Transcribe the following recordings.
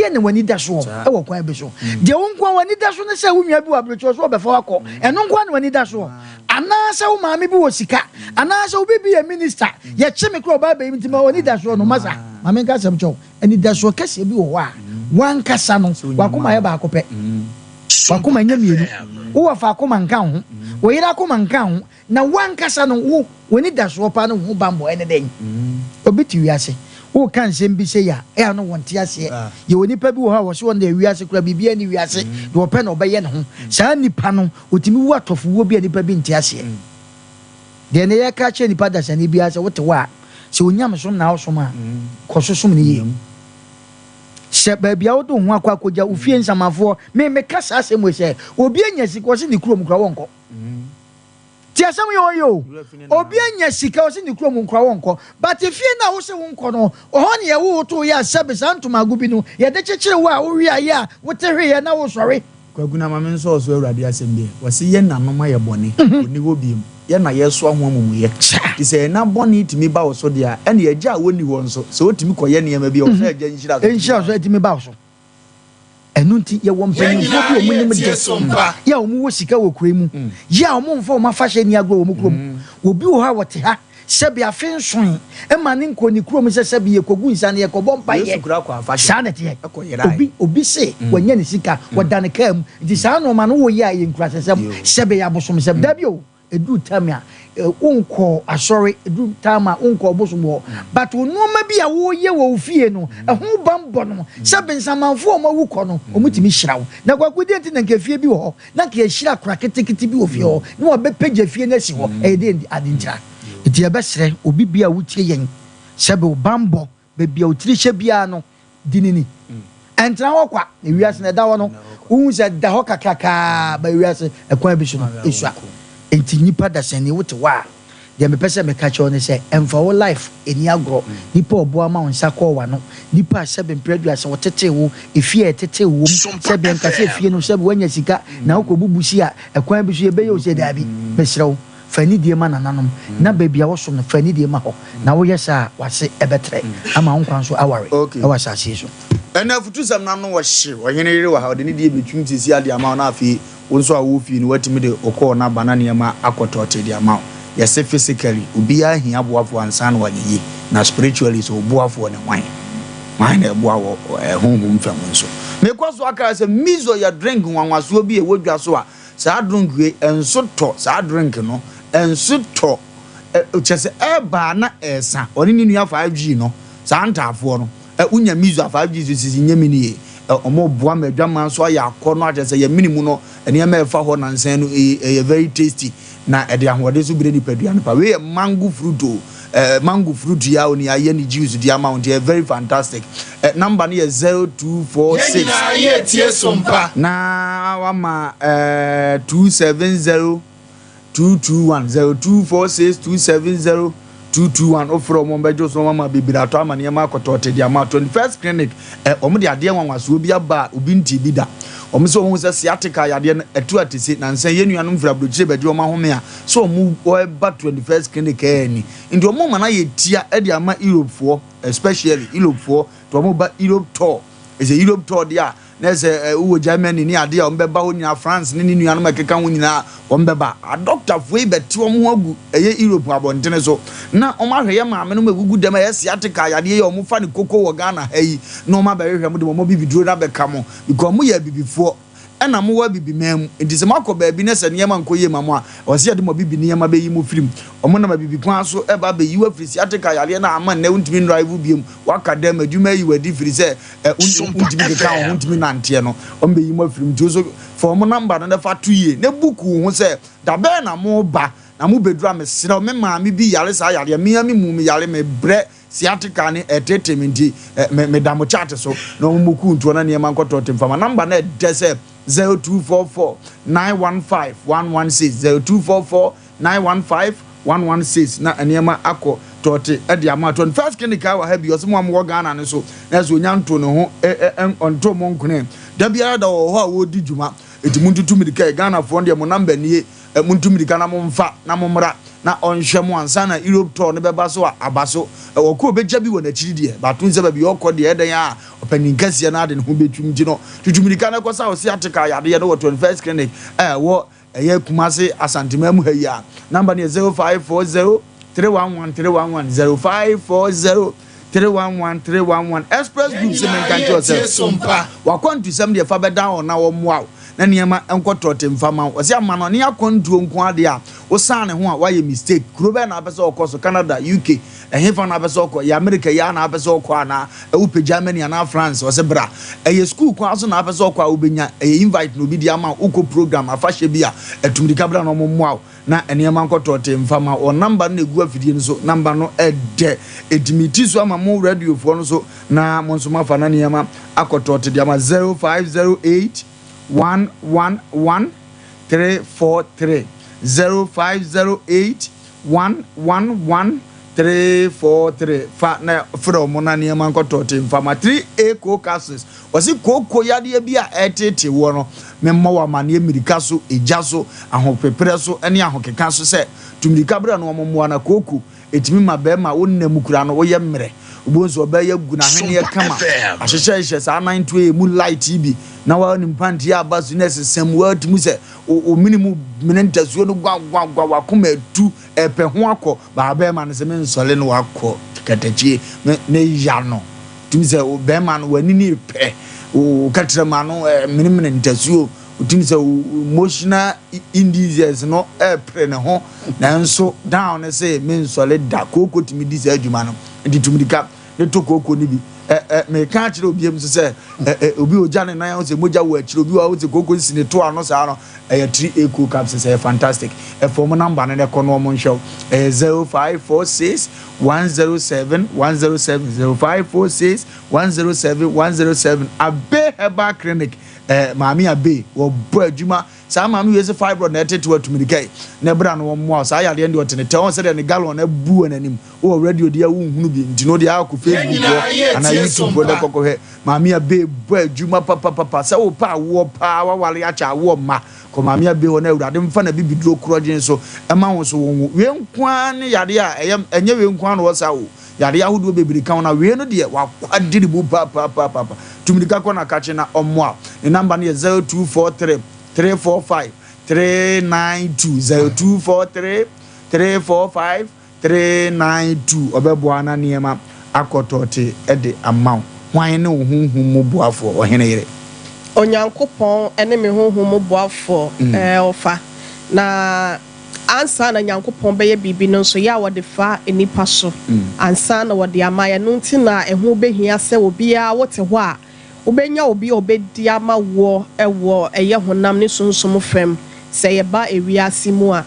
Ɛdeɛn na w'ani da soɔ wɔ kwan bi so? Deɛ wo nko ara w'ani da so ne sɛ wo nua bi wɔ abirekyie so ɔbɛfa wo akɔ. Ɛno nko ara na w'ani da soɔ? Anaasɛ wo maame bi wɔ sika, anaasɛ obi bi yɛ minista, yɛkye me koraa ɔbaa bɛyi nti ma w'ani da soɔ no. Masa, ma menka asɛm kyerɛ wo, anidasoɔ kɛseɛ bi wɔ hɔ a, w'ankasa no, w'akoma yɛ baako pɛ. W'akoma nyɛ mmienu. Wo wɔfa akoma nka wo ho, wo yere akoma nka wo ho, Na w'ankasa no, wo, w'anidasoɔ paa ne wo ho bammɔ ne dɛn? Obi te wiase, woreka nsɛm bi sei a, ɛyɛ a na wɔnte aseɛ. Yɛwɔ nipa bi wɔ hɔ a wɔse wɔn deɛ wiase koraa biribiara nni wiase, deɛ ɔpɛ na ɔbɛyɛ ne ho. Saa nipa no, ɔtumi wu atɔfowuo bi a nipa bi nte aseɛ. Deɛ nnɛ yɛreka akyerɛ nipa dasani biara sɛ wote hɔ a, sɛ onyamesom na wosom a, kɔ so som no yie. Sɛ baabi a wode wo ho akɔ akɔgya, wo fie nsamanfoɔ, me meka saa asɛm wei sɛ, obi anya sika, ɔse ne kurom koraa wɔnkɔ. Ti asɛm yɛ ɔyɛ o. Obi anya sika ɔse ne kurom nkora wɔnkɔ but efie no a wose wonkɔ no ɔhɔ ne yɛwo wo too yɛ a sɛbe saa ntomago bi no yɛde kyekyere wo a wowe a yɛ a wote hweyɛ na wosɔre. Kwaku na ma me nsɔɔ so Awurade asɛm bi ɛ, wɔse yɛ nanom ayɛ bɔne, wɔnni hɔ biom, yɛ na yɛsoa ho amumuyɛ. Nti sɛ ɛna bɔne tumi ba wo so deɛ a, ɛne agya a wɔnni hɔ nso, sɛ ɔtumi kɔyɛ nneɛma bi a, ɔsɛ agya nhyira so tumi Nhyira ba so wo so. tumi ba wo so. Ɛno nti, yɛwɔ Yɛn mpanyimfoɔ nyinaa bi a wɔnim yɛtie de, sompa. yɛ a wɔwɔ sika wɔ kuro yi mu, yɛ a wɔmfa wɔn afahyɛ nni agorɔ wɔ wɔn kurom. Obi wɔ hɔ a ɔte ha sɛbe afe nsoe mma ne nkɔɔ ne kurom sɛ sɛbe yɛkɔgu nsa no yɛkɔbɔ Yesu mpaeɛ. koraa kɔɔ afahyɛ Saa na ɛteɛ. kɔyerae. Obi, obi se wanya ne sika, wɔda ne kaa mu. Nti saa nnoɔma no woyɛ a ɛyɛ nkurasesɛm, sɛbe ɛyɛ abosomsɛm. Dabi o! Ɛduru time a wonkɔɔ asɔre, ɛduru time a wonkɔɔ bosom hɔ, but wo nnoɔma bi a woyɛ wɔ wo fie no, ɛho banbɔ no, sɛ bensamanfoɔ a wɔawu kɔ no, wɔtumi hyira wo. Na Kwaku, deɛ nti na nka efie bi wɔ hɔ, na nka yɛhyira akora ketekete bi wɔ fie hɔ, na wɔabɛpagya fie no asi hɔ, ɛyɛ deɛ ade ntira? Nti yɛbɛsrɛ obi biara a wotie yɛn, sɛbe wo banbɔ Baabi a wo tiri hyɛ biara no, di no ni. Ɛntena hɔ kwa. Na wiase no, ɛda hɔ no, wohu sɛ ɛda hɔ kakrakaa, but wiase, ɛkwan bi so no, esua. Enti nnipa dasani, wote hɔ a, deɛ mepɛ sɛ meka kyerɛ wo ne sɛ, ɛmfa wo life nni agorɔ. Nnipa a ɔboa ma wo nsa kɔɔ w'ano, nnipa a sɛbe mprɛ aduasa wɔtetee wo, efie a yɛtetee wo wom, Sompa sɛbe ɛnka sɛ FM. efie no, sɛbe woanya sika na wokɔbubu si a, ɛkwan bi so yɛbɛyɛ wo sei, daabi, mesrɛ wo. Fa anidie ma nananom, na baabi a wosom no, fa anidie ma hɔ, na woyɛ saa a, w'ase bɛtrɛ ama wo nkwa nso aware Okay. wɔ asase yi so. Ɛnna afutusɛm no ano wɔ hye. Ɔhene yere wɔ ha, ɔde ne deɛ bɛtwim seesei ara de ama wo, na afei wo nso a wowɔ fie no, woatumi de wo kɔɔ no aba na nneɛma akɔ tɔɔtee de ama wo. Yɛse physically, obiara hia boafoɔ ansa na wayɛ yie, na spiritually nso, wo boafoɔ ne hwan? Hwan na ɛboa wɔ honhom fam nso? Mekɔ so aka sɛ, Miso yɛ drink nwanwasoɔ bi a ɛwɔ dwa so a Saa drink wei nso tɔ saa drink no nso tɔ kyɛ sɛ ɛba a na ɛsa ɔne ne nua 5G no saa ntaafoɔ no ɛ wonya mizu a 5G so sisi nyɛ mini ye ɛ ɔmo boa ma adwaman so ayɛ akɔ no akyɛ sɛ yɛ mini mu no nneɛma ɛfa hɔ nansan no ɛyɛ ɛyɛ very tasty na ɛde ahoɔden so brɛ nipadua no pa wei yɛ mango fruit o Eh mango fruit yi a oni ayɛ ne juice di ama wo nti ɛyɛ very fantastic. Eh number no yɛ Yɛn 0246. nyinaa yɛretie Sompa. Na wama eh 270 221 0246 270 221 wofrɛ wɔn bɛgye wo so na wɔama bebree atɔ ama nneɛma akɔtɔɔte de ama 21st clinic eh wɔn de adeɛ nwanwasoɔ bi aba a obi ntee bi da wɔn sɛ wɔn hu sɛ sciatica yadeɛ no ɛtu atese nansa yɛn nuanom firi aburokyire bɛgye wɔn ahome a sɛ ɔmo ɛba 21st clinic ɛɛ ni nti ɔmo ma no ayɛ tia ɛde ama Europe foɔ especially Europe foɔ nti ɔmo ba Europe tour ɛsɛ Europe tour deɛ a na ɛsɛ ɛ wowɔ Germany ne adeɛ a ɔmo bɛba hɔ nyinaa France ne ne nuanom ɛkeka ho nyinaa ɔmo bɛba adɔkta foɔ yi bɛte ɔmo ho agu ɛyɛ Europe abɔntene so na ɔmo ahwɛ yɛ maame nom ɛgugu dɛm ɛyɛ sciatica yadeɛ yi a ɔmo fa ne koko wɔ Ghana ha yi na ɔmo abɛhwehwɛ mo de ɔmo bibiduro no abɛka mo because ɔmo yɛ abibifoɔ Ɛna mowɔ Abibiman mu, enti sɛ moakɔ baabi na sɛ nneɛma nkɔ yie ma mo a, ɛwɔ sɛ yɛde mo Abibi nneɛma bɛyi mo firi mu. Wɔnam Abibi kwan so reba abɛyi wo afiri sciatica yareɛ no a ama nnɛ wontumi nnrive bio, woaka dam, adwuma ayi wo adi firi sɛ ɛ, Sompa wontumi nkeka wo ho, FM. wontumi nnanteɛ no, wɔbɛyi mo afiri mu. Nti wo nso fa wɔn number no na fa to yie, na book wo ho sɛ, da bɛn na moreba, na mobɛduru a, mesrɛ wo, me maame bi yare saa yareɛ, me ara me mu meyare, mebrɛ, Sciatica ne ɛtete me nti me meda mo chat so na wɔn mo ku ntoɔ na nneɛma nkɔtɔ te mfama number no ɛdɛ sɛ 0244 915 116 0244 915 116 na nneɛma akɔ tɔɔte ɛde ama tɔn first clinic a wɔ ha bi ɔsɛ mo a mo wɔ Ghana no so na ɛsɛ onya nto ne ho ɛ ɛ ɔnto mo nkone da biara da wɔ hɔ a wɔredi dwuma eti mo ntutu mirika Ghanafoɔ deɛ mo number nie Montu mmirika na momfa, na mommra. na ɔnhwɛ mo ansa na Europe tour no bɛba so a aba so. Ɛwɔ kɔ ɔbɛgya bi wɔ n'akyiri deɛ, but wohu sɛ baabi a ɔkɔ deɛ ɛdɛn a ɔpanin kɛseɛ no ade ne ho bɛtwam nti no, tutu mirika na kɔsa wo sciatica yadeɛ no wɔ 21st Clinic a ɛwɔ ɛyɛ Kumase Asanteman mu ha yi a. Number no yɛ 0540 311 311, 0540 311 311. Express Yɛn Group se nyinaa menka nkyerɛ wo yɛretie sɛ Sompa. w'akwantusɛm deɛ fa bɛdan wɔn na wɔmmoa wo na nneɛma nkɔ trɔte mfa ma wo. Ɔse amanɔne akwantuo nko ara deɛ a wosan ne ho a woayɛ mistake. Kuro bɛn na wopɛ sɛ wokɔ so? Canada, UK, ɛhefa na wopɛ sɛ wokɔ? Yɛ America yi ara na wopɛ sɛ wokɔ anaa? Wopɛ Germany anaa France? Ɔse bra. Ɛyɛ school kwan so na wopɛ sɛ wokɔ a wobɛnya. Ɛyɛ invite na obi de ama wo. Wokɔ program, afahyɛ bi a, atumirika bra na wɔmmoa wo na nneɛma nkɔ trɔte mfa ma wo. Wɔn number no na ɛgu afidie no so. Number no ɛdɛ. Ɛti meti so ama mo radiofoɔ no so na mo nso moafa na nneɛma akɔ trɔte de ama 0508 111 343 0508 111 343 fa na frɛ wɔn na nneɛma nkɔtɔ te mfa ma 3A cold capsules. Wɔsi kooko yadeɛ bi a ɛretete woɔ no, memmɔ wɔ amaneɛ mmirika so, egya so, ahopeperɛ so ne ahokeka so sɛ tu mmirika brɛ no wɔn mmoa na kooko Ɛtumi ma bɛrima a wo nna mu koraa no woyɛ mmerɛ. Wobɛhu sɛ ɔbaa yi agu n'ahweneɛ Sompa kama, FM. ahyehyɛhyehyɛ saa nantoa yi ɛmu light yi bi na wa ne mpanteɛ aba so na ɛsesa mu. Woatumi sɛ wo mene mu mene ntasuo no gwagwagwa, w'akoma atu, ɛpɛ ho akɔ. Baa bɛrima no sɛ mensɔre no wakɔ katakyie, me ne ya no. Tumi sɛ bɛrima no w'ani ne pɛ, wo kɛtrɛma no menemene ntasuo. Wotumi sɛ wo emotional indices no repere ne ho nanso down no se mensɔre da. Kooko tumi di saa adwuma no. Nti tu mirika ne to kooko no bi. Ɛ ɛ meka akyerɛ obiam nso sɛ ɛ ɛ obi ogya ne nan sɛ mogya wɔ akyire obi wɔ hɔ sɛ kooko si ne to ano saa no ɛyɛ 3A cool capsules ɛyɛ fantastic. Ɛfɔ ɔmo namba no na ɛkɔ no ɔmo nhwɛ wo. Ɛyɛ 0546 107 107 0546 107 107 Abe Herbal Clinic. Eh maame Abe wɔbɔ adwuma saa maame wei se fibroid na ɛtete wɔ atumirika yi na ɛbra no wɔmmoa wo saa yadeɛ no deɛ ɔte ne tɛ wɔn sɛdeɛ ne gallon abu wɔ n'anim wowɔ radio deɛ wonhunu bi nti no deɛ akɔ Yɛn Facebook nyinaa hɔ anaa yɛretie YouTube hɔ na Sompa. kɔkɔhwɛ maame Abe bɔ adwuma papapapa sɛ wopɛ awoɔ paa waware akyɛ awoɔ mma kɔ maame Abe hɔ na awurade mfa na bibiduro korɔgyen so ɛma wo so wo ho wei nko ara ne yadeɛ a ɛyɛ ɛnyɛ wei nko ara na wɔ saa o Yareɛ ahodoɔ bebree ka ho na wei no deɛ wakwadiri mu papaapapa. Tu mirika kɔ na kakye na ɔmmoa wo. Ne number no yɛ 0243 345 392, 0243 345 392. Ɔbɛboa na nneɛma akɔ tɔɔte de ama wo. Hwan ne wo honhom mu boafoɔ, ɔhene yere? Onyankopɔn ne me honhom mu boafoɔ, ɔfa, na. Ansa na Nyankopɔn bɛyɛ biribi no nso, yɛ a wɔde fa nnipa so ansa na wɔde ama. Ɛno nti na ɛho bɛhia sɛ obiara wote hɔ a, wobɛnya obi a ɔbɛdi ama woɔ wɔ ɛyɛ honam ne sunsum fam sɛ yɛba ewiase mu a.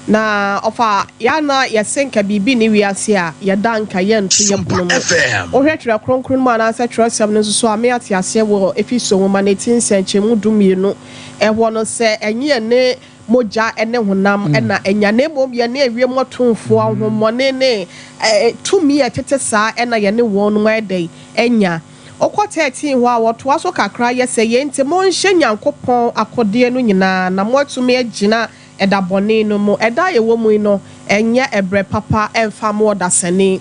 Na ɔfa yɛ a na yɛse nka biribi nni wiase a yɛda nka yɛnto yɛ Sompa pono mu. FM. Wohwɛ Twerɛ Kronkron no mu anaasɛ twerɛsɛm no nso so a, me ate aseɛ wɔ Efeso nwoma no ti nsɛnkyɛmu dumienu hɔ no sɛ ɛnye yɛne mogya ne honam na anya, na mmom yɛne ewiem atumfoɔ, ahonhommɔne ne tumi a ɛtete saa na yɛne wɔn ayɛ dɛn? Anya. Wokɔ 13 hɔ a, wɔtoa so kakra yɛ sɛ, Yei nti monhyɛ Nyankopɔn akodeɛ no nyinaa, na moatumi agyina ɛda bɔne no mu. Ɛda a yɛwɔ mu yi no, ɛnyɛ ɛberɛ papa mfa mma ɔdasani.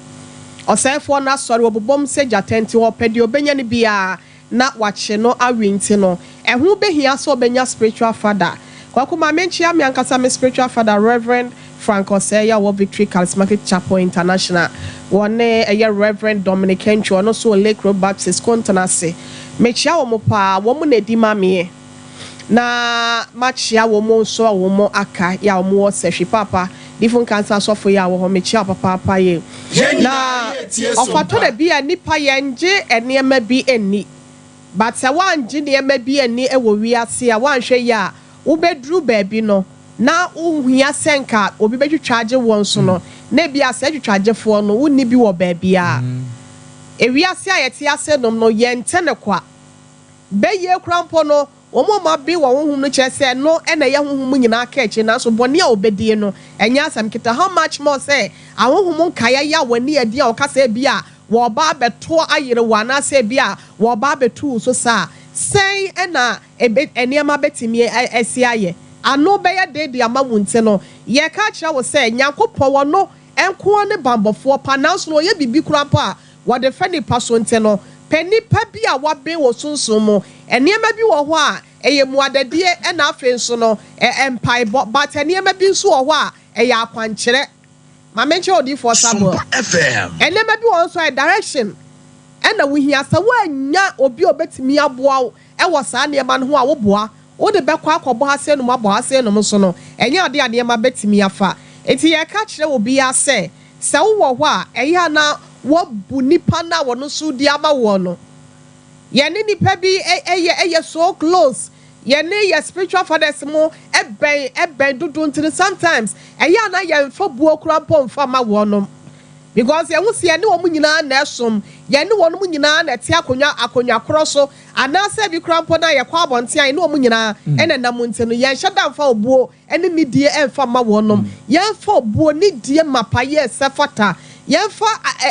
Ɔsɛefoɔ no asɔre, ɔbobom sɛ gyata, nti ɔpɛ deɛ ɔbɛnya no biara. na wakye no awe nti no, ɛho bɛhia sɛ ɔbɛnya spiritual father. Kwaku ma menkyea me ankasa me spiritual father Rev. Frank Osei a ɔwɔ Victory Charismatic Chapel International, wɔne ɛyɛ Rev. Dominic Antwi ɔno nso wɔ Lake Road Baptist Kontenase. Mekyea wɔn paa, wɔn na ɛdi ma meɛ. Na makyea wɔn nso a wɔn aka yɛ a wɔn wɔ Sɛhwi Paapa, Difo Nkansa asɔfo yɛ a wɔ hɔ, mekyea wo papaapa yie. Yɛn Na nyinaa yɛretie ɔfata Sompa. da bi a nnipa yɛngye nneɛma bi nni, but sɛ woangye nneɛma bi anni wɔ wiase a woanhwɛ yie a wobɛduru baabi no na wohia sɛ nka obi bɛtwitwa agye woɔ nso no na ebia saa twitwagyefoɔ no wonni bi wɔ baabiara. Ewiase a yɛte ase nom no yɛnte no kwa. Bɛyɛ koraa mpo no, wɔn a wɔaben wɔ honhom no kyerɛ sɛ ɛno na ɛyɛ honhom mu nyinaa ka akyire, nanso bɔne a wɔbɛdie no, ɛnyɛ asɛm ketewa. How much more sɛ ahonhom nkaeɛ yi a wɔn ani yɛ den a wɔka sɛ ebia wɔreba abɛto ayere wo anaasɛ ebia wɔreba abɛtu wo so sa a, sɛn na ebe, nneɛma bɛtumi asi ayɛ? ano bɛyɛ den de ama wo nti no, yɛka akyerɛ wo sɛ Nyankopɔn ɔno nkoa ne bambɔfoɔ pa, nanso no ɔyɛ biribi koraa mpo a wɔde fɛ nipa so nti no, pɛ nipa bi a waben wɔ sunsum mu. Nneɛma bi wɔ hɔ a ɛyɛ mmuadadie, ɛna afei nso no mpaebɔ, but nneɛma bi nso wɔ hɔ a ɛyɛ akwankyerɛ. Maame nkyɛn odiifoɔ Samuel. Sompa FM. Nneɛma bi wɔ hɔ nso a direction ɛna wohia sɛ woanya obi a obetumi aboa wo ɛwɔ saa nneɛma no ho a woboa wode bɛkɔ akɔbɔ ha sɛ nom abɔ ha sɛ nom so no, ɛnyɛ ade a nneɛma bɛtumi afa. Eti yɛka kyerɛ obiara sɛ wowɔ hɔ a ɛyɛ a na wɔbu nipa no a wɔno nso di ama wɔn no. Yɛne nipa bi ɛyɛ so close, yɛne yɛ spiritual fathers mo ɛbɛn dodo nti no, sometimes ɛyɛ a na yɛmfa buo kora mpo mfa ma wɔnom, because yɛn ho si yɛne wɔn nyinaa na ɛsom, yɛne wɔn nyinaa na ɛte akonnwa korɔ so, anaasɛ bi kora mpo na yɛkɔ abɔnten a yɛne wɔn nyinaa ɛna nam nti no, yɛnhyɛ da mfa obuo ɛne nidie ɛmfa ma wɔnom. Yɛmfa obuo nidie mapa yɛ ɛsɛ fata, yɛmfa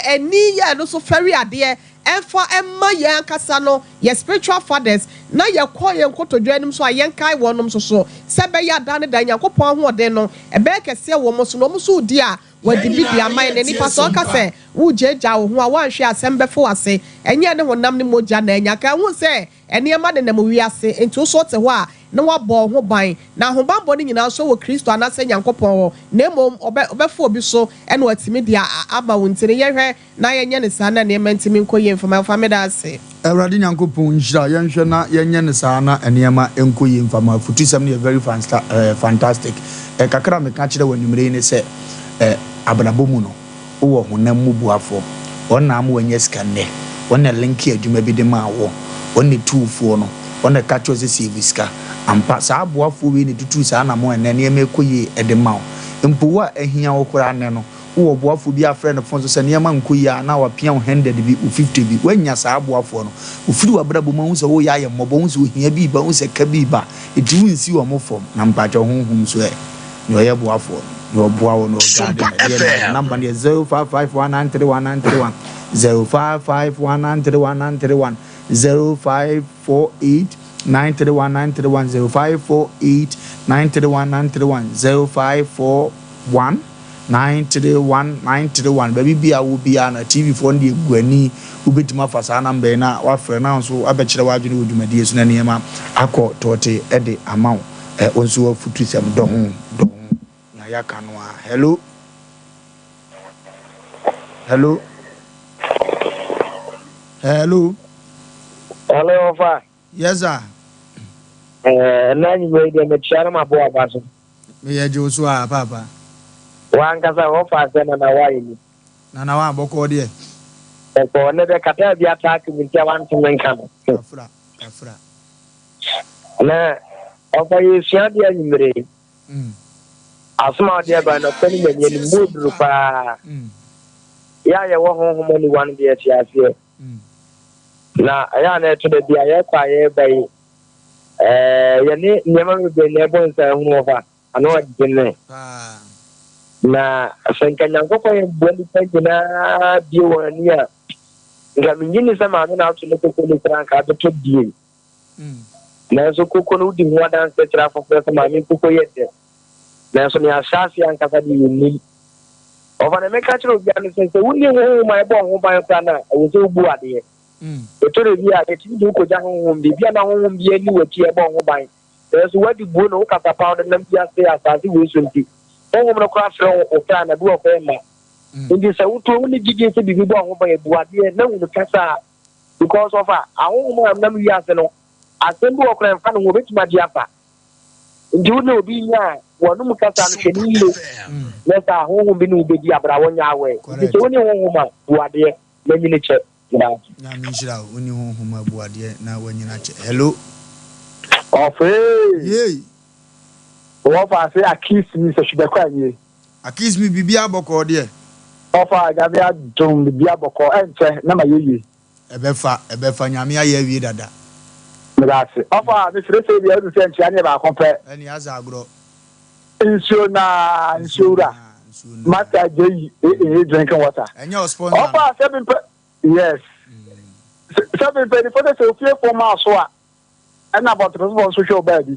ɛni yɛ no so fɛre adeɛ ɛmfa ɛma yɛn ankasa no yɛ spiritual fathers, na yɛkɔ yɛn nkotodwe anim so a yɛnkae wɔnom so so sɛ ɛbɛyɛ ada ne da Nyankopɔn ahoɔden no ɛbɛyɛ kɛseɛ wɔ mo so na ɔmo so di a wɔde bi di ama yɛn. Na nipa sɛ ɔka sɛ wogyaagyaa wo ho a woanhwɛ asɛm bɛfo ase, ɛnyɛ ne honam ne mogya na anya ka ɛho sɛ nneɛma nenam wiase nti wo so te hɔ a na wabɔ wo ho ban, na ahobanbɔ no nyinaa nso wɔ Kristo anaasɛ Nyankopɔn hɔ, na mmom ɔbɛfo obi so ɛna watumi de ama wo. Nti no yɛhwɛ na yɛnyɛ ne saa na nneɛma ntumi nkɔ yie mfama mfa. Meda ase. Awurade Nyankopɔn nhyira. Yɛnhwɛ na yɛnyɛ ne saa na nneɛma nkɔ yie mfama. Afotusɛm no yɛ very fantastic. Kakra a meka kyerɛ wɔ anwummerɛ yi ne sɛ abrabɔ mu no, wowɔ honam mu boafoɔ, wɔn na ama wanya sika nnɛ, wɔn na link adwuma bi de maa wɔ, wɔn na tuufoɔ no, wɔn na ka kyerɛ sɛ save sika ampa. Saa aboafoɔ wei na tutu saa nam ɛnɛ nneɛma ɛkɔ yie ɛde ma wo. Mpo wo a ahia wo koraa nnɛ no, wowɔ boafoɔ bi afrɛ no phone so sɛ nneɛma nkɔ yie a na wapia wo 100 bi, wo 50 bi. Woanya saa aboafoɔ no, ofiri w'abrabɔ mu ahu sɛ woyɛ ayɛ mmɔbɔ, wohu sɛ ohia bi ba, wohu sɛ ka bi ba, ɛti wonsi wɔ mo fam. Na mpakyɛ honhom so ɛ nea ɔyɛ boafoɔ no, nea ɔboa wo no, ɔguide no ɛdeɛ na number no yɛ 0551931931, 0551931931, 0548931931, 0548931931, 0541931931. Baabi bia wo biara na TV foɔ no deɛ gu ani, wobɛtumi afa saa number yi na wafrɛ na nso abɛkyerɛ w'adwene wɔ dwumadie so na nneɛma akɔ tɔɔte ɛde ama wo. Ɛ wo nso wafutu sɛm dɔ ho dɔ ho nea yɛaka no a. Hello, hello, hello. Hello, Ofa. Yes sir. Ɛna anwummerɛ yi deɛ mekyia no mabɔ aba so. Meyɛ gye wo so a paapa. Wankasa wɔfa sɛ Nana wayɛ ni. Nana wa bɔkɔɔ deɛ? Ɛkɔ ne dɛ kata bi ataake mu nti a wanteme nka no. Kafra kafra. Na ɔfa yɛsua deɛ anwummerɛ yi. Asom a ɔde aba no ɔpɛ ne nyame anim mu oduru paa. Yɛ a yɛwɔ honhom aniwa no deɛ yɛte aseɛ. Na ɛyɛ a na ɛto da bi a yɛkɔ a yɛreba yi, yɛne nneɛma bebree na ɛbɔ nsa ahunu wɔ hɔ a ano ɔdene. Paa. Na sɛ nka Nyankopɔn yɛ boa nipa nyinaa bie wɔn ani a, nka menyi ne sɛ maame na ato ne koko no koraa nka abɛtɔ die. Nanso koko no wodi ho adanse kyerɛ afoforɔ sɛ maame koko yɛ dɛ, nanso nea ahyɛ ase ankasa de yɛnnim. Ɔfa na meka kyerɛ obiara no sɛ wonni honhom a ɛbɔ ho ban koraa no a, ɛwɔ sɛ wobu adeɛ. Ɛtɔ da bi a yɛtumi de wokɔgya honhom bi bia na honhom bi ani w'akyi a ɛbɔ ho ban, nanso woadi buo na wokasa pa wode nam wiase asase wei so nti honhom no koraa frɛ wo wo koraa na bi wɔ kɔɛ ma. Nti sɛ woto wo ne gyidie sɛ biribi bɔ ho ban abu adeɛ na hunu kasa a, because of a ahonhom a nam wiase no, asɛm bi wɔ koraa mfa ne ho obɛtumi agye afa. Nti wo ne obi nya a wɔnom kasa no, hwɛ ne yie na sɛ ahonhom bi ne wobɛdi abra wɔnyɛ awɛ. Nti sɛ wo ne honhom a, bu adeɛ na nyini kyɛ. Nyame nhyira wo. Wonni honhom abu adeɛ na wanyina kyɛ. Hello. Ɔfee. Yei. Wɔfa ase akis mi sɛ hwebɛkɔ anyie. Akis mi, biribi abɔkɔɔ deɛ? Ɔfa, Nyame adom, biribi abɔkɔ, ɛnkyɛ na ma yɛyie. Ɛbɛfa, ɛbɛfa. Nyame ayɛ awie dada. Meda ase. Ɔfa, mesrɛ sɛ deɛ wonim sɛ nkyea ne yɛ baako pɛ. Ɛne asa agorɔ. Nsuo na nsuo wura. Nsuo na. Master J E drinking water. Ɛnyɛ o sponsor. Ɔfa, sɛ mempɛ, yes. Sɛ mpanyinfoɔ sɛ ofie fo maa so a. Ɛna abɔntensofoɔ nso hwɛ wo baabi.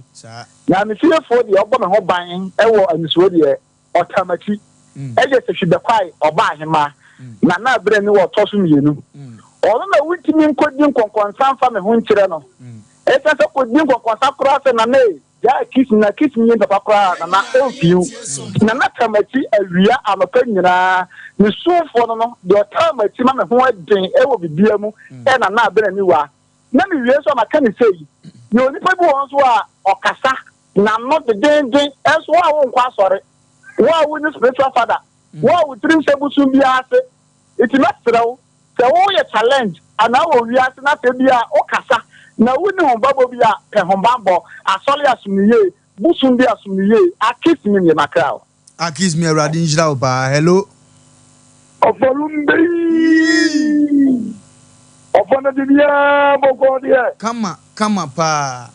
Na me fiefoɔ deɛ, ɔbɔ me ho ban wɔ anisoɔ deɛ, ɔtaa m'akyi. Ɛyɛ sɛ Hwibɛkwae ɔba ahemaa, na na berɛ ne ɔtɔ so mmienu. Ɔno na wontumi nkɔdi nkɔnkɔnsa mfa me ho nkyerɛ no. Ɛsiane sɛ kɔdi nkɔnkɔnsa koraa sɛ Nana ei, gyaa kiss me na kiss me yɛ papa koraa a, Nana ɔmfii wo. Nana taa m'akyi awia anɔpa nyinaa. Me sumfoɔ no no, deɛ ɔtaa m'akyi ma me ho den wɔ biribiara mu yɛ Nana Abenaniwa. Na mewie nso a maka no sei, yɛwɔ nipa bi wɔ hɔ nso a ɔkasa n'ano dedeenden, nso wo a wonkɔ asɔre, wo a wonni spiritual father, wo a wo tiri nhyɛ bosom biara ase, nti mɛsrɛ wo sɛ woyɛ challenge anaa wɔ wiase na sɛ bi a wokasa na wonni hobammɔ bi a, pɛ hobammɔ, asɔre asom no yie, bosom bi asom no yie, akis me nie makra o. Akis me awurade nhyira wo paa hello. Ɔfɔlum-beyii! Ɔfɔ no biribiara bɔkɔɔ deɛ. Kama kama paa.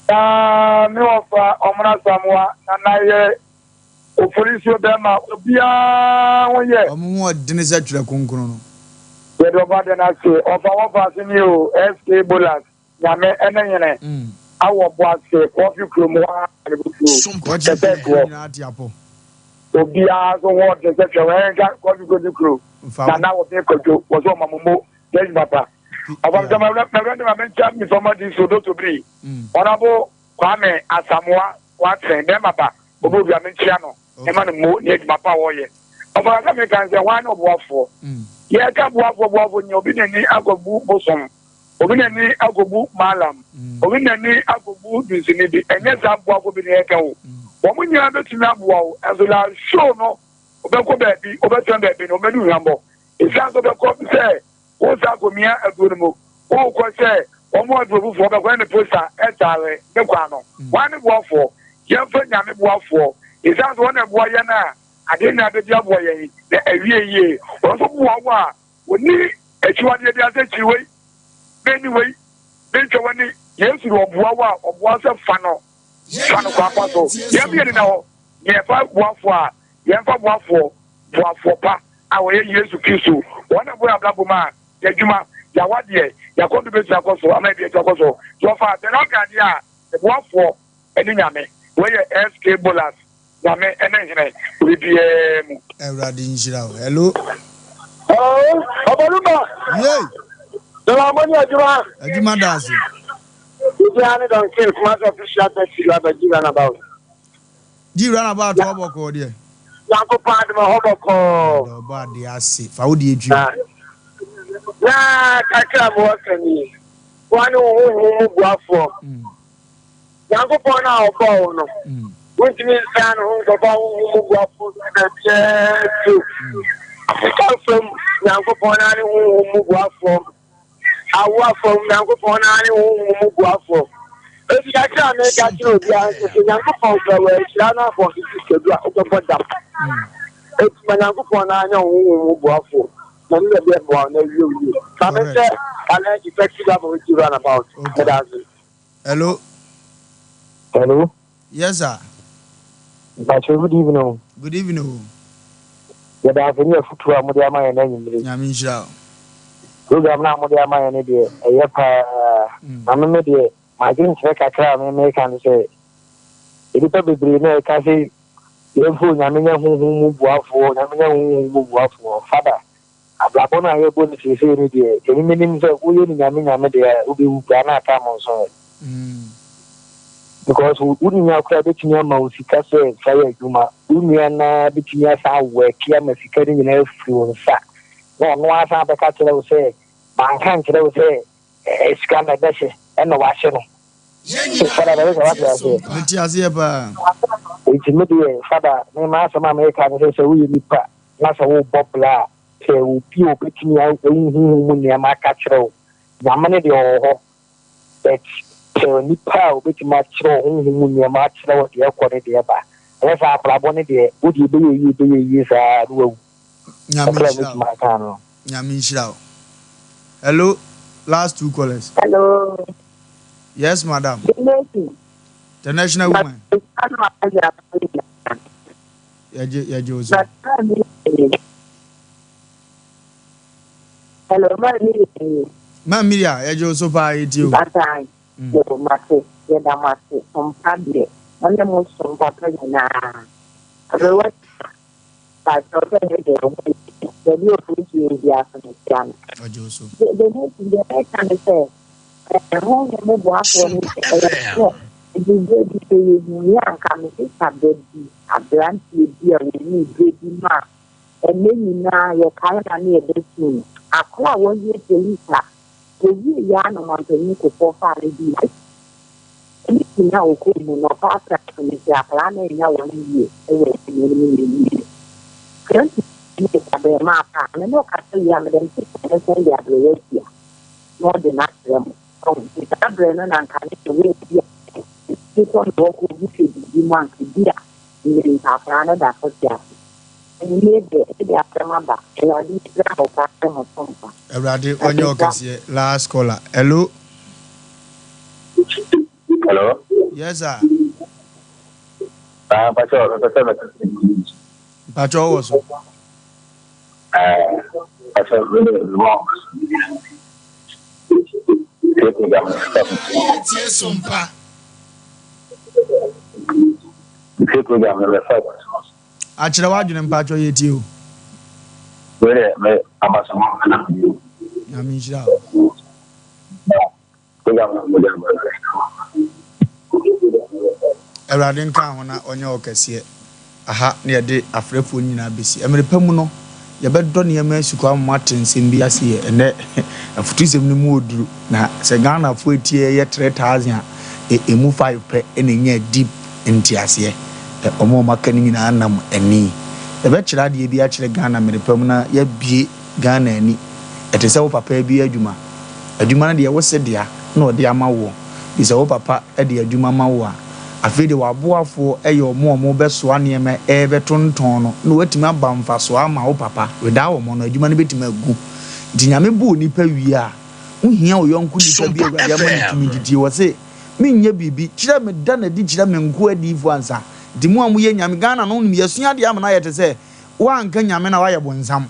Na me wɔfa Ɔmona Asamoah Nana yɛ Oforisuo bɛɛma obiara ho yɛ. Ɔmo ho ɔdene sɛ twerɛ kronkron no. Yɛde ɔba da no ase. Ɔfa wɔfa ase nie o SK Bolas. Nyame ne hene awɔ boase kɔɔfi kurom hɔ ara na mebutuo kɛsɛ toɔ obiara nso ho ɔden sɛ hwɛ wɛn nka kɔɔfi kɔdi kuro na na wɔbɛn kwadwo wɔ so ɔma mo mo yɛ adwuma pa ɔfam sɛ mɛwura de ma menkyɛ me fam adi so doto biri ɔnabo Kwame Asamoah Watsen bɛrima ba obi obi a menkyia no ɛma no mo ne adwuma pa a wɔyɛ ɔfam sɛ meka sɛ hwan ne ɔboafoɔ yɛka boafoɔ boafoɔ nyɛ obi n'ani akɔbu bosom Obi n'ani akɔbu Maalam. Obi n'ani akɔbu dunsini bi. Ɛnyɛ saa boafo bi na yɛka o. Wɔn nyinaa bɛtumi aboa wo, nso la show no, wobɛkɔ baabi, wobɛtena baabi no, wobɛdi hwammɔ. Ɛsiane sɛ wobɛkɔ sɛ wosan akɔmia aduro no mu, wokɔ sɛ wɔn aduro foforɔ wobɛkɔ ne posta ɛtare ne kwan no. Wɔn ne boafoɔ. Yɛmfa Nyame boafoɔ. Ɛsiane sɛ wɔn na ɛboa yɛn a, adeɛ nyinaa bɛdi aboa yɛn na awie yie. Wɔn nso boa wo a, Wɔnni akyiwadeɛ biara sɛ kyiri wei, menni wei, mentwa w'ani. Yesu de ɔboa wo a, ɔboa sɛ fa no, fa no kwan pa so. Yɛn mmienu na hɔ, na yɛfa boafoɔ a, yɛmfa boafoɔ, boafoɔ pa a ɔyɛ Yesu Kristo. Wɔn na boa yɛn abrabɔ mu a, yɛn adwuma, yɛn awadeɛ, yɛn akwantu bɛtumi akɔ so ama yɛn biribi akɔ so. Nti wɔfa Bernard Gade a, ne boafoɔ ne Nyame. Wei yɛ SK Bolas. Nyame ne hene wɔ biribiara mu. Awurade nhyira wo. Hello. Hello, Ɔbarima. Yei. Dɔla mo ne adwuma. Adwuma da ase. Obiara ne Don King Kumasi official taxi driver G runabout. G runabout hɔ bɔkɔɔ deɛ. Nyankopɔn adom ɛhɔ bɔkɔɔ. Yɛda ɔbɔ adeɛ ase. Fa wo deɛ twam. Na kakra a mewɔ ka nie. Woa ne wo honhom mu boafoɔ. Nyankopɔn no a ɔbɔɔ wo no, wontumi nsan ne ho nkɔfa honhom mu boafo mfi baabiara bio. Sika fam, Nyankopɔn no ara ne honhom mu boafoɔ. Awoa fam, Nyankopɔn no ara ne honhom mu boafoɔ. Enti kakra a meka kyerɛ obiara nso sɛ Nyankopɔn kura wanhyira no abɔ nso sikadu a wobɛbɔ dam. Enti ma Nyankopɔn no ara nyɛ wo honhom mu boafoɔ na ne na ɛbɛboa wo na awie wo yie. Ma menhyɛ Alain Taxi driver wɔ G Runabout. Meda ase. Hello. Hello. Yes sir. Mpakyɛw good evening o. Good evening o. Yɛda ase ne afutuo a mode ama yɛn anwummere. Nyame nhyira o. Program no a mode ama yɛn no deɛ ɛyɛ paa. Na me me deɛ m'adwenkyerɛ kakra a me meka ne sɛ nnipa bebree na ɛka sɛ yɛmfa Onyame nyɛ honhom mu boafoɔ, Onyame nyɛ honhom mu boafoɔ. Fada, Abrabɔ no a yɛbɔ no seesei no deɛ, emi menim sɛ woyɛ no nyame nyame deɛ a, wobɛwu koraa na aka mo nso ɛ. Because wo nua koraa bɛtumi ama wo sika sɛ fa yɛ adwuma, wo nua no ara bɛtumi asan awɔɛke ama sika no nyinaa afiri wo nsa, na ɔno ara san abɛka kyerɛ wo sɛ manka nkyerɛ wo sɛ sika no ɛbɛhye, ɛna wahye no. Fada, bɛbɛ sɛ wate aseɛ. Mete aseɛ paa. Nti me deɛ, Fada, me m'asɛm a meka ne sɛ, sɛ woyɛ nipa na sɛ worebɔ bra a, pɛ obi a obetumi ahu honhom mu nneɛma aka akyerɛ wo. Nyame no deɛ ɔwɔ hɔ, but pɛ nipa a obetumi akyerɛ wo honhom mu nneɛma akyerɛ wo deɛ ɛkɔ ne deɛ ɛba. Ɛnyɛ saa abrabɔ no deɛ, wo deɛ ɛbɛyɛ yie ɛbɛyɛ yie saa na wawu. Nyame Kakra a nhyira mɛtumi wo. aka no. Nyame nhyira wo. Hello, last two callers. Hello. Yes, madam. Donation. International woman. Yɛgye yɛgye wo so. Hello, ma mi yɛ. Ma Miriam, yɛgye wo so paa yɛtie o. Basan. Yoo mate, yɛda mo ase, sompa deɛ, mo ne mo som papa nyinaa. Aberewa Tina, pakyɛw sɛ me deɛ wo ho yɛ, baabi a ofiri so yɛ biara so mekyia no. Ɔgye wo so. Deɛ deɛ deɛ mɛka ne sɛ, ɛɛ honhom mu boafoɔ no Sompa deɛ ɛyɛ FM. sɛ nti berɛ bi sɛ yɛhuiɛ a anka me sista ba bi, aberanteɛ bi a wɔwuu berɛ bi mu a ɛnnɛ nyinaa yɛkae no a ne yɛda sum no. Akora a wawie police a Owiei ara na Ɔmampanyin Kufuor faa no dii n'akyi. Ne sukuu a ɔkɔɔ mu no, ɔfaa prɛko no nti akwadaa no annya wɔn yie wɔ adwuma no mu na ɛwuiɛ. 20 years abarimaa pa a, me ne wo kasa wie a mede me picture no sɛn de aberewa atua na ɔde no akyerɛ mo. Ɔho, nti saa berɛ no na nka ne deɛ wɔ bi a ɛsi sɔ na ɔkɔ obi hwɛ biribi mu a nka bi a nnɛ nka akwadaa no da so te ase. Anwummerɛ deɛ, mede asɛm aba. Awurade nhyira mo paa ne mo som pa. Awurade ɔnyɛ wo kɛseɛ last caller hello. Hello. Yes sir. Ah, mpatsɔ mepɛ sɛ mɛka. Mpatsɔ wɔ so. Ɛɛ, mpatsɔ mede mewɔ. Tie program no. Tie Sompa. Tie program no mɛfa. Akyerɛ w'adwene mpakyɛw yɛtie o. Wei deɛ me abasobɔ na mede o. Nyame nhyira wo. Program no mode aba no. Awurade nka ho na ɔnyɛ wo kɛseɛ. Aha na yɛde afrɛfoɔ no nyinaa bɛsi. Mmerɛ pa mu no, yɛbɛdɔ nneɛma asukɔ ama moate nsɛm bi ase yɛ. Ɛnnɛ, afutusɛm no mu ɔduru. Na sɛ Ghanafoɔ ɛtie yɛ 3000 a, ɛmu 5 pɛ na ɛnya deep nteaseɛ. Wɔn a wɔaka no nyinaa nam ani. Yɛbɛkyerɛ adeɛ bi akyerɛ Ghana mmere pa mu na yɛabue Ghana ani. Ɛte sɛ wo papa abue adwuma. Adwuma no deɛ wo se dea na ɔde ama woɔ. Nti sɛ wo papa de adwuma ma wo a, afei deɛ w'aboafoɔ yɛ wɔn a wɔrebɛsoa nneɛma rebɛtontɔn no na wɔatumi aba mfasoɔ ama wo papa. Without wɔn no, adwuma no bɛtumi agu. Nti Nyame bɔ onipa wie a, wohia wo yɔnko nipa bi a Sompa Awurade ama no tumi FM. nti tie. Wɔse. Menyɛ biribi, kyerɛ me, da no adi kyerɛ me nkoa adiyifoɔ ansa. Nti mo a moyɛ nyame, Ghana no wonim, yɛasua adeɛ ama no ayɛ te sɛ woanka nyame na woayɛ bonsam.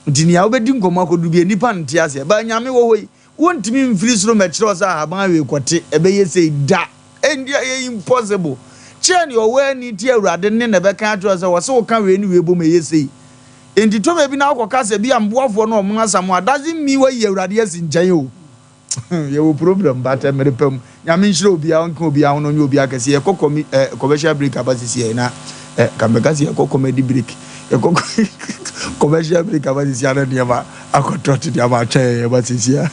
Nti nea wobɛdi nkɔmmɔ akɔduru biara nnipa nte aseɛ. But nyame wɔ hɔ yi, wontumi mfiri soro mmɛkyerɛ wo sɛ ahaban wei kɔte, ɛbɛyɛ sei da. Ɛnde ɛyɛ impossible. Kyerɛ nea ɔwɔ ani te Awurade nne na ɛbɛka akyerɛ wo sɛ wɔse woka wei ne wei bom ɛyɛ sei. Nti tɔ baabi na wokɔka sɛ bi a mboafoɔ no wɔn asam a, doesn't mean woayi Awurade asi nkyɛn o. Yɛwɔ problem but mmere pa mu. Nyame nhyira obiara ɔnka obiara ho na ɔnyɛ obiara kɛse. Yɛkɔ kɔmi eh, commercial break aba sisi ɛ na eh, ka mɛka sɛ yɛkɔ comedy break. Yɛkɔ commercial break aba sisi ana nneɛma akɔtɔ te nneɛma atwa yɛn yɛba sisi a.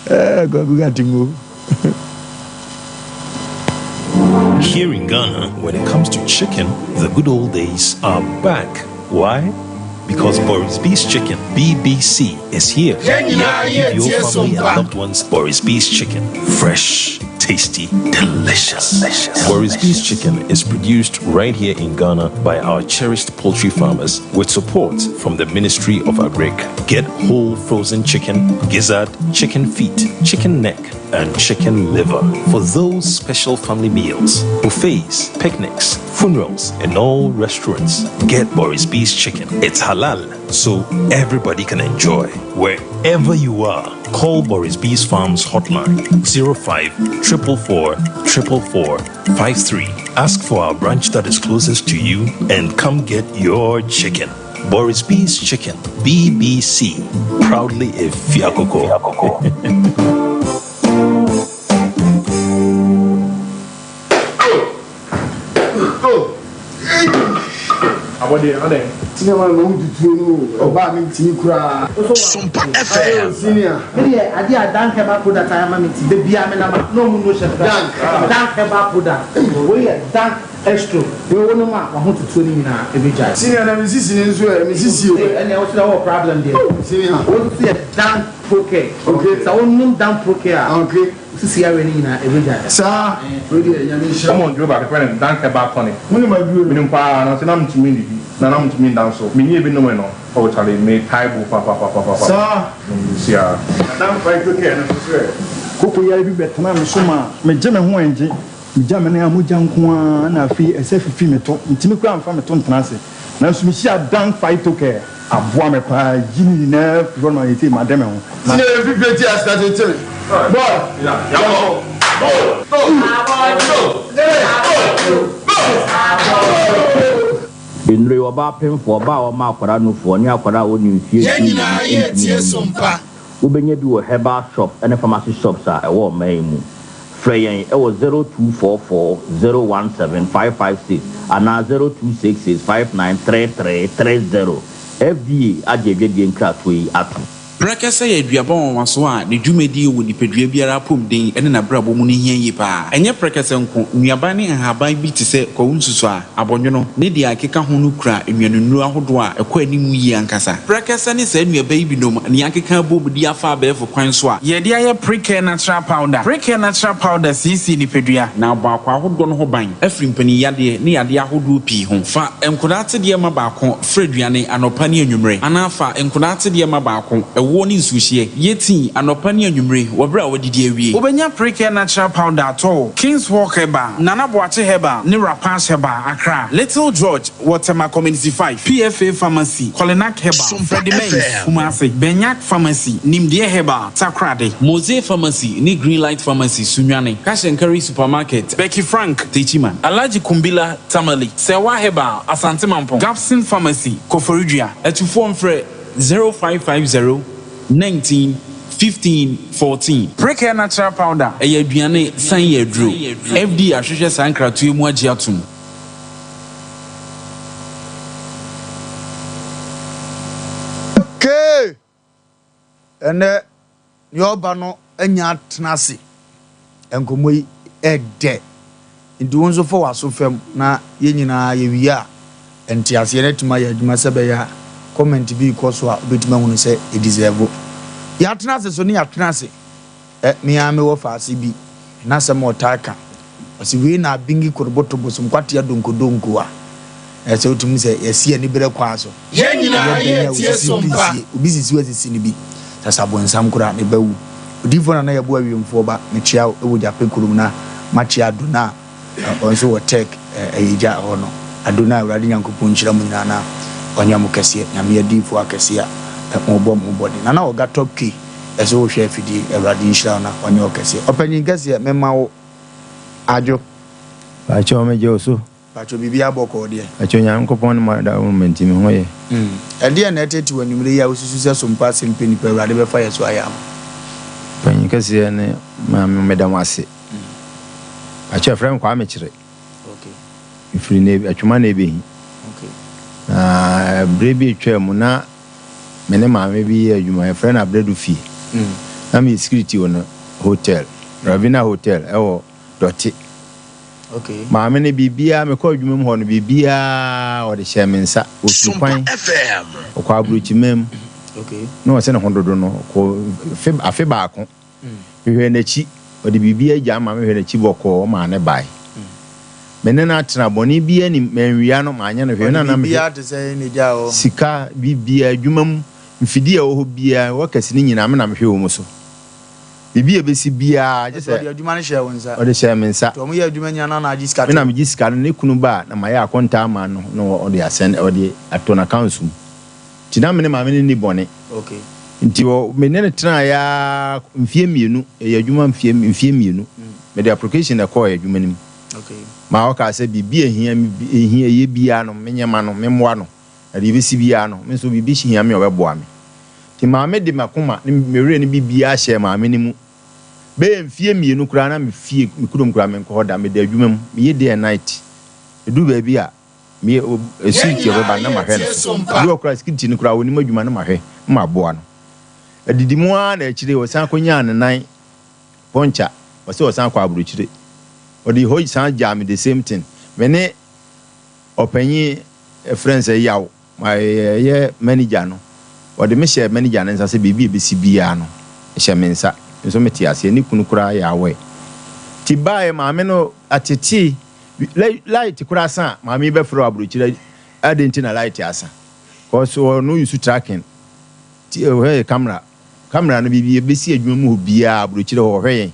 Eh, Kwaku Katingo. Here in Ghana, when it comes to chicken, the good old days are back. Why? Because Boris B's Chicken, BBC, is here. Yeah, Give your family and loved ones Boris B's Chicken. Fresh, tasty, delicious. Boris B's Chicken is produced right here in Ghana by our cherished poultry farmers with support from the Ministry of Agric. Get whole frozen chicken, gizzard, chicken feet, chicken neck, and chicken liver for those special family meals, buffets, picnics, funerals, and all restaurants. Get Boris B's chicken. It's halal, so everybody can enjoy. Wherever you are, call Boris B's Farms hotline 05 444 444 53. Ask for our branch that is closest to you and come get your chicken. Boris B's Chicken, BBC, proudly a Fiakoko. Abɔdeɛ adɛn? Senior man ma wo tutuo no o ɔbaa me ntimi koraa. Sompa FM. Senior. Me deɛ adeɛ a Dank herbal product ayɛ ama me nti da biara me nam a na ɔmo no hyɛ me Dank. Dank herbal product wei yɛ Dank Estro wei wo nom a wahotutuo no nyinaa ɛbɛgyae. Senior na me sisi no nso ɛ me sisi o. Ɛnneɛ wo so deɛ wowɔ problem deɛ. Senior. Wei nso yɛ Dank Procare. Okay. Sɛ wo nom Dank Procare a. Okay. Wo sisi yareɛ no nyinaa ɛbɛgyae. Saa. Wei deɛ Nyame nhyira wo. Wɔn duro baako yɛfrɛ no Dank Herbal Tonic. Wo nim aduro no? Menim paa nanso na mentumi nnidi na na mentumi nda nso. Menyɛɛ bi nomee no oh charlie me tae bo papapapapa. Saa. Mesia. Na Dank Phyto Care no nso so ɛ? Koko yare bi bɛtenaa me so maa megye me ho ɛngye. Megya me nan a mogya nko ara na afei ɛsɛ fifi me to. Mentumi koraa mfa me to ntena ase. Nanso mehyiaa Dan Phytocare. Aboa me paa yi ne nyinaa firi hɔ nom a seesei made me ho. Na. Senior yɛ fifire ti asika tete me. Boy, yɛnkɔ. Nnuro yi, ɔbaa pemfoɔ, ɔbaa a ɔma akwadaa nufoɔ, ne akwadaa a ɔnni mfeɛ Yɛn du nyinaa mmienu yɛ ntumi tie nnom so bi. mpa. Wobɛnya bi wɔ herbal shops ne pharmacy shops a ɛwɔ ɔman yi mu. Frɛ yɛn wɔ 0244 017 556 anaa 0266 5933 30. FDA agye adwadie nkratoɔ yi atom. Prɛkɛsɛ yɛ aduaba nwanwaso a ne dwumadie wɔ nipadua biara apɔmuden ne n'abrabɔ mu no hia yie pa ara. Ɛnyɛ prɛkɛsɛ nko, nnuaba ne nhaban bi te sɛ kwawu nsusuaa, abɔnwono, ne deɛ ɛkeka ho no kura nnuanennuro ahodoɔ a ɛkɔ anim yie ankasa. Prɛkɛsɛ ne saa nnuaba yi binom na yɛakeka abom de afa abɛɛfo kwan so a. Yɛde ayɛ Precare Natural Powder. Precare Natural Powder siesie nipadua. Na abɔ akwaa ahodoɔ no ho ban afiri mpaninyadeɛ ne yadeɛ ahodoɔ pii ho. Fa nkwadaa atedeɛ ma baako fra aduane anɔpa ne anwummere, anaa fa nkwadaa atedeɛ ma baako, ɛwoɔ ne nsuohyeɛ, yɛ tii anɔpa ne anwummere wɔ berɛ a woadidi awie. Wobɛnya Precare Natural Powder atɔ wɔ King's Walk Herbal, Nana Boakye Herbal ne Rapash Herbal, Accra, Little George wɔ Tema Community 5, PFA Pharmacy, Kolinak Herbal, Sompa Freddie Mains, FM. Kumasi, Benyak Pharmacy, Nimdeɛ Herbal, Takoradi. Mose Pharmacy ne Greenlight Pharmacy, Sunyani, Cash and Carry Supermarket, Becky Frank, Techiman. Alhaji Kumbila, Tamale, Serwaa Herbal, Asante Mampong, Gapson Pharmacy, Koforidua. Atufoɔ mfrɛ 0550 19 15 14. Precare Natural Powder. Ɛyɛ aduane san yɛ aduro. FDA ahwehwɛ saa nkratoɔ yi mu agye atom. Okay! Ɛnnɛ, nea ɔba no anya atena ase. Nkɔmmɔ yi ɛdɛ. Nti wo nso fa w'aso fam na yɛn nyinaa yɛwie a, nteaseɛ no atumi ayɛ adwuma sɛ ɛbɛyɛ a comment bi rekɔ so a wobɛtumi ahunu sɛ ɛdeserve. Yɛatena ase so ne yɛatena ase. Ɛ, me ara mewɔ faase bi, n'asɛm a ɔtaa ka. Ɔse wei na abingi koroboto bosom kwatea donkodonko a. Ɛsɛ sɛ wotumi sɛ yɛasi aniberɛ kwan so. Yɛn nyinaa Ɛyɛ dɛn yɛ a tie osisi so obi mpa. sie, obi sisi wo asisi no bi. Sasa bonsam koraa ne ba wu. Odiyifoɔ Nana Yɛboa Awiemfoɔ ba, mekyea wo wɔ Gyapɛ kurom na makyea Adonai ɔno nso wɔ Turk ɛyɛ gya hɔ no. Adonai Awurade Nyankopɔn nhyira mo nyinaa na ɔnyɛ mo kɛseɛ. Nyame adiyifoɔ akɛseɛ a mobɔ mo ho bɔden. Nana Ɔga Top K ɛsɛ wohwɛ afidie Awurade nhyira wo na ɔnyɛ wo kɛseɛ. Ɔpanyin kɛseɛ mema wo adwo. Pakyɛw megye wo so. Pakyɛw biribiara bɔkɔɔ deɛ? Pakyɛw Nyankopɔn ne m'adawroma nti me ho yɛ. Ɛdeɛn na ɛtete wo anwummerɛ yi a wosusu sɛ sompa asɛm pɛ nipa Awurade bɛfa yɛ so ayɛ ama wo? Panyin kɛseɛ ne maame meda mo ase. Pakyɛw yɛfrɛ me Kwame Kyere. Mefiri ne Atwoma na Ebehi. Na berɛ bi atwaa mu na me ne maame bi yɛ adwuma yɛfrɛ no Abrɛdu Fie. Na meyɛ security wɔ no hotel, Ravina Hotel ɛwɔ Dɔte. Maame no biribiara, mekɔɔ adwuma mu hɔ no, biribiara ɔde hyɛɛ me nsa. Ɔtuu kwan, ɔkɔɔ aburokyiman mu, na ɔse ne ho dodo no, ɔkɔɔ afe baako. Mehwɛɛ n'akyi, ɔde biribiara gyaa ma mehwɛɛ n'akyi bɔkɔɔ, ɔmaa no bae. Me ne no atena, bɔne biara nnim, manwia no, manyɛ no hwee. Ɔde biribiara te sɛ na egyaa hɔ. Sika, biribiara, adwuma mu, mfidie a ɛwɔ hɔ biara, workers no nyinaa, me na mehwɛ wɔn so. Biribi a ɛbɛsi biara, gye sɛ. Ɔde adwuma no hyɛɛ wo nsa. Ɔde hyɛɛ me nsa. Nti wɔyɛ adwuma nyinaa na na agye sika Me na to. megye sika no, ne kunu ba a, na mayɛ akontaa ama no na ɔde asɛn, ɔde ato n'accounts mu. Nti na me ne maame no nni bɔne. Okay. Nti ɔ, me ne no tenaeɛ ara mfeɛ mmienu, yɛyɛ adwuma mfeɛ, mfeɛ mmienu. Mede application na ɛkɔɔ adwuma no mu. Okay. Maa ɔkaa sɛ biribi a ɛhia me, ɛhia, ɛyɛ biara no, menyɛ ma no, memmoa no. Na deɛ ɛbɛsi biara no, me nso biribi hia me a ɔbɛboa me. Nti maame de m'akoma ne me werɛ ne biribiara hyɛɛ maame no mu. Bɛyɛ mfeɛ mmienu koraa na me fie, me kurom koraa menkɔ hɔ da. Meda adwuma mu, meyɛ day and night. Ɛduru baabi a, me Yɛn security a nyinaa ɔbɛba no na yɛ mahwɛ no tie so. so mpa. Ebi wɔ hɔ koraa security no koraa ɔnim adwuma no mahwɛ na maboa no. Adidi mu ara na akyire ɔsan kɔnyaa ne nan pɔnkya, ɔsɛ ɔsan kɔ aburokyire. Ɔde hɔ san gyaa me the same thing. Me ne ɔpanyin yɛfrɛ no sɛ Yaw. Mayɛ manager no, wɔde me hyɛɛ manager no nsa sɛ biribi a ɛbɛsi biara no, ɛhyɛ me nsa. Me nso mete aseɛ. Ne kunu koraa yɛ aware. Nti baeɛ, maame no atetee, light koraa sa a, maame yi bɛfrɛ wɔ aburokyire, adɛn nti na light asa? Cause ɔno use tracking, nti ɔhwɛ yɛ camera. Camera no biribi a ɛbɛsi adwuma mu hɔ biara, aburokyire hɔ, ɔhwɛ yɛn.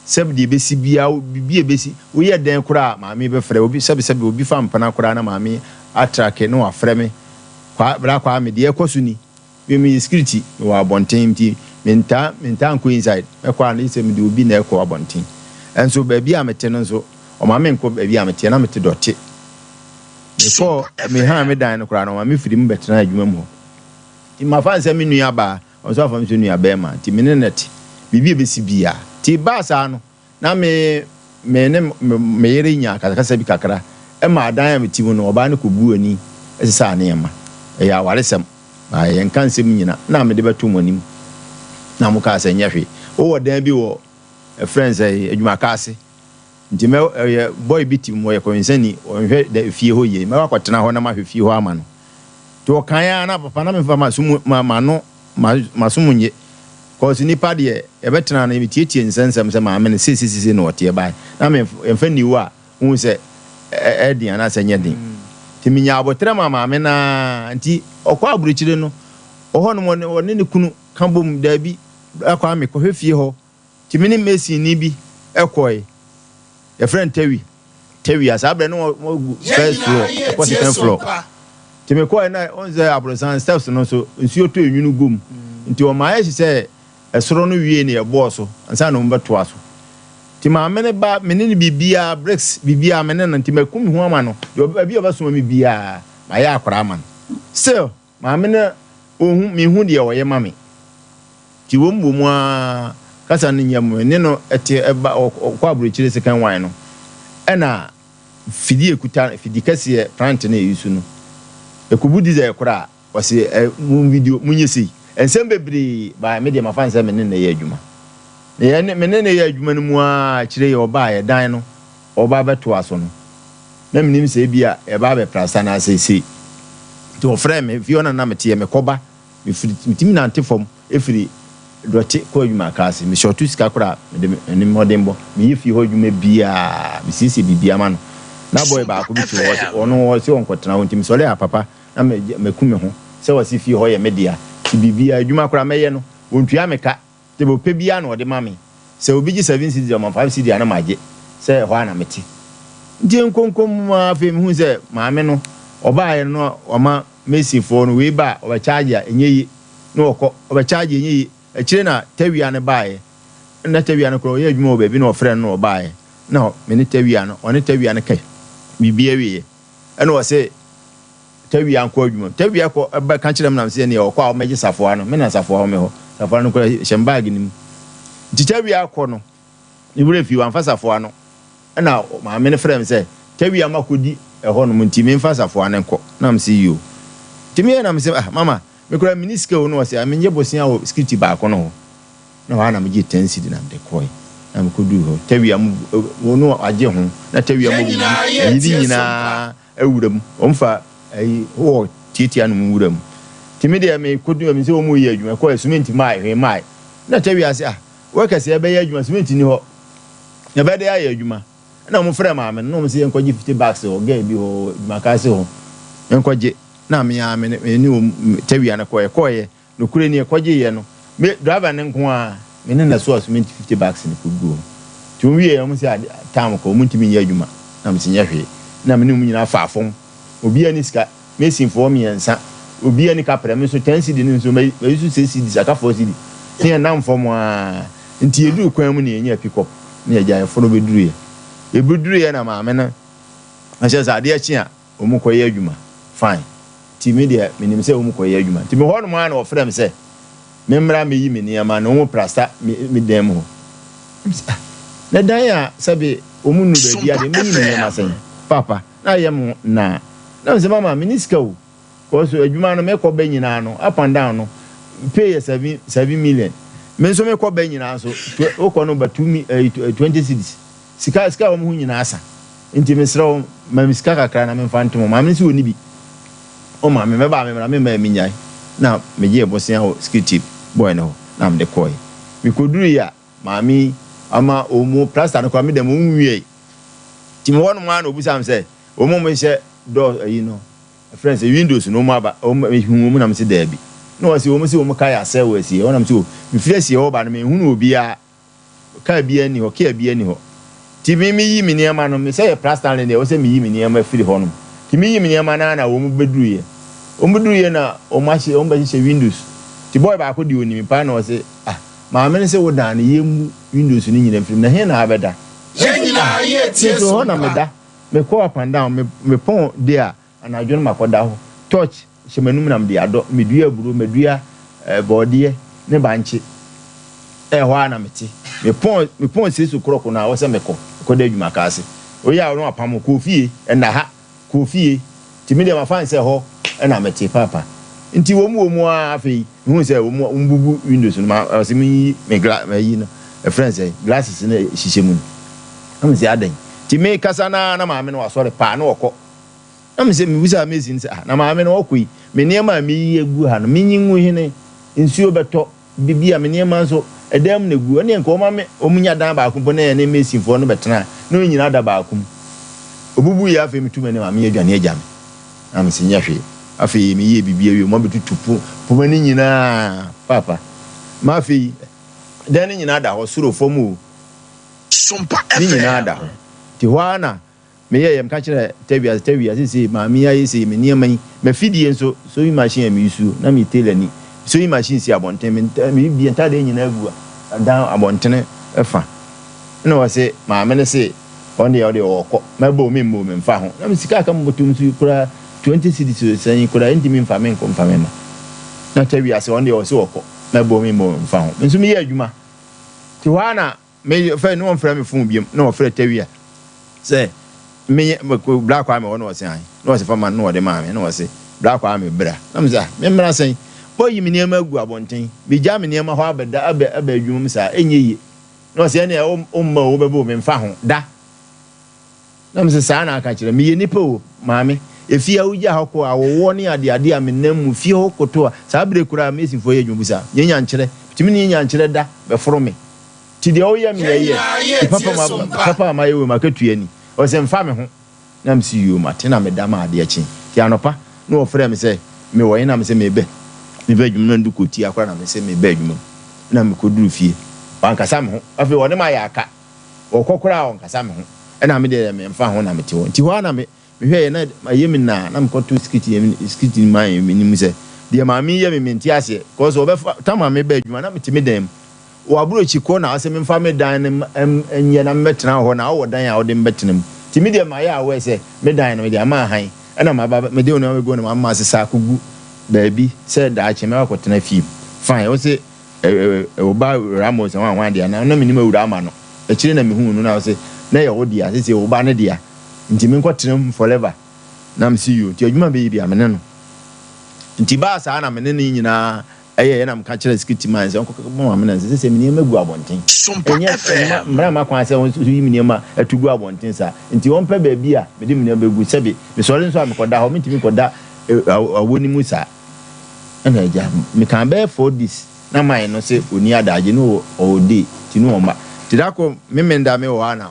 Sɛ deɛ ɛbɛsi biara, biribi a ɛbɛsi, woyɛ dɛn koraa a, maame bɛfrɛ. Obi, sɛbesɛbe, obi fa mpena koraa na maame atrake na wafrɛ me. Kwa, Bra Kwame, deɛ ɛrekɔ so ni. Me, meyɛ sikiriti, mewɔ abɔnten nti, Mentaa mentaa nkɔ inside. Mɛkɔ a na gye sɛ mede obi na ɛkɔ abɔnten. Ɛnso baabi a mete no nso, ɔma menkɔ baabi a meteɛ, na mete dɔte. Mekɔɔ, mehaa me dan no koraa no, ɔma mefiri mu bɛtenaa adwuma mu hɔ. Nti mafa no sɛ me nuabaa, ɔno nso afa me sɛ nuabarima, nti me ne no te. Biribi a ɛbɛsi biara. Nti ɛbaa saa no, na me me ne me yere nya akasakasa bi kakra ma adan a mete mu no, ɔbaa no kɔbuu ani sesaa nneɛma. Ɛyɛ awaresɛm, na yɛnka nsɛm nyina na mede bɛto mo anim na mokaa sɛ nyɛ hwee. Wowɔ dan bi wɔ ɛfrɛ no sɛ adwumaka ase, nti mɛ ɛyɛ boy bi te mu, ɔyɛ kɔwensani, ɔnhwɛ da fie hɔ yie, mɛkɔ akɔtena hɔ na mahwɛ fie hɔ ama no. Nti ɔkaeɛ ara na papa na memfa m'aso mu ma m'ano m'aso mu nye. Cause nipa deɛ yɛbɛtena no metietie nsɛnsɛm sɛ maame no sei sei sei na ɔteɛ by na me yɛmfa nni wo a wohu sɛ ɛyɛ den anaasɛ ɛnyɛ den. Nti menya aboterɛ ma maame no ara nti ɔkɔ aburokyire no ɔhɔ nom ɔne ne kunu ka bom daabi bra Kwame kɔhwɛ fie hɔ nti me ne masonni bi kɔe yɛfrɛ no Tawi Tawi a saa berɛ no wɔgu first floor ɛkɔ second floor nti mekɔɛ na ɔn sɛ aborosan steps no so nsuo tɔ enwunu gu mu nti wɔn ayɛ sɛ ɛsoro no wie ne ɛbɔɔ so ansa na wɔn bɛtoa so nti maame no ba me ne no biribiara bricks biribiara me ne no nti maku me ho ama no deɛ baabi a ɔbɛsoma me biara mayɛ akwaraa ama no still Maame no ohu mehu deɛ ɔyɛ ma me nti wom wom aa kasa no nyɛ me ne no te ɛba ɔkɔ aburokyire second one no ɛna fidie ekuta fidi kɛseɛ plant no ɛyusu no ekubu diesel koraa ɔse ɛ mo video mo nyɛ sei nsɛm bebree baa me deɛ mafa no sɛ me ne no yɛ adwuma na yɛ me ne no yɛ adwuma no mu aa akyire yɛ ɔbaa yɛ dan no ɔba bɛtoa so no na menim sɛ ebia yɛba abɛprasa anaasɛ sei. Nti wɔfrɛɛ me, fie hɔ na na meteɛ, mekɔba, mefiri, metumi nante fam firi Dɔte kɔ adwumaka ase, mehyɔto sika koraa a, mede me mmɔdenbɔ, meyɛ fie hɔ adwuma biara, mesiesie biribiara ma no. Na boy baako bi te hɔ, ɔse ɔno ɔse ɔnkɔtena hɔ, nti mesɔre a papa na maku me ho sɛ ɔse fie hɔ yɛ me dea, nti biribiara, adwuma koraa mɛyɛ no, ɔntua me ka. Deɛ ɔpɛ biara na ɔde ma me. Sɛ obi gye seven cedis a, ɔma me five cedi a na magye, sɛ ɛhɔ ara na mete. Nti nkonkom mu ara afei mehuu sɛ maame no, ɔbaeɛ no na wama Masonfoɔ no, wei ba a, ɔbɛkyaagye a, ɛnyɛ yie, na ɔkɔ, ɔbɛkyaagye ɛnyɛ yie. Akyire na Tawia no baeɛ. Na Tawia no koraa ɔyɛ adwuma wɔ baabi na ɔfrɛɛ no na ɔbaeɛ. Na me ne Tawia no, ɔne Tawia no ka biribi awieɛ. Ɛna ɔse. Tawia nkɔ adwuma mu. Tawia kɔ bɛ ka kyerɛ me na me se ɛneɛ ɔkɔ a ɔmɛgye safoa no. Me na safoa wɔ me hɔ. Safoa no koraa hyɛ me bag no mu. Nti Tawia kɔ no, ne werɛ fii wamfa safoa no. Ɛna maame no frɛɛ me sɛ Tawia ma kɔdi ɛhɔ nom nti memfa safoa no nkɔ. Na me se yoo. Nti meyɛɛ na me se ah mama me koraa menni sika o na ɔse ah mennye bosea wɔ skiriti baako no hɔ. Na hɔ ara na megyee ten cedi na mede kɔe. Na mekɔduu hɔ Tawia mu no agye ho na Tawia mu abubu ayi ne nyinaa. Wura mu, wɔn fa ayi wɔ tiatia nom wura mu. Nti me deɛ me kɔ du me sɛ wɔn yɛ adwuma kɔ cement mae hwee mae. Na kyɛ wiase ah workers yɛ bɛyɛ adwuma cement ni hɔ. Na bɛde ayɛ adwuma. Ɛna wɔn frɛ maame no na wɔn sɛ yɛn kɔ gye 50 bags wɔ girl bi hɔ adwuma kaase hɔ. Yɛn kɔ gye. Na me a me ne wɔn tawia no kɔ yɛ kɔ yɛ. Nokorɛ ni, yɛkɔgyeeɛ no, me, driver no nko ara, me ne no soaa cement 50 bags no kɔguu hɔ. Nti wɔn wieeɛ no, wɔn se ade, time kɔ, wɔn ntumi nyɛ adwuma. Na mese nyɛ hwee. Ɛna me ne wɔn nyinaa faa fam. Obiara nni sika, masonfoɔ mmiɛnsa, obiara nni kaprɛ, me nso 10 cedi no nso, mayi so 6 cedis, aka 4 cedi. Ne yɛnam fam ara. Nti yɛduruu kwan mu na yɛnyaa pick up, na yɛgyae yɛforo bɛduruiɛ. Yɛbɛduruiɛ na maame no hyɛɛ sɛ adeɛ kye a, Wɔn kɔ yɛ adwuma fine nti me deɛ me nim sɛ wɔn kɔ yɛ adwuma nti me hɔ nom ara na wɔfrɛ me sɛ me mmra me yi me nneɛma na wɔn prasta me me dan mu hɔ me sɛ ah na dan a sɛbe wɔn nnu baabi adeɛ me yi me nneɛma sɛn papa na ayɛ mo naa na me sɛ mama me ni sika o kɔɔ so adwuma no me kɔ bɛ nyinaa no up and down no pay yɛ 7 7 million me nso me kɔ bɛ nyinaa nso wokɔ no ba 2 mi 20 cedis sika sika wɔn ho nyinaa asa. Nti mesrɛ wo, ma me sika kakra na memfa ntom wo. Maame no se ɔnni bi. Ɔma me, mɛba a memmra, memma a mennyae. Na megyee bosea wɔ security boy no hɔ na mede kɔe. Mekɔduruiɛ a, maame yi ama wɔn plaster no koraa me dɛm wɔnwiei. Nti mewɔ hɔnom ara na ɔbisaa me sɛ, wɔn a wɔhyehyɛ door ayi no, ɛfrɛ no sɛ windows no wɔn aba, wɔn mehuu wɔn na mese daabi. Na ɔse wɔn se wɔn kaa yɛ asɛe wɔ asieɛ hɔ na mese o, mefiri asieɛ hɔ ba no menhunuu obiara. Car biara nni hɔ, kia biara nni hɔ. Nti me meyi me nneɛma no, me sɛ yɛ plastering deɛ ɛwɔ sɛ meyi me nneɛma firi hɔ nom. Nti meyi me nneɛma no ara na wɔn bɛduruiɛ. Wɔn bɛduruiɛ na wɔn ahyɛ, wɔn bɛhyehyɛ windows. Nti boy baako deɛ ɔnim me paa na ɔse ah maame no se wo dan no yɛmmu windows no nyina mfiri mu na he na abɛda? Yɛn nyinaa Ah yɛretie me nso hɔ na Sompa. meda, mekɔ up and down, me mepɔn day a anadwo no makɔda hɔ, torch hyɛ m'anum na mede adɔ, medua aburo, madua eh, bɔɔdeɛ ne bankye, ɛhɔ ara na mete, mepɔn mepɔn six o'clock no a ɛwɔ sɛ mekɔ, mekɔda adwuma ka ase, woyɛ a na wapam wo, kɔ fie, ɛnna ha. Kɔɔ fie, nti me deɛ mafa no sɛ hɔ na mete paapa. Nti wɔn wɔ mu ara afei mehuu sɛ wɔn wɔn bubu windows no ma ɔsɛ menyiyi me gla mayi no ɛfrɛ no sɛ glasses no hyehyɛ mu no. Na me sɛ adɛn? Nti me kasa no ara na maame no wasɔre paa na ɔkɔ. Na me sɛ mebisaa mason sɛ ah na maame no ɔkɔ yi me nneɛma a meyi agu ha no menyi ngu hene nsuo bɛtɔ Biribi a me nneɛma nso, ɛdan mu na egu. Ɛnneɛ nka wɔmma me wɔnnya dan baako mpo na yɛne Masonfoɔ no bɛtena na wɔn nyinaa da baako mu. Ɔbubuiɛ afei metu m'ani maame adwane agya me. Na mese nyɛ hwee. Afei meyɛɛ biribi awie wɔabɛtutu po poma no nyinaa paapa. Ma afei dan no nyinaa da hɔ soro fam o. Ne nyinaa da hɔ. Nti hɔ ara na Meyɛeɛ, meka kyerɛɛ Tawia sɛ, Tawia, seesei maame yi ayɛ sei, me nneɛma yi, m'afidie nso, sewing machine a meyusu, na meyɛ tailor ni, sewing machine si abɔnten, me nta, me bibia, ntaadeɛ nyinaa gu dan abɔntene fa. Ɛna ɔse, maame no se, ɔno deɛ, ɔdeɛ ɔɔkɔ, mɛbɔ o, memmɔ o, memfa ho. Na me sika a aka me bɔtɔ mu nso koraa, 20 cedis o, sɛn koraa, ɛntumi mfa me nkɔ mfa me mma. Na Tawia se, ɔno deɛ ɔse ɔkɔ, mɛbɔ o, memmɔ o, memfa ho. Me nso meyɛ adwuma. Nti hɔ ara na Me fɛ ne wɔnfrɛ me phone biom na wɔfrɛ Tawia sɛ me bra Kwame hɔ na ɔse ae na ɔse fa ma no na ɔde maa me na ɔse bra Kwame bra na me se ah me mmra sɛn moayi me nneɛma agu abɔnten me gya me nneɛma hɔ abɛda abɛ aba adwuma mu saa ɛnyɛ yie na ɔse ɛneɛ wo mma o wobɛba o me mfa ho da Na mese, Saa na aka kyerɛ me. Meyɛ nipa o, maame. Efie a wogyaa hɔ kɔ, awɔwɔ ne adeade a menam mu, fie hɔ koto a, saa bere koraa a masonfoɔ yɛ adwuma bisa, nyɛ nyankyerɛ. Metumi ne nyankyerɛ da, bɛforo me. Nti deɛ woyɛ me yɛ yɛ. Nti papa ma, papa a mayɛ wei, m'akatua ni. Ɔse, mfa me ho. Na mese, yoo, mate na meda ma adeɛ kye. Nti anɔpa, na wɔfrɛɛ me sɛ, mewɔ he? Na mese, mebɛ. Mebɛ adwuma mu, na ndu kɔtia koraa na mese mebɛ adwuma mu. Na mekɔduru fie. Wankasa me ho. Afei ɔne mayɛ aka. Ɔkɔ koraa a ɔnkasa me ho. Ɛna me deɛ memfa ho na mete hɔ. Nti hɔ ara na me mehwɛeɛ na mayɛ me naa na mekɔto skiti skiti no maa menim sɛ deɛ maame yi yɛ me mente aseɛ cause ɔbɛfa tam a meba adwuma na mete me dan mu wɔ aburokyi kɔ na ɔsɛ memfa me dan no nyɛ na mebɛtena hɔ na ɔwɔ dan a ɔde mebɛtena mu nti me deɛ mayɛ aware sɛ me dan no mede ama ahan ɛna maba mede nneɛma bɛgu na mama asesa akɔgu baabi sɛ daakye mɛba akɔtena fie fine ɔse Wo ba Ramos hwan hwan dea na na menim awura ama no akyire na mehuu no na ɔse na ɛyɛ wo dea sese wo ba no dea nti menkɔ tena mu forever na mese yoo nti adwuma bɛyɛ bia mene no nti baa saa na mene no nyinaa ɛyɛyɛ na meka kyerɛ security man sɛ ɔnkɔ bɔ maame na sɛ sese me nneɛma gu abɔnten ɛnyɛ mmara ma kwan sɛ wɔn yi me nneɛma ɛto gu abɔnten saa nti wɔmpɛ baabi a mede me nneɛma bɛgu sɛbe mesɔre nso a mekɔda hɔ mentumi nkɔda awɔ no mu saa. Ɛna agya mekaa bɛyɛ 4 days na man no sɛ ɔni adagye no ɔwɔ day nti no ɔmma nti da koro memenda me wɔ hɔ a na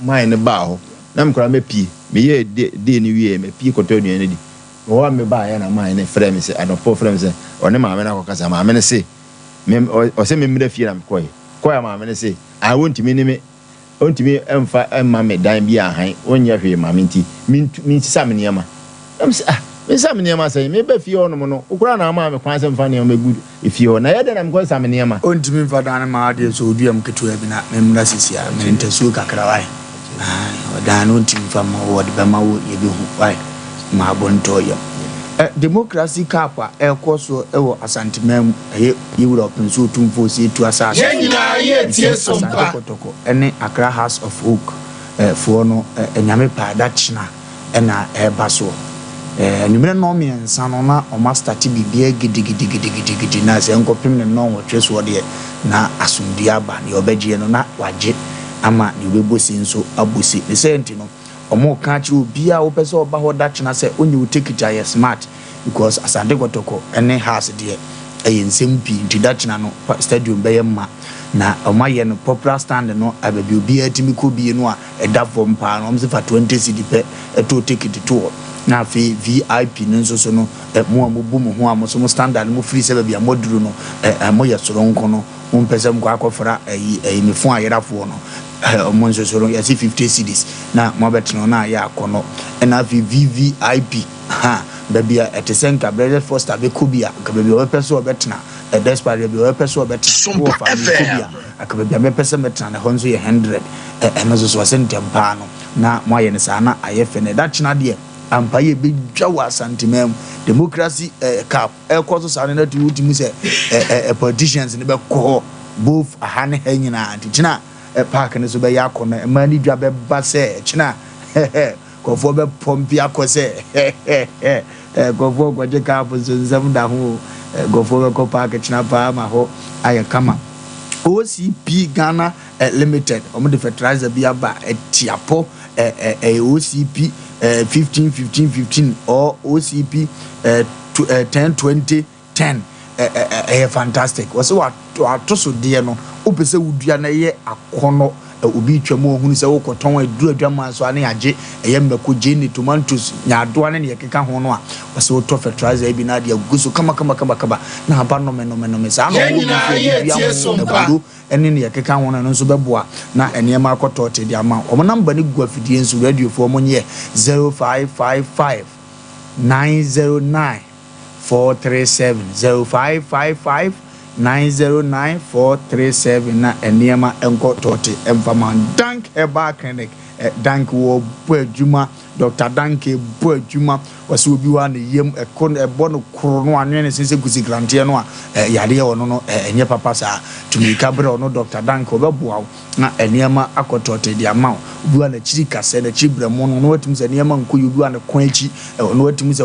man no baa hɔ na me koraa mapie meyɛɛ day day no wieɛ mapie kɔtɔ aduane di wɔ hɔ a mebaeɛ na man no frɛ me sɛ anɔpa ɔfrɛ me sɛ ɔne maame no akɔkasa maame no se me ɔsɛ memmra fie na mekɔɛ kɔɛ maame no se ah wɔntumi ne me Ontumi mfa mma me dan bi a hann, ɔnyɛ hwee mma me nti mentu mensesa me nneɛma. Na mese, Ah, mensesa me nneɛma sɛn? Mereba fie hɔnom no, wo koraa na womaa me kwan sɛ memfa nneɛma mmɛgu efie hɔ, na ɛyɛ dɛn na mekɔsesa me nneɛma? Ontumi mfa dan no mma wo deɛ, sɛ ɔdua mu ketewa bi na memmra seesei a, mene ntasuo kakra, wae? Aane, ɔdan no ontumi mfa mma wo, ɔde bɛma wo, yɛbɛhu, wae? Ma abo ntɔ yam. Ɛ, Democracy Cup a ɛrekɔ soɔ wɔ Asanteman mu, ɛyɛ Yewura Ɔpɛnsu Otumfoɔ Osei Tuah asase Yɛn so, nyinaa yɛ tie between so Asante mpa. Kɔtɔkɔ ne Accra Hearts of Oak foɔ no, Nyame pɛ a da kyena na ɛreba soɔ. Anwummerɛ nnɔnmiɛnsa no na wɔn astate biribiara gidigidigidigidi na sɛ nkɔpem ne nnɔnwɔtwe soɔ deɛ na asomdwoeɛ aba, deɛ ɔbɛgyeɛ no na wagye ama deɛ ɔbɛbɔ se nso abɔ se. Ne saa nti no, Ɔmo ka akyerɛ obiaa a wopɛ sɛ ɔba hɔ da kyena sɛ onyɛ wo tekiti a yɛ smart because Asante Kɔtɔkɔ ne Hearts deɛ ɛyɛ nsɛm pii nti da kyena no stadium bɛyɛ ma na ɔmo ayɛ no popular stand no a baabi obiaa tumi kɔ bie no a ɛda fam paa no ɔmo se fa 20 cedi pɛ tɔ tekiti to hɔ na afei VIP no nso so no mo a mo bu mo ho a mo so mo standard no mo firi sɛ baabi a mo aduru no mo yɛ soronko no mo mpɛ sɛ mo kɔ akɔfra ɛyi ɛyi me fon ayerafoɔ no Ɔmo nso so no yɛse 50 cedis na moabɛtena hɔ na ayɛ akɔnɔ. Ɛna afei VVIP, ahaa, baabi a ɛte sɛ nka Blessed Foster bɛkɔ bi a, nka baabi a ɔbɛpɛ sɛ ɔbɛtena. Despite baabi a ɔbɛpɛ sɛ ɔbɛtena no, wowɔ fa mekɔ bi a, anka baabi a mɛpɛ sɛ mɛtena no, ɛhɔ nso yɛ hundred. Ɛno nso so, ɔse ntɛm paa no na moayɛ no saa na ayɛ fɛ. Na ɛda kyena deɛ, ampa yɛbɛdwa wɔ Asanteman mu. Democracy cup ɛrekɔ so saa no, na wotumi sɛ politicians no bɛkɔ hɔ both aha ne ha nyinaa. Nti kyena park no so bɛyɛ akɔnnɔ, mmaa no dwa bɛba sɛ kyena Nkurɔfoɔ bɛpɔmpe akɔ sɛ hɛhɛhɛ Nkurɔfoɔ rekɔgye cup nso nsɛm da ho o Nkurɔfoɔ bɛkɔ park kyena paa ma hɔ ayɛ kama. OCP Ghana Limited wɔn de fertilizer bi aba Atiapɔ ɛyɛ OCP 15 15 15 or OCP 10 20 10 ɛ ɛ ɛ ɛyɛ fantastic. Wɔse wato so deɛ no wopɛ sɛ wodua na ɛyɛ akɔnɔ ɛ obi retwa mu ɔhunu sɛ wokɔtɔn aduru adwaman so a ne yɛagye ɛyɛ mmako, gyeene, tomatoes, nyaadoa ne deɛ ɛkeka ho no a wɔse wotɔ fertilizer yi bi na ade agu so kama kama kama kama na aba nome nome nome saa na Yɛn wɔwɔ bi nso nyinaa a yɛ yɛde dua tie mo, sompa. aburo ne deɛ ɛkeka ho no ɛno nso bɛboa na nneɛma akɔ tɔɔte de ama wo. Wɔn number no gu afidie nso radiofoɔ monyɛ 0555 909 437 0555 909 437 na nneɛma nkɔ tɔɔte mfa ma wo. Dank Herbal Clinic, Dank wɔbɔ adwuma, Doctor Dank bɔ adwuma, ɔsɛ obi wɔ a ne yam ɛkɔ ɛbɔ no koro no anwene ne se sɛ kusikranteɛ no a yadeɛ wɔ no no ɛnyɛ papa saa. Tu mirika brɛ ɔno Doctor Dank ɔbɛboa wo. na nneɛma akɔ tɔɔtee de ama wo. Obi wɔ a n'akyiri kasɛɛ, n'akyiri brɛmo no, na watumi sɛ nneɛma nkɔ yie. Obi wɔ a ne kɔn akyi, na watumi sɛ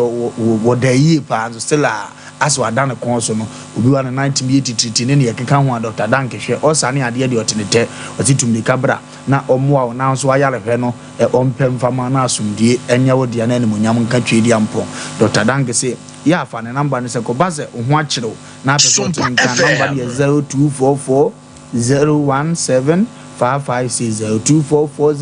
wɔda yie paa nso still a asɛ wada ne kɔn so no. Obi wɔ a ne nan tumi yɛ titiritii ne nea ɛkeka ho a Dɔkta Danke hwɛ. Ɔsa ne adeɛ deɛ ɔte ne tɛ. Ɔse tu mmirika bra na ɔmmoa wo nanso w'ayarehwɛ no ɔmpɛ mfa ma na asomdwie nyɛ wo dea na animuonyam nka Tweediampɔn. Dɔkta Danke se yɛ a fa ne number no sɛ kɔba sɛ wo ho akyere wo na apɛ sɛ ɔte ne nka a number no yɛ 0244 017 556 0244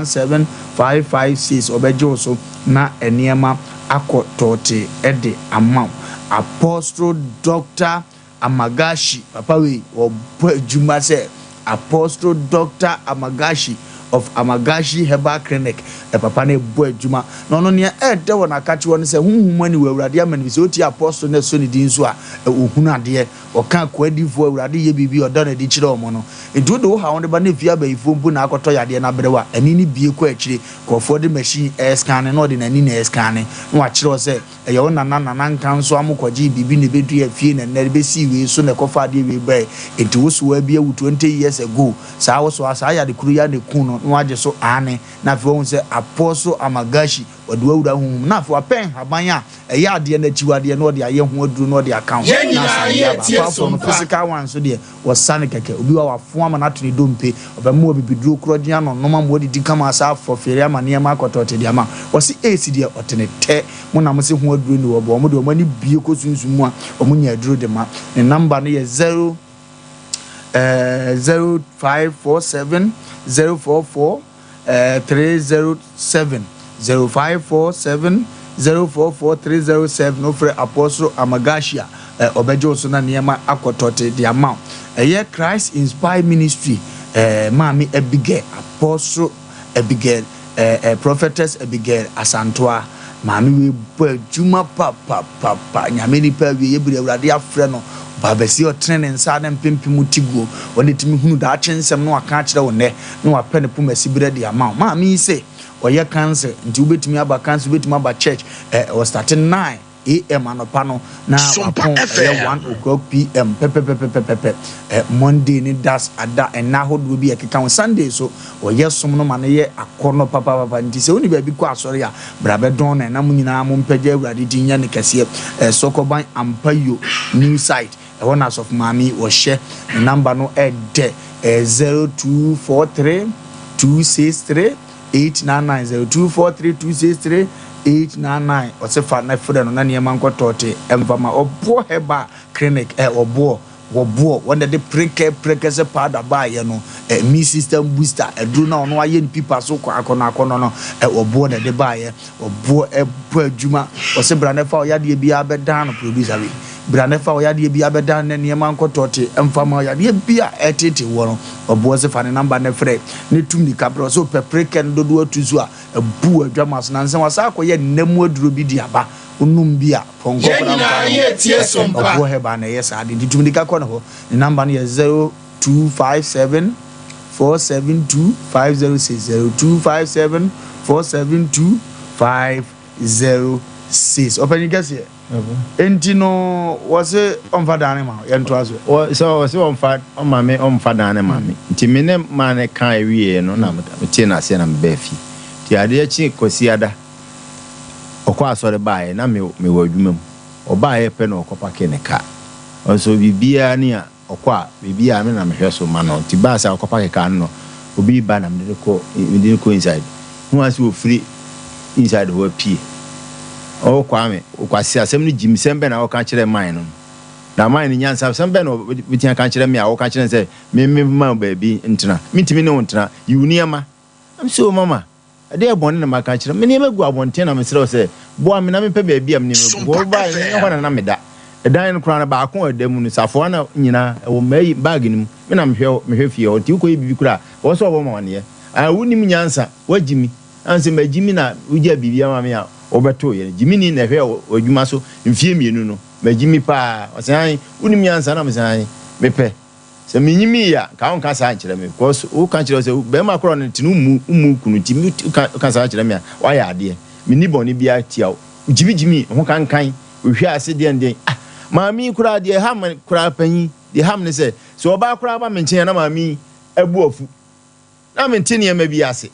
017 556 Ɔbɛgye wo so na nneɛma akɔ tɔɔtee de ama wo. Apostle Doctor Amagashi, papa wei ɔbɔ adwuma sɛ Apostle Doctor Amagashi of Amagashi Herbal Clinic, papa no bɔ adwuma. Na ɔno nea ɛɛdɛ wɔ n'akakye hɔ ne sɛ honhom mu aniwa Awurade ama no bi, sɛ otie Apostle na ɛsɔ ne din so a, ɔhunu adeɛ. Ɔka akoa adiyifoɔ a Awurade yɛ biribi a ɔda no adi kyerɛ wɔn no. Enti wode wo haw no ba na efie abayifoɔ mpo na akɔtɔ yadeɛ no abrɛ wo a, ani no bue kɔ akyire. Nkurɔfoɔ de machine ɛrescanne na ɔde n'ani na ɛrescanne na wakyerɛ wo sɛ ɛyɛ wo nana nana nkanso a mokɔgyee biribi na ɛbɛduaa fie na nnɛ ɛbɛsii wei so na ɛkɔfaa adeɛ wei bae. Enti wo soa bi awu 20 years ago. Saa wo soa saa yade koro yi ara na ɛkuu no na wagye so aane. Na afei wahu sɛ Apostle Amagashi Ɔde wo awura honhom mu, na afei wapɛ nhaban a ɛyɛ adeɛ no akyiwadeɛ na ɔde ayɛ ho aduro na ɔde aka ho Yɛn na nyinaa asan de yɛ aba. tie Apart so from no mpa. physical one nso deɛ, wɔsa no kɛkɛ. Obi wɔ hɔ a wafo ama no ato ne dompe, ɔbɛma wo abibiduro korɔgyen ano nom ama woadidi kama asan afɔ feere ama nneɛma akɔtɔɔte de ama wo. Wɔse AIDS deɛ ɔte ne tɛ. Mo na mose ho aduro nni hɔ, but wɔn deɛ wɔn ani bue kɔ sunsum mu a, wɔnya aduro de ma. Ne number no yɛ zero eh, 0547 044 307 0547 044 307 Wofrɛ Apostle Amagashi a, ɔbɛgye wo so na nneɛma akɔ tɔte de ama wo. Ɛyɛ Christ Inspired Ministry Maame Abigail, Apostle Abigail, Prophetess Abigail Asantoa. Maame wei bɔ adwuma papapapa. Nyame nipa awie yɛ bere Awurade afrɛ no. Ɔbaa basia ɔtene ne nsa ne mpempem ti guo. Ɔne tumi hunu daakye nsɛm na waka akyerɛ wo nnɛ. na wapɛ ne poma siberɛ de ama wo. Maame yi se ɔyɛ council nti wobɛtumi aba council, wobɛtumi aba church, eh, ɔstate 9 am anɔpa no na Sompa wapɔn ɛyɛ FM. 1 o'clock pm pɛpɛpɛpɛpɛpɛ, eh, Monday ne das ada nna ahodoɔ bi a ɛkeka ho. Sunday so ɔyɛ som no ma no yɛ akɔnnɔ papapapa nti sɛ wonni baabi kɔ asɔre a bra bɛdɔn no na mo nyinaa mompagya Awurade din nyɛ no kɛseɛ. Eh, Sɔkɔban Ampayo New Site. Ɛhɔ na asɔfo maame yi wɔhyɛ. Ne number no ɛdɛ ɛyɛ 0243 263 899 0243 263 899 ɔse fa na frɛ no na nneɛma nkɔ tɔɔte ɛmfa ma ɔboɔ herbal clinic ɛ ɔboɔ wɔboɔ wɔn na ɛde prekɛ prɛkɛsɛ powder baayɛ no ɛ immune system booster aduro no a ɔno ayɛ no pipa so kɔ akɔnɔ akɔnɔ no ɛ ɔboɔ na ɛde baayɛ ɔboɔ ɛbɔ adwuma ɔse bra na ɛfa ɔyadeɛ biara bɛdan no producer wei. Bra na fa wo yadeɛ bi abɛdan na nneɛma nkɔ tɔɔte mfa ma wo. Yadeɛ bi a ɛreteetee woɔ no, ɔboɔ se fa ne namba no frɛ na tu mmirika brɛ. Ɔse wopɛ prekɛ no dodoɔ atu so a, abu wɔ adwama so. Nansa wasan akɔyɛ nna mu aduro bi de aba. Wonom bi a, pɔnkɔ Yɛn koraa mfa nyinaa ne ho. yɛretie Ɛ-ɛ, Sompa. ɔboɔ herbal na ɛyɛ saa ade. Nti tu mmirika kɔ ne hɔ. Ne namba no yɛ 0257 472 506, 0257 472 506. Ɔpanyin kɛseɛ. Enti no wɔse ɔmfa dan no ma wo, yɛntoa so. Wɔ sɛ ɔse ɔmfa ɔma me ɔmfa dan no ma me nti me ne maa no kae wieɛ no na metee no aseɛ na mebaa fie nti adeɛ kye Kwasiada ɔkɔ asɔre baeɛ na me mewɔ adwuma mu ɔbaeɛ pɛ na ɔkɔ pake ne car ɔnso biribiara ni a Ɔkɔ a, biribiara me na mehwɛ so ma no nti baa sɛ ɔkɔ pake car no no obi reba na mede no kɔ mede no kɔ inside hu ara sɛ ɔfiri inside hɔ apue. Oh Kwame, Kwasi asɛm no gyimisɛm bɛn na woka kyerɛ man no no? Na man no nyansasɛm bɛn na ɔbɛtumi aka akyerɛ me a woka kyerɛ no sɛ me memma wo baabi ntena? Mentumi ne wo ntena, yi wo nneɛma. Na mese oh mama, Ɛdeɛn bɔne na maka akyerɛ wo? Me nneɛma gu abɔnten na mesrɛ wo sɛ, boa me na mempɛ baabi a me nneɛma gu. Wobaeɛ no, ɛnyɛ hɔ na na meda. Ɛdan no koraa no, baako a ɛda mu no, safoa no nyinaa, ɛwɔ m'ayi, bag no mu. Me na mehwɛ hɔ, mehwɛ fie hɔ. Nti wokɔyɛ biribi koraa a, ɛwɔ sɛ wɔbɔ me amaneɛ. Ah, wonnim nyansa, woagye mi. Na mesɛ, magye mi na wogyaa biribi ama me a wobɛtoeɛ no. Gyimini na ɛhwɛɛ w'adwuma so mfeɛ mmienu no. Magye mi paa. Ɔse, aane, wonnim nyansa? Na mese, aane, mepɛ. Sɛ minyimii a, nka wonnka saa nnkyerɛ me because woka kyerɛ wo sɛ bɛrima korɔ no tse no mmu mmu wo kunu ntsi woka woka saa kyerɛ me a woayɛ adeɛ. Menni bɔne biara tia wo. Wogyimigyimii, ho kankan, wohwee ase deɛn deɛn. Ah! Maame yi koraa deɛ ɛha me koraa panyin, deɛ ɛha me ne sɛ, sɛ ɔbaa koraa ba me nkyɛn a na maame yi abu afu. Na mente nneɛma bi ase.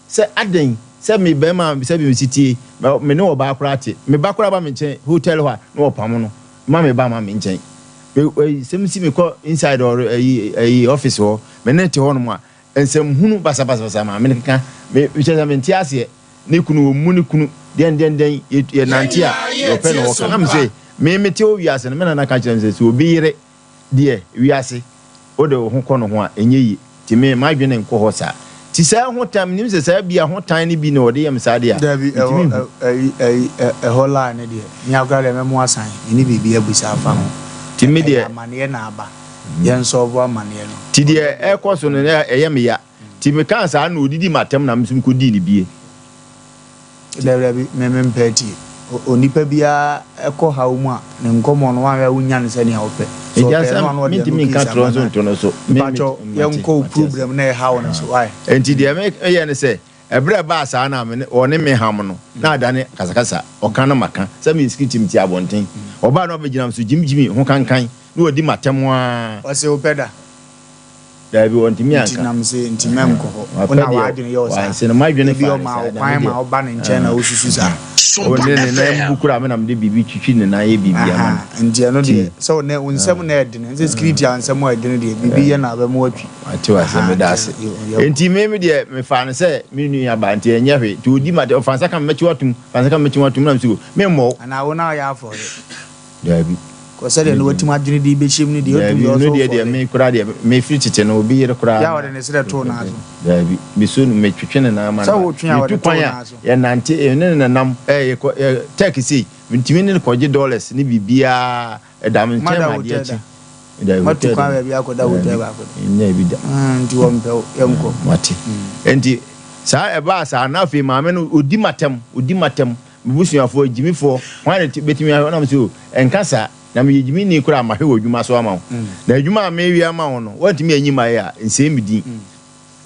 Sɛ adɛn sɛ me barima a sɛbi mesi tie, me ne ɔbaa koraa te, me ba koraa ba me nkyɛn hotel hɔ a na wɔpamo no, mma me ba mma me nkyɛn. Me ɛyi sɛ mesi mekɔ inside or ɛyi ɛyi office hɔ, me ne te hɔnom a, nsɛm hunu basabasabasa maame no keka, me kyerɛ sɛ mente aseɛ. Ne kunu ɔmmu ne kunu, deɛn deɛn deɛn, yɛ yɛnante a, deɛ ɔpɛ na ɔka. Na mese me mete hɔ wiase no, me nana ka kyerɛ me sɛ sɛ obi yere deɛ wiase wode wo ho kɔ no ho a ɛnyɛ yie nti me m'adwene nkɔ hɔ saa nti saa ho tan menim sɛ saa bia ho tan no bi na ɔde yɛ me saa deɛ a Dabi ɛhɔ mentumi nhu. ɛyi ɛyi ɛhɔ line no deɛ me ara koraa deɛ mɛmo asan menni biribi abusa afa ho Nti me ɛyɛ deɛ. amaneɛ na aba yɛn solve amaneɛ no. Nti deɛ ɛrekɔ so no na ɛyɛ me ya nti mekaa saa na ɔdidi m'atɛm na me nso mekɔdii no bie. Dabi dabi, me me mpɛ atie. Onipa biara kɔ haw mu a, ne nkɔmmɔ no wanhwɛ a wonnya no sɛnea ɔpɛ. Sɛ Agya ɔpɛ sɛ ɛno a na ɔde ɛno mentumi case nka aba torɔ nso na nto no so. Me me mpakyɛw mate yɛnkɔ wo mate ase. problem na ɛhaw no so why? Enti deɛ meyɛ ne sɛ, ɛberɛ a ɛbaa saa no a me ne ɔne me ham no, na adane akasakasa. Ɔka na maka. Sɛ meyɛ security mete abɔnten. Ɔbaa na ɔbɛgyina me so gyimigyimi ho kankan na wadi m'atɛm ara. Ɔse wopɛ da? Daabi, wɔntumi Nti anka. na mese nti mɛnkɔ hɔ. Wo Wapɛ na deɛ w'adwene yɛ wo saa. wanse no, m'adwene Ebi faa ne ɔmaa saa wo na me kwan deɛ ma woba ne nkyɛn na wosusu saa. Ɔne ne nan bu koraa me na mede biribi twitwi ne nan yɛ biribi ama no. Aha, nti ɛno Nti deɛ sɛ wo nɛ wo nsɛm na ɛdene. Ɛnsɛ security a nsɛm a ɛdene deɛ biribi yɛ na abɛma watwi. Mate wo aseɛ, Aha, meda nti ase. yo, yɛnkɔ. Nti me me deɛ mefaa no sɛ me nua baa nti ɛnyɛ hwee. Nti ɔdi m'atɛm, ɔfa nsa ka me mɛkye wo atom, fa nsa ka me mɛkye wo atom na mese o, memmɔ wo. Anaa wo na woyɛ afɔre. Daabi. Kɔ sɛdeɛ na watumi adwene de rebɛhyɛ mu no deɛ, Daabi, ɔtumi sɛ ɔno ɔsɔ deɛ deɛ fɔle. me koraa deɛ, mefiri tete no, obi yere koraa Yɛ a na. ɔde ne serɛ too n'aso. Daabi, meso no, metwetwe ne nan ma Sɛ no ba. wotwe a Yɛtu ɔde too kwan a, n'aso. yɛnante, me ne no nenam, ɛɛ, yɛkɔ, yɛ, Turkey sei, metumi ne no kɔgye dollars ne biribiara, ɛda me nkyɛn Moada ma adeɛ hotel kye. da? Daabi, Moatu hotel kwan deɛ, baabi akɔda hotel daabi, baako da? menyaa bi da. Mm, nti wɔmpɛ wo, yɛnkɔ. Mate. Enti, saa, ɛbaa saa, na afei maame no, ɔdi m'atɛm, ɔdi m'atɛm. Me busuafoɔ, gyimifoɔ, hwan na bɛtumi ahwɛ wo? Na mese, O, ɛnka saa, na meyɛ gyimini koraa a, mahwɛ w'adwuma so ama wo. Na adwuma a mereyɛ ama wo no, woantumi anyi mayɛ a, nsɛe me din.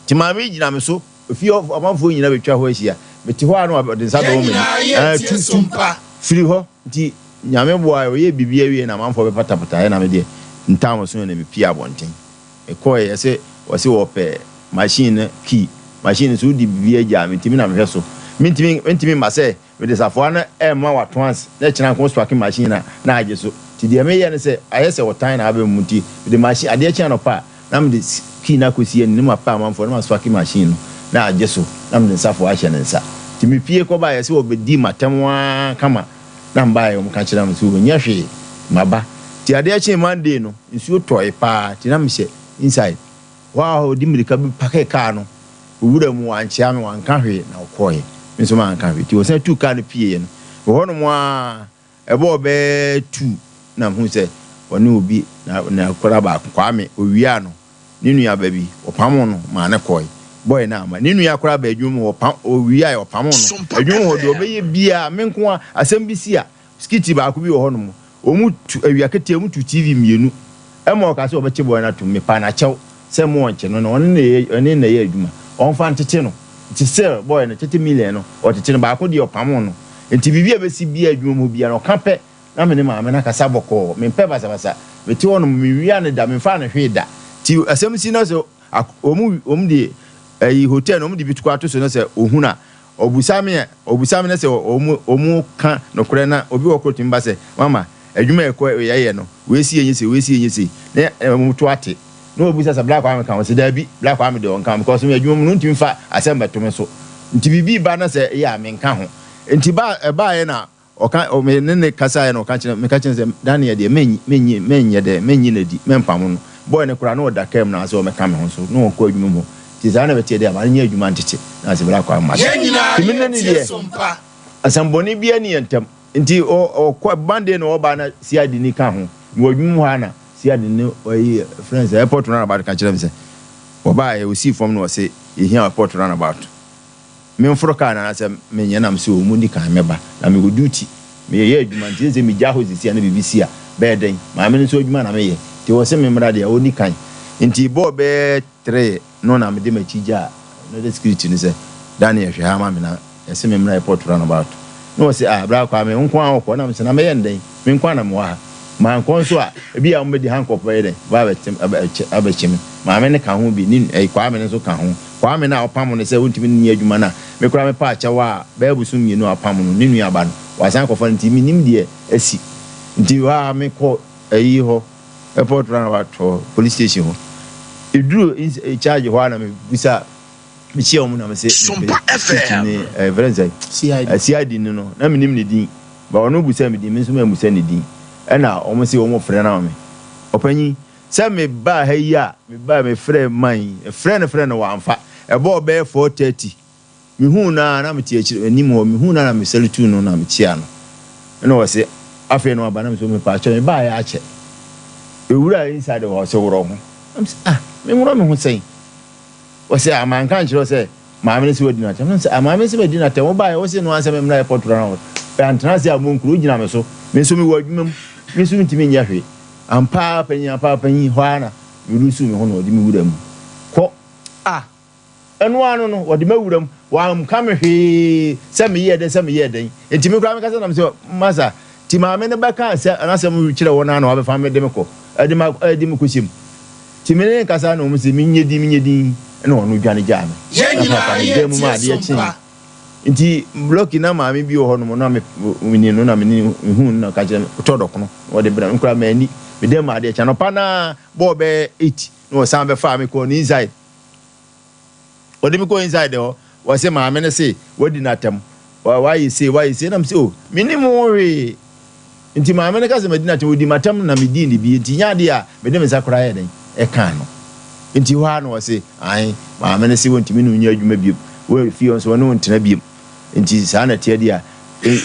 Nti maame yi gyina me so, efie hɔ amanfoɔ nyinaa bɛtwa hɔ ahyia. Mete hɔ ara na ɔde nsa bɛwɔ m'ani, Ɛɛ, tu, tu, firi hɔ. Nti Nyame boaeɛ, ɔyɛɛ biribiara wieeɛ na amanfoɔ bɛpatapataeɛ na me deɛ, ntam so na mepue abɔnten. Mekɔeɛ, yɛse, wɔse wɔpɛ machine no key. Machine no so wode biribi agya a, metumi na mehwɛ so. Mentumi, mentumi mma sɛ mede safoa no rema wo at once na ɛkyena nko wo sparke machine no a, na agye so. Nti deɛ meyɛ ne sɛ, ayɛ sɛ ɔtan na aba me mu nti, mede machine, adeɛ kye anɔpa a, na mede key no akɔsi ani na mapɛ amanfoɔ na masparke machine no na agye so na mede safoa ahyɛ ne nsa. Nti mepue kɔbaeɛ, yɛse wɔbɛdii m'atɛm ara kama na mebaeɛ wɔka kyerɛɛ me sɛ ɔnyɛ hwee, maba. Nti adeɛ kyee Monday no, nsuo tɔe paa nti na mehyɛ inside. Hɔ ara ɔde mmirika bi pakee kaa no wura mu, wankyea me, wanka hwee na ɔkɔeɛ. Me nso manka hwee. Nti ɔsan tuu kaa no pieeɛ no, ɛhɔnom ara ɛbɔɔ bɛyɛ two. na mehuu sɛ ɔne obi na na akwadaa baako, Kwame, ɔwiaa no, ne nua ba bi, ɔpamoo no maa no kɔe. Boy no amma. Ne nua koraa baa adwuma mu hɔ, ɔpam, ɔwiae, ɔpamoo no. Adwuma mu hɔ deɛ ɔbɛyɛ biara, me nko ara, asɛm bi si a, Skit baako bi wɔ hɔnom, wɔtu awia ketee, wɔtu TV mmienu ma ɔka sɛ ɔbɛkye boy no atom. Mepaa no akyɛw sɛ mo ɔnkye no na ɔne no yɛ ɔne no na ɛyɛ adwuma, ɔmfa ntete no. Nti still boy no tete million no ɔtete no, baako deɛ ɔpamoo no. Nti biribi a ɛbɛsi biara adwuma mu hɔ biara no ɔka pɛ na me ne maame no akasa bɔkɔɔ. Mempɛ basabasa. Mete hɔnom menwia no da, memfaa no hwee da. Nti asɛm si na sɛ ak wɔn wɔn de ɛyi hotel no wɔn de bi to ato so na sɛ ɔhunu a, Ɔbusa me a, ɔbusa me na sɛ wɔn wɔn ka nokorɛ na obi wɔ koro tumi ba sɛ, Mama, adwuma a yɛkɔ yɛyɛ no, wei si yɛnyɛ sei, wei si yɛnyɛ sei, na wɔn to ate. Na wɔbusa sɛ, Bra Kwame ka ho? Ɔse, Daabi, Bra Kwame deɛ ɔnka ho because me adwuma mu no wontumi mfa asɛm mmɛto me so. Nti biribi ba na sɛ ɛyɛ a menka ho. Nti ba ɛbaeɛ na Ɔka, ɔ, me ne no kasaeɛ na ɔka kyerɛ, meka kyerɛ no sɛ, Daniel deɛ, mennyi, mennyi, mennyɛ dɛ, mennyi no adi, mɛmpamo no. Boy no koraa, na ɔda kaa mu na asɛ ɔmmɛka me ho nso, na ɔnkɔ adwuma mu hɔ. Nti saa na ɛbɛteɛ deɛ a, ma no nyɛ adwuma ntete, na asɛ bra kɔ a, mate. Yɛn nyinaa Nti me ne no yɛtie deɛ, so mpa. asɛmbɔne biara nni yɛn ntam. Nti ɔ, ɔkɔ, Monday na ɔba na CID ni ka ho. Mewɔ adwuma mu hɔ ara na CID no, ɔyi, yɛfrɛ no sɛ, airport runabout ka kyerɛɛ me sɛ, wɔbaeɛ, ɔsii fam na ɔse, yɛhia airport runabout. Memforo kaa no anaasɛ menyɛ na mese oo monni kan mɛba na mewɔ duty meyɛ adwuma nti sɛ megya hɔ sisi a na biribi si a bɛyɛ dɛn maame no nso adwuma na meyɛ nti ɔse memmra deɛ ɔnni kan nti bɔɔ bɛyɛ tree no na mede makyi gyaa another security no sɛ Daniel hwɛ ha ma me na yɛse memmra airport runabout na ɔse ah bra Kwame wo nko ara wokɔ na mese na mɛyɛ no dɛn me nko ara na mewɔ ha mankɔ nso a ebia wɔbɛdi handcuff bɛyɛ dɛn ba abɛkye me maame no ka ho bi ne Kwame no nso ka ho Kwame no a ɔpam no sɛ ontumi ne no nyɛ adwuma no a me koraa mepaa kyɛw a bɛyɛ bosom mmienu a ɔpam no, ne nua ba no, wasan akɔfa no nti mennim deɛ asi. Nti hɔ ara mekɔ ayi hɔ, airport roundabout hɔ, police station hɔ. Ɛduru ins charge hɔ ara na mebisa, mehyia wɔn na mese mepɛ security ne ɛɛ yɛfrɛ no sɛn? CID. CID no no, na mennim ne din. But ɔno busaa me din, me nso mammusa ne din. Ɛna wɔn se wɔfrɛ no ama me. Ɔpanyin, Sɛ me baa ha yi a, me baa me frɛɛ man yi, me frɛɛ no frɛɛ no wamfa. Ɛbɔɔ bɛyɛ 4:30, me huu no ara na me te akyire, anim hɔ, me huu no ara na me salutuu no na me kyiaa no. Ɛna ɔse, afei na waba, na me se, mepaakyɛw, me baeɛ akyɛ. Ewuraa inside hɔ, ɔse worɔ wo ho. Na me se, ah, me nworɔ me ho sɛn? Ɔse, ah, manka ankyerɛ wo sɛ maame no se wadi no atɛm? Na me se, ah, maame no se madi no atɛm, wo baeɛ, wose no ara sɛ me mmra airport hɔ na antena ase ammɔ nkuro, wogyina me so, me nso mewɔ adwuma mu, me nso mentumi nyɛ hwee. Ampa ara panyin, ampa ara panyin, hɔ ara na meresu me ho na wɔde me wura mu. Kɔ! Ah! Ɛno ara no no, wɔde me awura mu. Wɔanka me hwee sɛ meyɛɛ dɛn, sɛ meyɛɛ dɛn. Enti me koraa mekasa nam sɛ, Masa, nti maame no bɛka sɛ n'asɛm kyerɛ wɔn ara na wɔabɛfa me de me kɔ, de me de me kɔhyɛ mu. Nti me ne no kasa na wɔn se menyɛ din, menyɛ din, ɛna ɔno dwane gyaa me. Yɛn Na nyinaa papa me dan mu ma yɛtie adeɛ so kyee. mpa. Nti Lucky na maame bi wɔ hɔ nom na me nim no na me ne huu no na ɔka kyerɛ me ɔtɔ dɔkono na ɔde brɛ me koraa manni me dan mu adeɛ kye anɔpa no ara bɔɔ bɛyɛ 8 na ɔsan bɛfaa me kɔɔ ne inside ɔde me kɔɔ inside hɔ wɔse maame no se wadi no atɛm wayɛ sei wayɛ sei na me se oh menim ho hwee Nti maame no ka sɛ madi no atɛm, ɔdii m'atɛm na medii no bi, nti nyɛ adeɛ a mede me nsa koraa yɛɛ dɛn ɛkaa no. Nti hɔ ara na ɔse ae, maame no se wɔntumi ne wo nyɛ adwuma biom, wɔ fie hɔ nso wɔne wo ntena biom, nti saa na ɛteɛ deɛ a,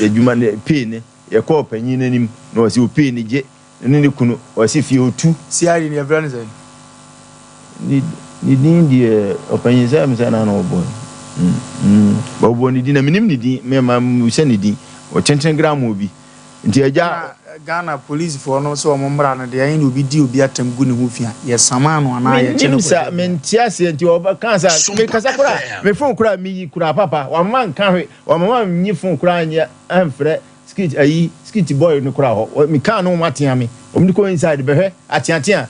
adwuma no pay no, yɛkɔɔ ɔpanyin no anim na ɔse ɔpay no gye ne ne kunu, ɔse fie ɔtu. CID no yɛfrɛ no sɛn? Ne ne din deɛ ɔpanyin sɛ mesɛ na na ɔbɔ mm mm ɔbɔ ne din na menim ne din mɛma sɛ ne din ɔtenten gramoo bi nti agya. Na Ghana policefoɔ no sɛ wɔn mmra no deɛ ɛhe na obi di obi atɛm gu ne ho fi a yɛsamaa no anaa yɛkye no Menim kɔgye sa bia. mente aseɛ nti ɔba kaa sa Sompa mekasa koraa FM. me phone koraa meyi koraa papa wamma nka hwe wamma nyi phone koraa nyɛ ɛmfrɛ skit ayi skit boy no koraa hɔ mekaa no wɔn atea me wɔn de kɔ inside bɛhwɛ ateatea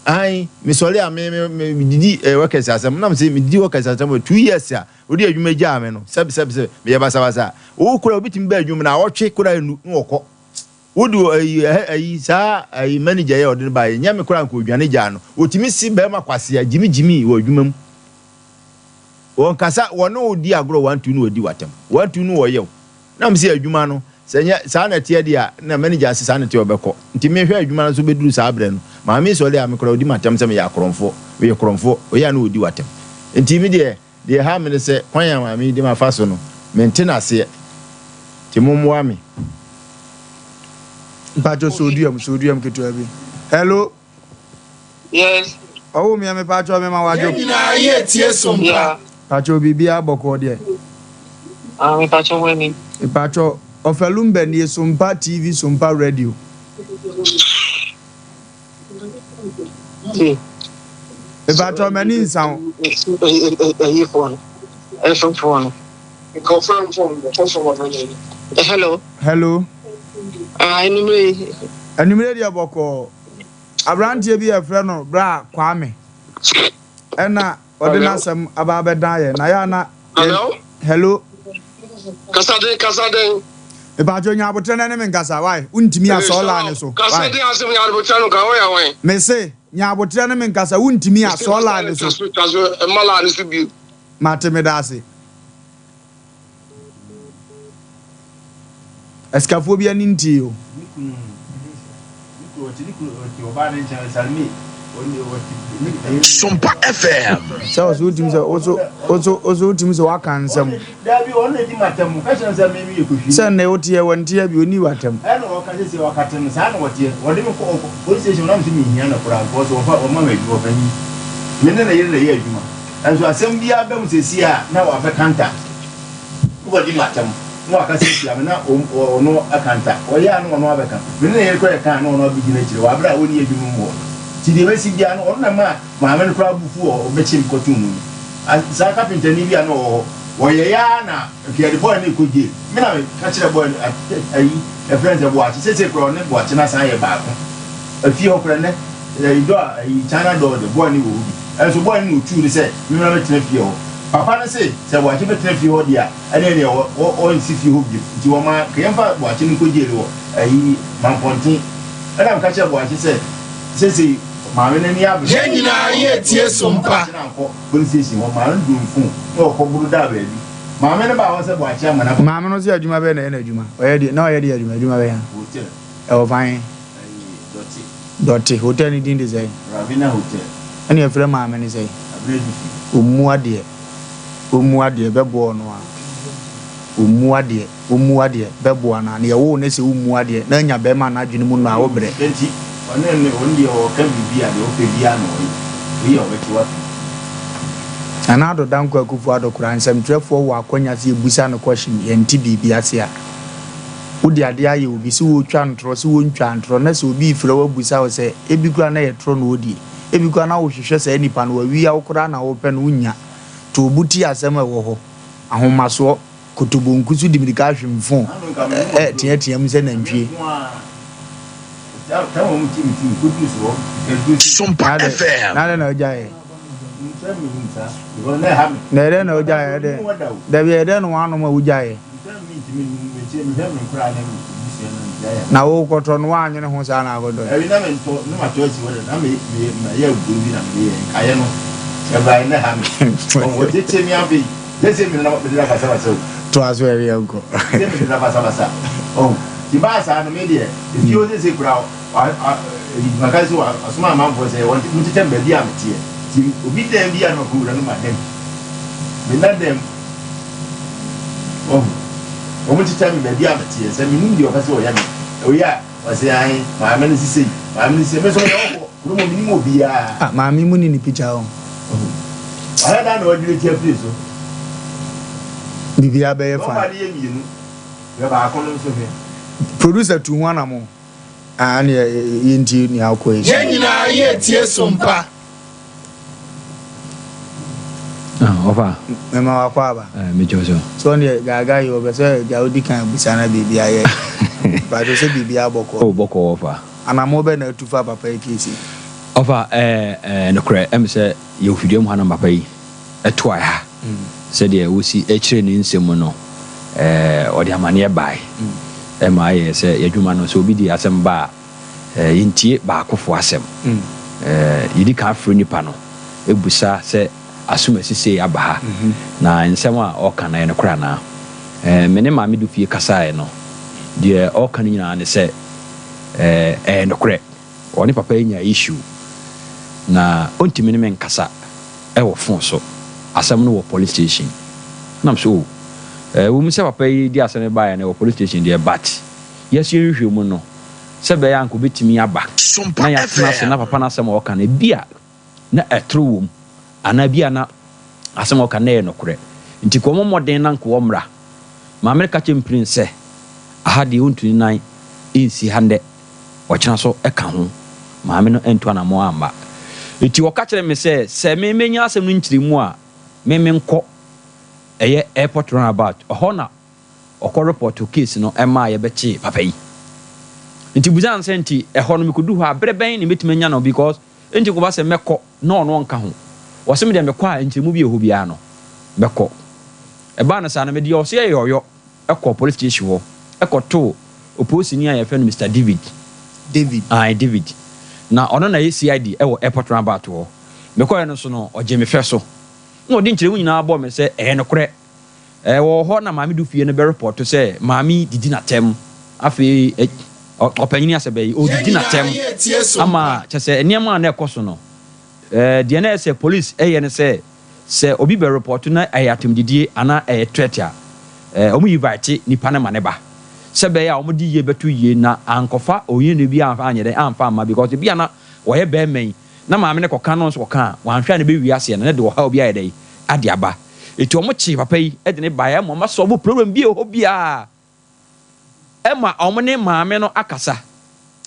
Ae, mesɔre a me me me didi eh, workers asɛm na mese medidi workers asɛm wɔ 2 years a wode adwuma gyaa me no sɛbi sɛbi sɛ meyɛ basabasa a wo koraa obi tumi ba adwuma na awɔtwe koraa enu na wɔkɔ wode ayi ɛhɛ ayi saa ayi manager yɛ ɔde no baeɛ nyɛ me koraa nka odwane gyaa no otumi si bɛrima kwasea gyimi gyimi wɔ adwuma mu wɔn kasa wɔne wo di agorɔ 1 2 na wɔdi watam 1 2 na wɔyɛ wo Na mese adwuma no, sɛ ɛnyɛ saa na ɛteɛ deɛ a, na manager se saa na ɛteɛ ɔbɛkɔ. Nti mehwɛ adwuma no so bɛduru saa berɛ no, maame sɔre a me koraa ɔdi m'atɛm sɛ meyɛ akorɔmfoɔ, meyɛ korɔmfoɔ, ɔyɛ a na ɔdi w'atɛm. Nti me deɛ, deɛ ɛha me ne sɛ, kwan a maame yi de m'afa so no, mente no aseɛ. Nti mommoa me. Mpakyɛw sɛ odua mu, sɛ odua mu ketewa bi. Hello. Yes. Ɔwɔ mia me pakyɛw me ma wadwo. Yɛn nyinaa yɛ tie sompa. Yeah. Pakyɛw biribiara bɔkɔɔ deɛ. Ah me pakyɛw mo ani. Mepakyɛw Ɔfɛlumba nie Sompa TV Sompa Radio. Ti. Mepakyɛw m'ani nsa wo. Ɛyi foɔ no. Ɛfm foɔ no. Hello. Hello. Ah anwummerɛ yi. Anwummerɛ deɛ bɔkɔɔ. Abranteɛ bi yɛfrɛ no Bra Kwame ɛna ɔde n'asɛm aba abɛdan yɛn na yɛ a na Hello. Hello. Kasa den kasa den. Mepatwo nya abotrɛ na ne me nkasa why wontumi asɔɔ line so Kasa den asɛm nya abotrɛ no ka woyɛ hwan. Mese nya abotrɛ ne me nkasa wontumi asɔɔ line so. Twa so mma line so bio. Mate meda ase. Asikafoɔ bi ani ntie o. Sompa FM. Sɛ ɔso wotumi sɛ ɔso ɔso ɔso wotumi sɛ waka nsɛm. Sɛ nnɛ woteɛ wɔ nteɛ bi ɔni w'atɛm. Nanso asɛm biara ba mu seesei a, na wabɛkanta. Wobɛdi m'atɛm na wakasa atia me, na ɔno akanta. Ɔyɛ a na ɔno abɛka. Me ne ne yere koraa yɛka a, na ɔno abɛgyina akyire wɔ aberɛ a ɔnni adwuma mu hɔ. Nti deɛ ɛbɛsi biara no, ɔno na ɛmaa maame no koraa bo fuu a ɔbɛkyee me kɔtoo mu no. Saa kapentani bi a na ɔwɔ hɔ, wɔyɛeɛ ara na nka yɛde bɔɔl no rekɔ jail. Me na meka kyerɛɛ bɔɔl no, ayi, yɛfrɛ no sɛ Boakye. Seesei koraa ɔne Boakye no asan ayɛ baako. Efie hɔ koraa nnɛ, ɛyi dɔ a, ɛyi China dɔ de, boy no wɔ hɔ bi. Ɛnso boy no na otuu no sɛ memmra mɛtena fie hɔ. Papa no se sɛ Boakye bɛtena fie hɔ deɛ a, ɛneɛ neɛ wɔ, wɔ, ɔnsi fie hɔ bio. Nti wɔmaa, nka yɛmfa Boakye no nkɔ jail wɔ ɛyi Mampɔnten. Ɛna meka kyerɛɛ Boakye sɛ, seesei maame no ani abere. Yɛn nyinaa yɛ tie so mpa. Boakye no ankɔ police station hɔ, maame no duu phone na ɔkɔboro daa baabi. Maame no baa hɔ sɛ Boakye ama no aba. Maame no se adwuma bɛn na ɛyɛ n'adwuma? Ɔyɛ deɛ, na ɔyɛ deɛ adwuma, adwuma bɛn a? Hotel. Ɛwɔ fan he? Ɛyi, Dɔte. Dɔte, hotel no din de sɛn? Ravina Hotel. Ɛna yɛfrɛ maame no sɛn? Abena Dufi. Ɔmmu adeɛ, ɔmmu adeɛ, bɛboa ɔno a. Ɔmmu adeɛ, ɔmmu adeɛ, bɛboa no a. Na yɛwoo no sɛ wommu adeɛ, na anya bɛrima no adwene mu nnɔ a, wobrɛ. Enti, ɔne ne, ɔno deɛ ɔɔka biribi a, deɛ ɔpɛ biara na ɔyɛ. Wei a ɔbɛte w'atom. Nana Addo Dankwa Akufo Addo koraa, nsɛmtwerɛfoɔ wɔ akwanya sɛ yɛbusa no question, yɛnte biribi ase a. Wode adeɛ ayɛ obi, sɛ wotwa ntorɔ, sɛ wontwaa ntorɔ, na sɛ obi refrɛ wo abisa wo sɛ, ebi koraa na ɛyɛ torɔ na ɔredie, ebi koraa na wohwehwɛ saa nipa no, wawia wo koraa na worepɛ no, wonnya. To wo bo tie asɛm a ɛwɔ hɔ. Ahomasoɔ, kotobonku so di mirika ahwem fon, ɛ, teateam sɛ nantwie. Sompa FM. Na adɛn na wogyaeɛ? Na ɛdɛn na wogyaeɛ? Ɛdɛn? Dabi, ɛdɛn na woanom a wogyaeɛ? Na wokɔtɔ no woannwene ho saa na akɔtɔ. Toa so ɛwe yɛnkɔ. Wahu? Wɔkyekyɛ me baabi a meteɛ. Sɛ menim deɛ ɔpɛ sɛ ɔyɛ me. Ɔyɛ a, ɔse ae, maame no se sei, maame no se sei. Me nso meyɛ hɔhoɔ, kurom hɔ menim obiara. Ah, maame mu ni ne picture o. Wahu? Wayɛ da na wadwiri ti afiri so. Biribiara bɛyɛ fine. Nɔɔma no yɛ mmienu. Hwɛ baako no nso hwɛ. Producer tu ho anamo. Ah, ɛneɛ yɛntie nea wokɔ yi. Yɛn nyinaa yɛ tie so mpa. Ah, ɔfa. Mema wakɔ aba. Eh, mekyɛw so. So ɔno deɛ gaagaa yi ɔbɛ sɛ gya odi kan abusa na biribi ayɛ. Mpakyɛw sɛ biribi abɔkɔ. Oh, bɔkɔ ɔfa. Anamɔ bɛ na atu fa papa yi case yi? Ɔfa, eh, eh, nokorɛ, ɛm sɛ yɛwɔ fidua mu ha na papa yi ɛtoae ha. Sɛdeɛ wosi kyerɛ ne nsɛm mu no, eh, ɔde amaneɛ bae. Ɛma ayɛ sɛ yɛadwuma no, sɛ obi de asɛm ba a, Yɛntie baakofoɔ asɛm. Yɛdi kan frɛ nipa no bisa sɛ asomasi sei aba ha, na nsɛm a ɔreka no ɛyɛ nokorɛ anaa? Me ne Maame Dufie kasaeɛ no, deɛ ɔreka no nyinaa ne sɛ ɛyɛ nokorɛ. Ɔne papa yi nyaa issue, na ɔntumi ne me nkasa wɔ phone so. Asɛm no wɔ police station. Ɛna me sɛ oh, ɛwɔ mu sɛ papa yi de asɛm no baeɛ no ɛwɔ police station deɛ, but yɛso yɛnhwehwɛ mu no. Sɛ ɛbɛyɛ a anka ɔbɛtumi aba na yɛatena ase na papa no asɛm a ɔka no, ebia na ɛtoro wom, anaa ebia na asɛm a ɔka no na ɛyɛ nokorɛ. Nti ka wɔmmɔ mmɔden na anka wɔmmra. Maame no ka kyerɛɛ Mpirim sɛ, Aha deɛ ɔntu ne nan nsi ha nnɛ, ɔkyena nso ka ho. Maame no antu anammɔn amma. Nti ɔka kyerɛɛ me sɛ, sɛ me mɛnya asɛm no nkyerɛmu a, me menkɔ ɛyɛ airport runabout, ɛhɔ na ɔkɔ repɔto case no maa yɛbɛkyee papa yi. Nti busaa no sɛ nti ɛhɔ no mekɔdu hɔ a berɛ bɛn na mɛtumi anya no because nti kɔba sɛ mɛkɔ na ɔno ɔnka ho. Ɔse medeɛ mekɔ a nkyerɛmu bi ɛhɔ biara no mɛkɔ. Ɛbaa no saa no medeɛ ɔse ɛyɛ ɔyɔ kɔɔ police station hɔ kɔtoo opolisini a yɛfrɛ no Mister David. David. Ae David. Na ɔno na ɛyɛ CID ɛwɔ airport runabout hɔ. Mekɔeɛ no nso no ɔgyee me fɛ so na ɔde nkyerɛmu nyinaa bɔɔ me sɛ ɛyɛ nokorɛ. Ɛwɔ hɔ na maame du fie no bɛrepɔto sɛ maame yi didi n'atɛm. Afei ɔpanyin asɛ bɛyi, ɔredidi n'atɛm ama kyɛ sɛ nneɛma a na ɛkɔ so no, deɛ na ɛyɛ sɛ police yɛ ne sɛ, sɛ obi bɛrepɔto na ɛyɛ atɛmdidie anaa ɛyɛ threat a, wɔn invite nipa no ma ne ba. Sɛ ɛbɛyɛ a wɔde yie bɛto yie na ankɔfa ohiani bi amfa anyɛ dɛn amfa amma because ebi a na wɔyɛ bɛrima yi na maame no kɔka na ɔno nso kɔka a, wanhwɛ a na ɛbɛwie aseɛ no na ɛde ɔhaw bi ayɛ dɛn ade aba. Eti ɔmo kyee papa yi de no baeɛ ma ɔmo asɔlvo problem bi a ɛwɔ hɔ biara ɛma ɔmo ne maame no akasa.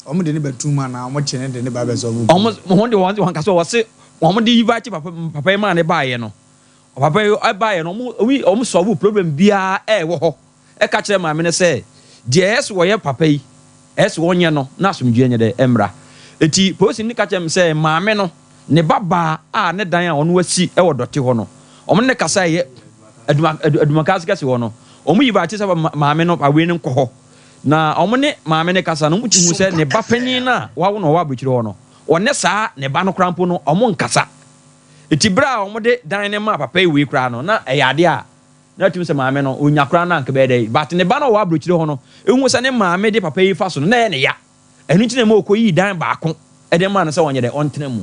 Ɔmo de no bɛto mu anaa ɔmo kye no de no ba bɛsɔlvo problem? Ɔmo ho de wɔn de wɔn kasa wɔse ɔmo de invite papa papa yi maa no baeɛ no papa yi baeɛ no ɔmo ɔmo sɔlvo problem biara ɛwɔ hɔ ɛka kyerɛ maame no sɛ deɛ ɛyɛ sɛ wɔyɛ papa yi ɛyɛ sɛ wɔnyɛ no na asomdwoeɛ nyɛ dɛ ɛmmra. Eti polisini no ka kyerɛ me sɛ maame no ne ba baa a ne dan a ɔno asi wɔ dɔte hɔ no, wɔn ne no kasaeɛ yɛ adwuma adwumakaase kɛse hɔ no, wɔn yi baakye sɛ maame no wei no nkɔ hɔ. Na wɔn ne maame no kasa no, wɔn ti hu sɛ ne ba panin no a wawo no ɔwɔ aburokyire hɔ no, ɔne saa ne ba no koraa mpo no, wɔn nkasa. Eti bere a wɔde dan no maa papa yi wei koraa no, na ɛyɛ adeɛ a na atumi sɛ maame no ɔnya koraa no anka bɛyɛ dɛ. But ne ba no a ɔwɔ aburokyire hɔ no, ehu sɛ ne maame de papa yi fa so no, na ɛyɛ ne ya. Ɛno nti na ɛma ɔkɔyii dan baako de maa no sɛ ɔnyɛ dɛ, ɔntena mu.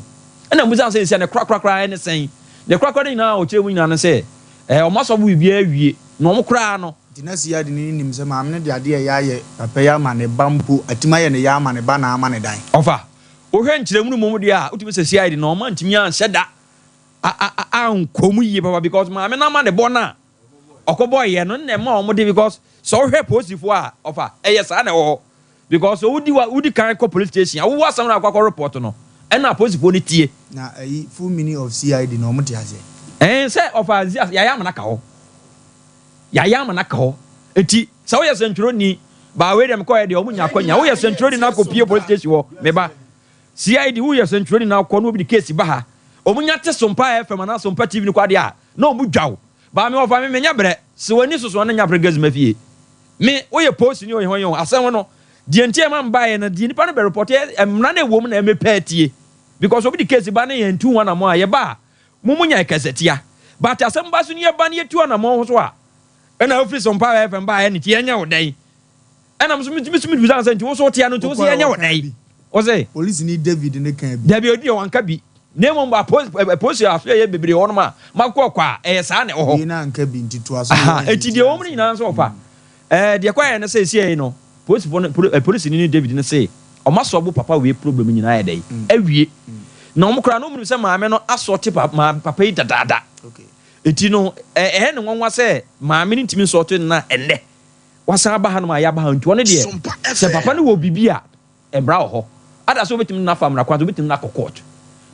Ɛna mobisa no sɛ, Seesei ne korakorakora ne sɛn? Ne korakora no nyinaa a ɔkyerɛɛ mu nyinaa ne sɛ, Ɛɛ, wɔn asɔfo biribiara awie, na wɔn koraa no. Nti na Siad no nim sɛ maame no de adeɛ a ɛyɛ ayɛ papa yi ama ne ba mpo, atumi ayɛ ne ya ama ne ba na ama ne dan. Ɔfa, wohwɛ nkyerɛmu no mmom deɛ a, wotumi sɛ CID no, wɔn antumi anhyɛ da ankɔ mu yie papa because maame no ama ne bɔ no a ɔkɔbɔeɛ no na ɛma wɔn de because sɛ wohwɛ polisifoɔ a, ɔfa, ɛyɛ saa na ɛwɔ hɔ. Because sɛ wodi wa wodi kan kɔ police station a wowɔ asɛm no akɔ akɔ report no ɛna apolisifoɔ no tie. Na ayi full meaning of CID no ɔmo te aseɛ? Ɛn sɛ ɔfa nsi ase yayɛ ama no aka hɔ yayɛ ama no aka hɔ nti sɛ woyɛ sɛntwerɛni baa wei deɛ mekɔɛ deɛ ɔmo nya akwanya woyɛ sɛntwerɛni na akɔ pie police station hɔ meba CID woyɛ sɛntwerɛni na akɔ na obi de case ba ha ɔmo nya te Sompa FM anaa Sompa TV no kɔ adeɛ a na ɔmo dwa wo baa me wɔfa me menya brɛ sɛ w'ani soso a na nya brɛ gazima fie Me, woyɛ polisini o, hwan o, asɛm no, deɛ nti a ɛma mebaeɛ no, deɛ nipa no bɛ report yɛ, mmara no ɛwɔ mu na mepɛ atie. Because obi de case ba ne yɛn tu ho anamɔn a, yɛba a, mo mo nya ɛkɛsɛtia. But asɛm ba so ne yɛba ne yɛtu anamɔn ho so a, ɛna wofiri Sompa FM baeɛ no nti yɛnyɛ wo dɛn? Ɛna me so me so mebisa no sɛ nti wo so wote ano nti wo so yɛnyɛ wo dɛn? Wo se? Polisini David no kaa bi. Dabi odi wanka bi. Na mmom apolisi asoɛeɛ bebree wɔ hɔnom a makɔ kɔ a, ɛyɛ saa na ɛwɔ hɔ. Wei na anka bi nti toa so na Aha, yɛn enti deɛ ɛwɔ mu no nyinaa nso ɔfa. Ɛɛ, deɛ ɛkɔeɛ ne sɛ, seesei no, polisifoɔ no, poli, polisini ne David no se, wɔasɔlvo papa wei problem nyinaa ayɛ dɛn? Awie. Na wɔn koraa no, wɔnim sɛ maame no asɔɔte pa, maa, papa yi dadaada. Enti no, ɛ, ɛyɛ no nwanwa sɛ maame no ntumi nsɔɔte no na ɛnnɛ, wasan aba hanom a yɛaba ha. Nti ɔno deɛ, sɛ papa no wɔ biribi a, Mmra wɔ hɔ. Ada sɛ wobɛtumi de no afa mmra kwan so, wobɛtumi de no akɔ court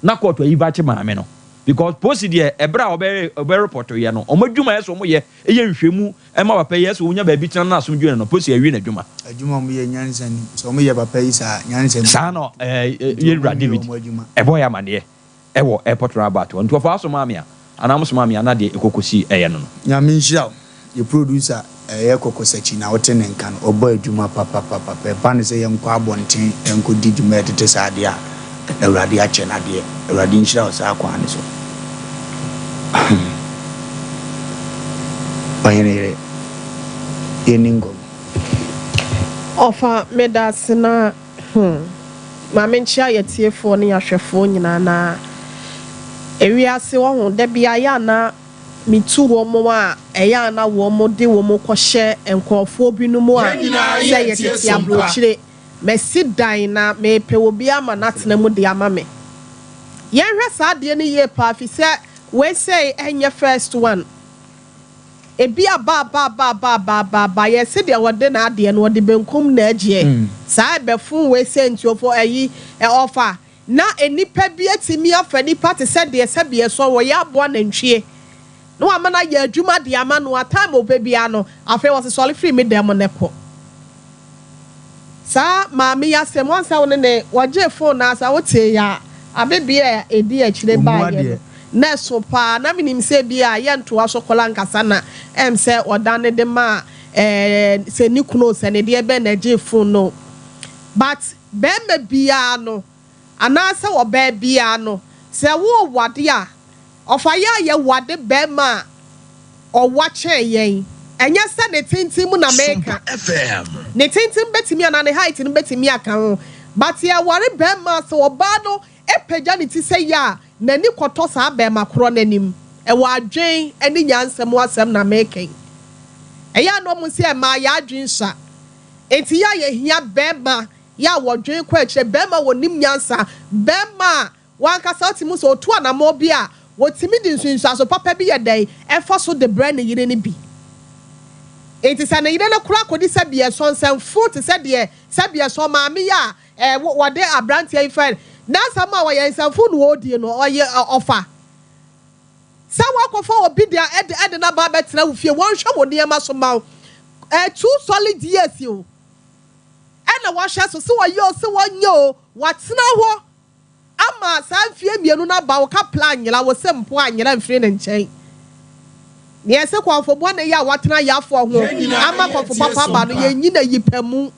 na court ayi vakye maame no because polisi deɛ ɛberɛ a wɔbɛ wɔbɛ report yɛ no wɔn adwuma ɛsɛ wɔn yɛ yɛ nhwɛmu ɛma papa yi ɛsɛ wɔnya baabi tena na asomdwoeɛ no no polisi awie n'adwuma. Adwuma a wɔyɛ nyansa nim sɛ wɔyɛ papa yi saa nyansa nim. Saa na ɛɛ Nti yɛn wura wɔn nwie David wɔn adwuma. ɛbɔ yɛ amaneɛ. Ɛwɔ airport roundabout hɔ nti wɔfa somaa me a anaa mo somaa me a na deɛ ɛkɔ kɔsi ɛyɛ no no. Nyame nhyira wo yɛ producer ɛyɛ kɔkɔsakyi na wote ne nka no ɔbɔ adwuma papapapapa ɛba no sɛ yɛnkɔ abɔnten nkɔ di dwuma a ɛtete saa deɛ a Awurade akyɛ no adeɛ Awurade nhyira wo saa kwan no so Ɔhene yere yɛnni nkɔmmɔ. Ɔfa medase na Hmm. Ma menkyea yɛtiefoɔ ne yɛahwɛfoɔ nyinaa na ewiase wahu da biara yɛ a na metu wɔn a ɛyɛ a na wɔn de wɔn kɔhyɛ nkorɔfoɔ binom a Yɛn nyinaa sɛ yɛtie yɛtete sompa. aburokyire. Masi dan na mepɛ obi ama no atena mu de ama me. Yɛnhwɛ saa adeɛ no yie paa fisɛ wei sei ɛnyɛ first one. Ebi aba aba aba aba aba aba aba yɛse deɛ ɔde n'adeɛ no ɔde benkum na agyeɛ. Saa ɛbɛfon wei sei nti ɔfo ayi ɔfa na nnipa bi atumi afa nnipa te sɛ deɛ sɛbi ɛsɔ wɔyɛ aboa nantwie na wama no ayɛ adwuma de ama no a time ɔpɛ biara no afei ɔse sɔre firi me dan mu na kɔ. Saa maame yi asɛm wɔn sɛ wo ne ne wɔgyee phone no asa wotee ya abebea a ɛdi akyire baeɛ no na ɛso paa na menim sɛ bi a yɛntoa so kɔla nkasa na ɛm sɛ ɔdane de maa ɛɛ sɛ ne kunu o sɛ ne deɛ bɛn na ɛgyee phone no but bɛɛma biara no anaasɛ ɔbaa biara no sɛ worewade a ɔfa yɛ a yɛwade bɛɛma a ɔwa kyɛn yɛn. Ɛnyɛ sɛ ne tenten mu na meka. Ne tenten bɛtumi anaa ne height no bɛtumi aka ho. But yɛware bɛɛma a sɛ ɔbaa no pagya ne ti sɛ yɛ a n'ani kɔtɔ saa bɛɛma korɔ no anim. Ɛwɔ adwen ne nyansa mu asɛm na meka yi. Ɛyɛ a na ɔmo se mmaa yɛn adwen sua. Enti yɛ a yɛhia bɛɛma yɛ a wɔdwen kɔ akyire, bɛɛma a wɔnim nyansa, bɛɛma a W'ankasa wote mu sɛ otu anammɔn bi a, otumi de nsunsuanso papa bi yɛ dɛn fa so de brɛ ne yere no bi. Enti sɛ ne yere no koraa kodi sɛbeɛsɔ nsɛmfo te sɛ deɛ sɛbeɛsɔ maame yi a ɛ, wɔde aberanteɛ yi frɛ no, n'asɛm a ɔyɛ nsɛmfo na ɔredie no, ɔyɛ ɔfa. Sɛ woakɔfa obi de a, de no aba abɛtena wo fie, wɔnhwɛ wo nneɛma so mma wo, ɛ, two solid years o, ɛna wɔahwɛ so, sɛ wɔyɛ o, sɛ wɔnyɛ o, wɔatena hɔ. Ama saa mfeɛ mmienu no aba wo kapla anyera, wo se mpo anyera mfiri ne nkyɛn. Neɛ ɛse kɔmfo bɔne yɛ a watena yafoɔ ho ama kɔmfo papa aba no, yɛnyi no ayi pa mu.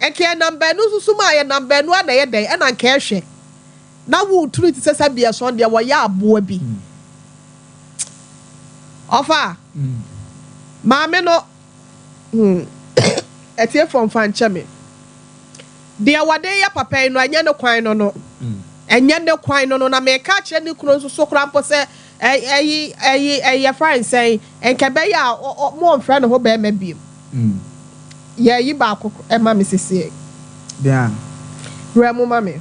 Nka yɛnam baanu nso so mu a, yɛnam baanu a na ɛyɛ dɛn? Ɛna nka ɛhwɛ na wo tiri te sɛ sɛbeɛsɔn deɛ wɔyɛ aboa bi. Ɔfa, maame no, hmm, atiefoɔ mfa nkyɛ me. Deɛ wɔde reyɛ papa yi no, ɛnyɛ ne kwan no no. Ɛnyɛ ne kwan no no. Na mereka akyerɛ ne kunu nso so koraa mpo sɛ, ɛ, ɛyi, ɛyi, ɛyi, yɛfrɛ no sɛn, nka ɛbɛyɛ a ɔ, ɔ, mommfrɛ ne ho barima bio. Yɛ ayi baako ma me sesie. Deɛn? Werɛ mo ma me.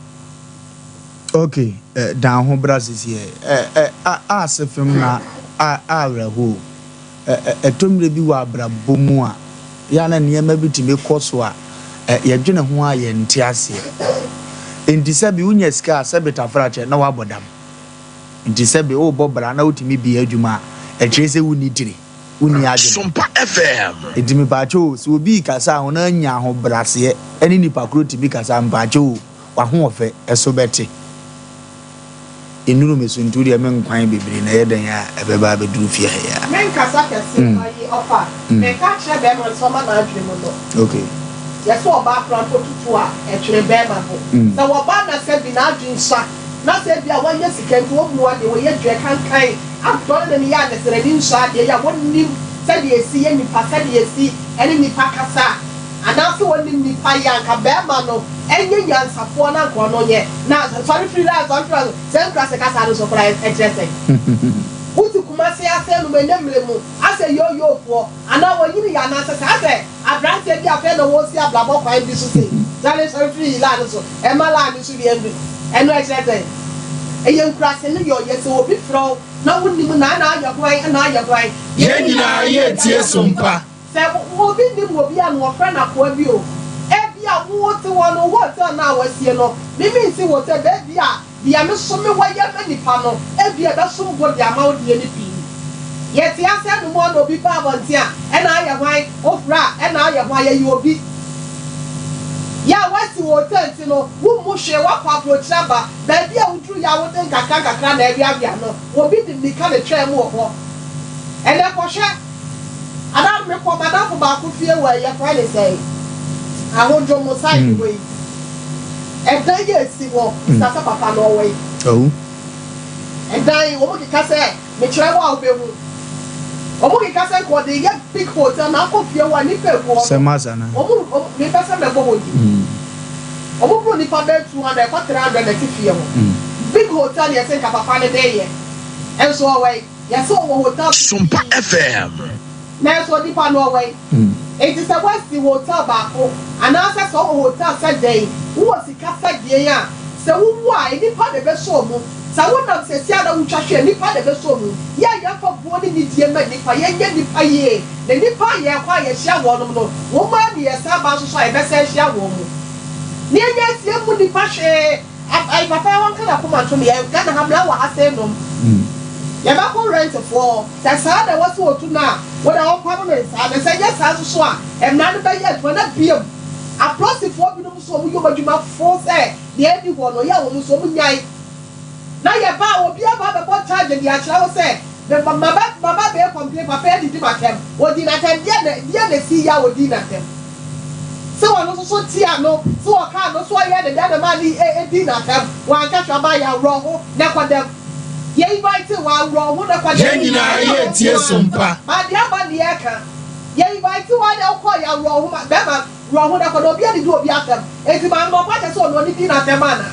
Ok, ɛ, dan ho bra sesie. Ɛ, ɛ, a, a asefem na a, a awerɛhoɔ. Ɛtɔ mmerɛ bi wɔ abrabɔ mu a, yɛ a na nneɛma bi tumi kɔ so a, yɛdwene ho a yɛnte aseɛ. Enti sɛbe wonya sika a, sɛbe tafrakyɛ na woabɔ dam. Enti sɛbe worebɔ bra na wotumi bue adwuma a, ɛkyerɛ sɛ wonni tiri, wonni adwene. Sompa FM. Enti mepaakyɛw o, sɛ obi rekasa a, ɔno anya ahobraseɛ ne nipa korɔ tumi kasa a, mepaakyɛw o, w'ahoɔfɛ so bɛte. Nnuru me so nti wo deɛ me nkwan bebree na ɛyɛ dɛn a ɛbɛba abɛduru fie ha yi a. Me nkasa kɛse ma yi ɔfa. Me ka kyerɛ bɛɛma no sɛ ɔma n'adwene mu nnɔ. Okay. Yɛ sɛ ɔbaa koraa mpo tutu a ɛtwere bɛɛma bo. Sɛ wɔba na sɛ bi n'adwene sua na sɛ ebia wanya sika nti ɔmmu adeɛ wɔyɛ dwɛ kankan adɔre ne ne yɛ a ne sɛ n'ani nsɔ adeɛ yi a wɔnnim sɛdeɛ ɛsi yɛ nipa sɛdeɛ ɛsi ɛne nipa kasa a. Anaase wɔnim nipa yi a anka bɛɛma no nyɛ nyansafoɔ na anka ɔno nyɛ na sɔre firi line sɔre firi line saa nkurase kasa no nso koraa ɛkyerɛ sɛn? Wote Kumase ase nom ɛnɛ mmerɛ mu asɛ yooyoo foɔ anaa wɔnyini yɛ anaasɛ sɛ asɛ abranteɛ bi afei na wɔresi abrabɔ kwan bi so sei sɔre sɔre firi line no so ɛma line no so wie ndu ɛno ɛkyerɛ sɛn? Ɛyɛ nkurase no yɛ ɔyɛ sɛ obi frɛ wo na wonim na na ayɛ hwan na ayɛ hwan Yɛn nyinaa yɛretie Sompa. Sɛ obi nnim obi a na wɔfrɛ no akoa bi o, ebia wo te hɔ no, wo hotel no a wɔasie no, me mensi hotel, baabi a deɛ me so mewɔ yɛ ma nipa no, ebia ɛbɛsom bo de ama wo deɛ no pii. Yɛte ase nom a na obi ba abɔnten a, ɛna ayɛ hwan, wofrɛ a, ɛna ayɛ hwan, yɛyɛ obi. Yɛ a woasi hotel nti no, wommu hwee, woakɔ aburokyire aba, baabi a woduru yɛ a wode nkakra nkakra na ɛweawea no, obi de mmirika na ɛtwaa mu wɔ hɔ. Ɛnɛ kɔhwɛ. Anaa mekɔ m'adamfo baako fie wɔ yɛfrɛ ne sɛn ahodwo mo side hɔ yi ɛdan yi a esi hɔ bisa sɛ papa no ɔwɔ yi ɛdan wɔn keka sɛ mekyerɛ wo a wobɛhu wɔn keka sɛ nka ɔde yɛ big hotel na akɔ fie hɔ a nipa egu hɔ no wɔn wɔn mepɛ sɛ mɛbɔ hɔ din wɔn boro nipa bɛyɛ 200 ɛkɔ 300 na ɛte fie hɔ big hotel na yɛsɛ nka papa no de yɛ ɛnso ɔwɔ yi. Yɛse ɔwɔ hotel Sompa FM. Nanso onipa no ɔwɛn. Enti sɛ woasi hotel baako, anaasɛ sɛ wowɔ hotel sɛ dɛn, wowɔ sika sɛ deɛn a, sɛ wowu a, nnipa na ɛbɛsɔ mu. Sɛ wonam seesei a na wotwa hwe a, nnipa na ɛbɛsɔ mu. Yɛ a yɛmfa buo ne nidie mma nnipa, yɛnyɛ nnipa yie, na nnipa a yɛkɔ a yɛhyia wɔnom no, wɔn ara ne yɛsan ba nso so a yɛbɛsan ahyia wɔn mu. Ne yɛnyɛ asie mmu nnipa hwee. Ayi papa yi ɔnka n'akoma ntom yɛn Ghana ha mmra wɔ ha sei nom yɛbɛkɔ rent foɔ sɛ saa na ɛwɔ sɛ ɔtu no a wo deɛ ɔmpam no nsaa na sɛ ɛnyɛ saa nso so a mmra no bɛyɛ adwuma na biom aprɔsifoɔ binom nso wɔn yɛ wɔn adwuma fo sɛ deɛ ɛni hɔ no yɛ wɔn nso wɔn nyae na yɛba a obi aba abɛbɔ charge de akyerɛ wo sɛ me maba maba bɛyɛ complain papa yi adidi m'atɛm ɔdii n'atɛm deɛ na deɛ na ɛsii yɛ a ɔdii n'atɛm. Se ɔno nso so te ano, se ɔka ano, se ɔyɛɛ ne dɛn na maa ne dii no atɛm, wanka hwee, ɔbaa yɛ aworɔ ho na kɔ dɛm. Yɛ invite wo aworɔ ho na kɔ dɛm. Yɛn nyinaa Ɛnyɛ wo yɛretie nko so ara. mpa. Ma deɛ aba ne yɛreka. Yɛ invite wo ara deɛ wokɔɔ yɛ aworɔ ho ma bɛrima worɔ ho na kɔ dɛm. Obi adidi obi atɛm. Enti maame no ɔpa kyɛ sɛ ɔno ɔne dii no atɛm anaa?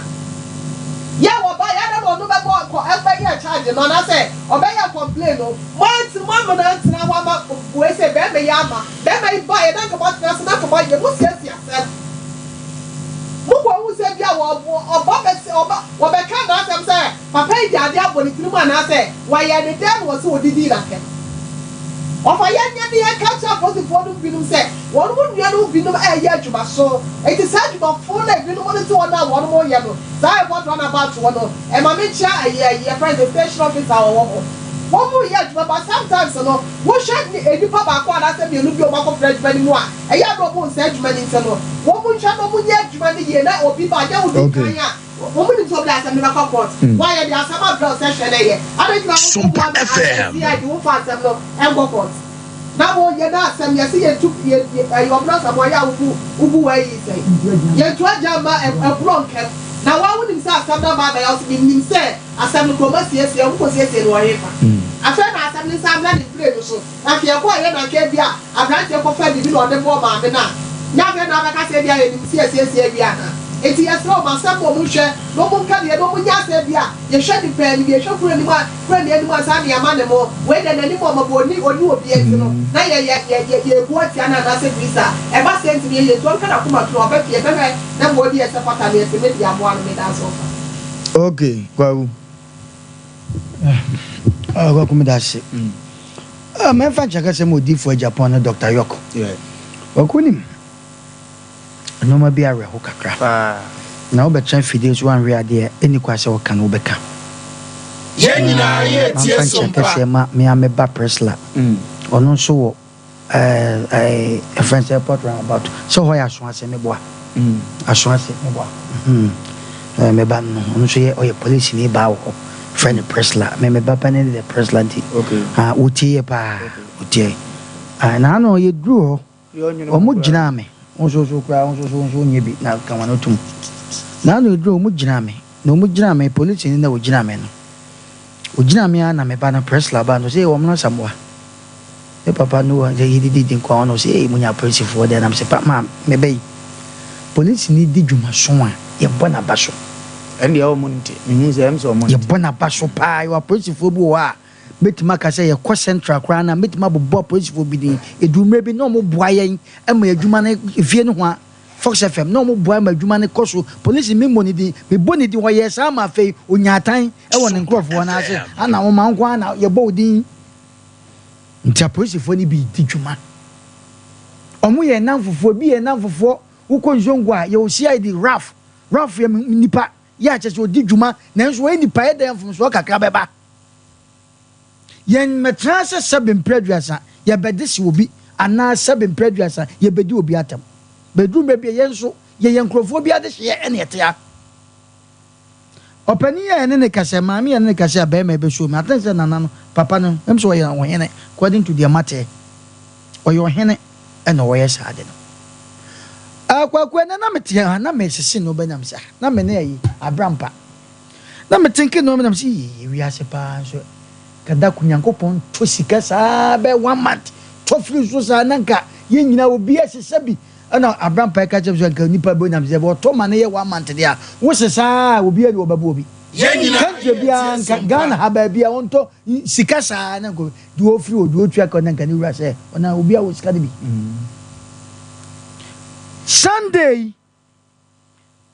Yɛ wɔba yɛ adɛn na ɔno bɛbɔ kɔ ɛbɛyɛ charge no anaasɛ ɔbɛyɛ complain no. Moantena moamena antena hɔ ama wei sɛ bɛrima yi ama. Bɛrima yi baeɛ na anka moatena ase na anka moayɛ mo siesie asɛm. Mokɔhu sɛ bi a ɔba bɛse ɔba wɔbɛka n'asɛm sɛ papa yi de adeɛ abɔ ne tirim anaasɛ wayɛ ne dɛn na ɔse ɔdidii n'atɛm. Ɔfa yɛnyɛ ne yɛnka nkyerɛ apolisifoɔ no mu binom sɛ wɔn mu nuanom binom reyɛ adwumaso enti saa adwumafo no a ebinom no te hɔ no a wɔn reyɛ no saa airport runabout hɔ no ɛma menkyea ɛyi ɛyi yɛfrɛ no sɛ station officer a ɔwɔ hɔ. Wɔn reyɛ adwuma but sometimes no wohwɛ nnipa baako anaasɛ mmienu bi a wɔn akɔfra adwuma no mu a ɛyɛ a na wɔn nsɛ adwuma no nti no wɔn nhwɛ na wɔn nyɛ adwuma no yie na obi ba nyɛ wo di kan a wɔn nim sɛ obi de asɛm no bɛkɔ court wɔayɛ de asɛm abrɛ wo sɛ hwɛ na yɛ adɛn nti na wo nso Sompa woa na FM. CID wo mfa asɛm no nkɔ court na wo yɛ na asɛm yɛse yɛntu yɛ ɛyɛ ɔbena asɛm wɔyɛ a wobu wobu wɔ ayi sɛn yɛntu agya mma ɛborɔ nkɛm na wɔn wonim sɛ asɛm no aba abɛyɛ wo sɛ menim sɛ Asɛm no, kurom asiesie, wɔkɔsiesie no wɔ hefa? Afei na asɛm no nsa mmra ne mprenu so. Na afei ɛkɔeɛ na anka ebia aberanteɛ kɔfaa biribi na ɔde bɔɔ maame no a, nyɛ afei na abɛka sɛ ebia yɛnim sɛ yɛasiesie awie anaa? Enti yɛsrɛ wɔn, asɛm no wɔnhwɛ na wɔnka deɛ na wɔnyɛ asɛ ebia yɛhwɛ nipa anim, yɛhwɛ kuro anim a, kuro ni anim ansa na yɛama ne mo, wei deɛ n'anim ɔmmɔbɔ, ɔnni ɔnni obiara nti no na yɛ yɛ yɛ yɛ yɛrebu atia no anaasɛ biribi saa. Ɛba saa nti no yɛyɛ nti ɔnka n'akoma to na ɔba fie yɛbɛhwɛ na mmoa bi a ɛsɛ fata no yɛtumi de aboa no. Meda ase ɔfa. Okay, Kwaku. Ah, Kwaku meda ase. Ah, mɛmfa nkyɛ kɛsɛ ma odiifo Agyapong ne Dr. York. Kwaku nim nneɛma bi awerɛho kakra. Na wobɛtra afidie so anwe adeɛ ɛnni kwa sɛ woka no wobɛka. Yɛn nyinaa yɛretie Mamfa so nkyɛ mpa. kɛseɛ ma me a meba Presla. Ɔno nso wɔ ɛɛ yɛfrɛ no sɛ airport roundabout sɛ hɔ yɛ asoase meboa asoase meboa ɛɛ me ba no ɔno nso yɛ ɔyɛ polisi ni baa wɔ hɔ frɛ no Presla me me ba panin de Presla nti ah wotie yɛ paa wotie ah na ano yɛ duru hɔ wɔn gyinaa me wɔn nso so koraa wɔn nso so wɔn nso nyɛ bi na ka wɔn atum na ano yɛ duru wɔn gyinaa me na wɔn gyinaa me polisi ni na wɔgyinaa me no wɔgyinaa me ara na me ba no Presla ba no sɛ wɔn no asamoa. Me papa no wɔ yɛ didi nkwa ɔno ɔsɛ ei monya apolisifoɔ deɛ nam sɛ pa ma me bɛ yi polisini di dwuma so a yɛbɔ n'aba so. Ɛndeɛ ɔmo nte mehu sɛ ɛm sɛ ɔmo nte. Yɛbɔ n'aba so paa yɛwɔ apolisifoɔ bi wɔ hɔ a mɛtumi aka sɛ yɛkɔ central koraa no a mɛtumi abobɔ apolisifoɔ bi din ɛduru mmerɛ bi na ɔmo boa yɛn ma yɛn adwuma no efie no hoa Fox FM na ɔmo boa ma adwuma no kɔ so polisi me mmɔ ne din mebɔ ne din ɔyɛɛ saa ma afei ɔnyaa tan wɔ ne nkorɔfoɔ no ase ana ɔma nko ara na yɛbɔ wo din. Nti apolisifoɔ no bi di dwuma. Wɔn yɛ nnamfofoɔ, ebi yɛ nnamfofoɔ, wokɔ Nzongo a, yɛwɔ CID, Ralph. Ralph yɛ nipa, yɛ a kyerɛ sɛ ɔdi dwuma, nanso ɔyɛ nipa, ɛyɛ dɛn mfomsoɔ kakra bɛba. Yɛn mmɛtena sɛ sɛbe mprɛ aduasa yɛbɛde se obi anaa sɛbe mprɛ aduasa yɛbɛdi obi atɛm. Bɛduru mmerɛ bi a yɛn nso yɛyɛ nkorɔfoɔ bi adehyeɛ ɛne ɛtea. Ɔpanin a yɛne no kasa, maame a yɛne no kasa a barima yi bɛsoo me, I think sɛ nana no, papa no, ɛm sɛ ɔyɛ ɔhene, according to deɛ mateɛ, ɔyɛ ɔhene ɛna ɔyɛ saa ade no. Ah, Kwaku, ɛnɛ na mete ha, na mesese nnoɔma nam sɛ, na me ne ayi, Abrampa, na mete nke nnoɔma nam sɛ, yii, wiase paa nso, kada ko Nyankopɔn tɔ sika saa bɛyɛ one month, tɔ firi so saa, na nka yɛn nyinaa obi asesa bi, Ɛna Abram pae ka kyerɛ me sɛ, Nka onipa bi onyam sɛ wɔtɔ ma no yɛ one month deɛ a, wo sesa a obiara ni wɔbɛbɔ obi. Country biara nka Ghana ha baabi a wɔntɔ sika saa na nka deɛ ɔfiri hɔ deɛ ɔtua ka na nka ne wura sɛ ɔna obi a wɔ sika no bi. Sunday yi,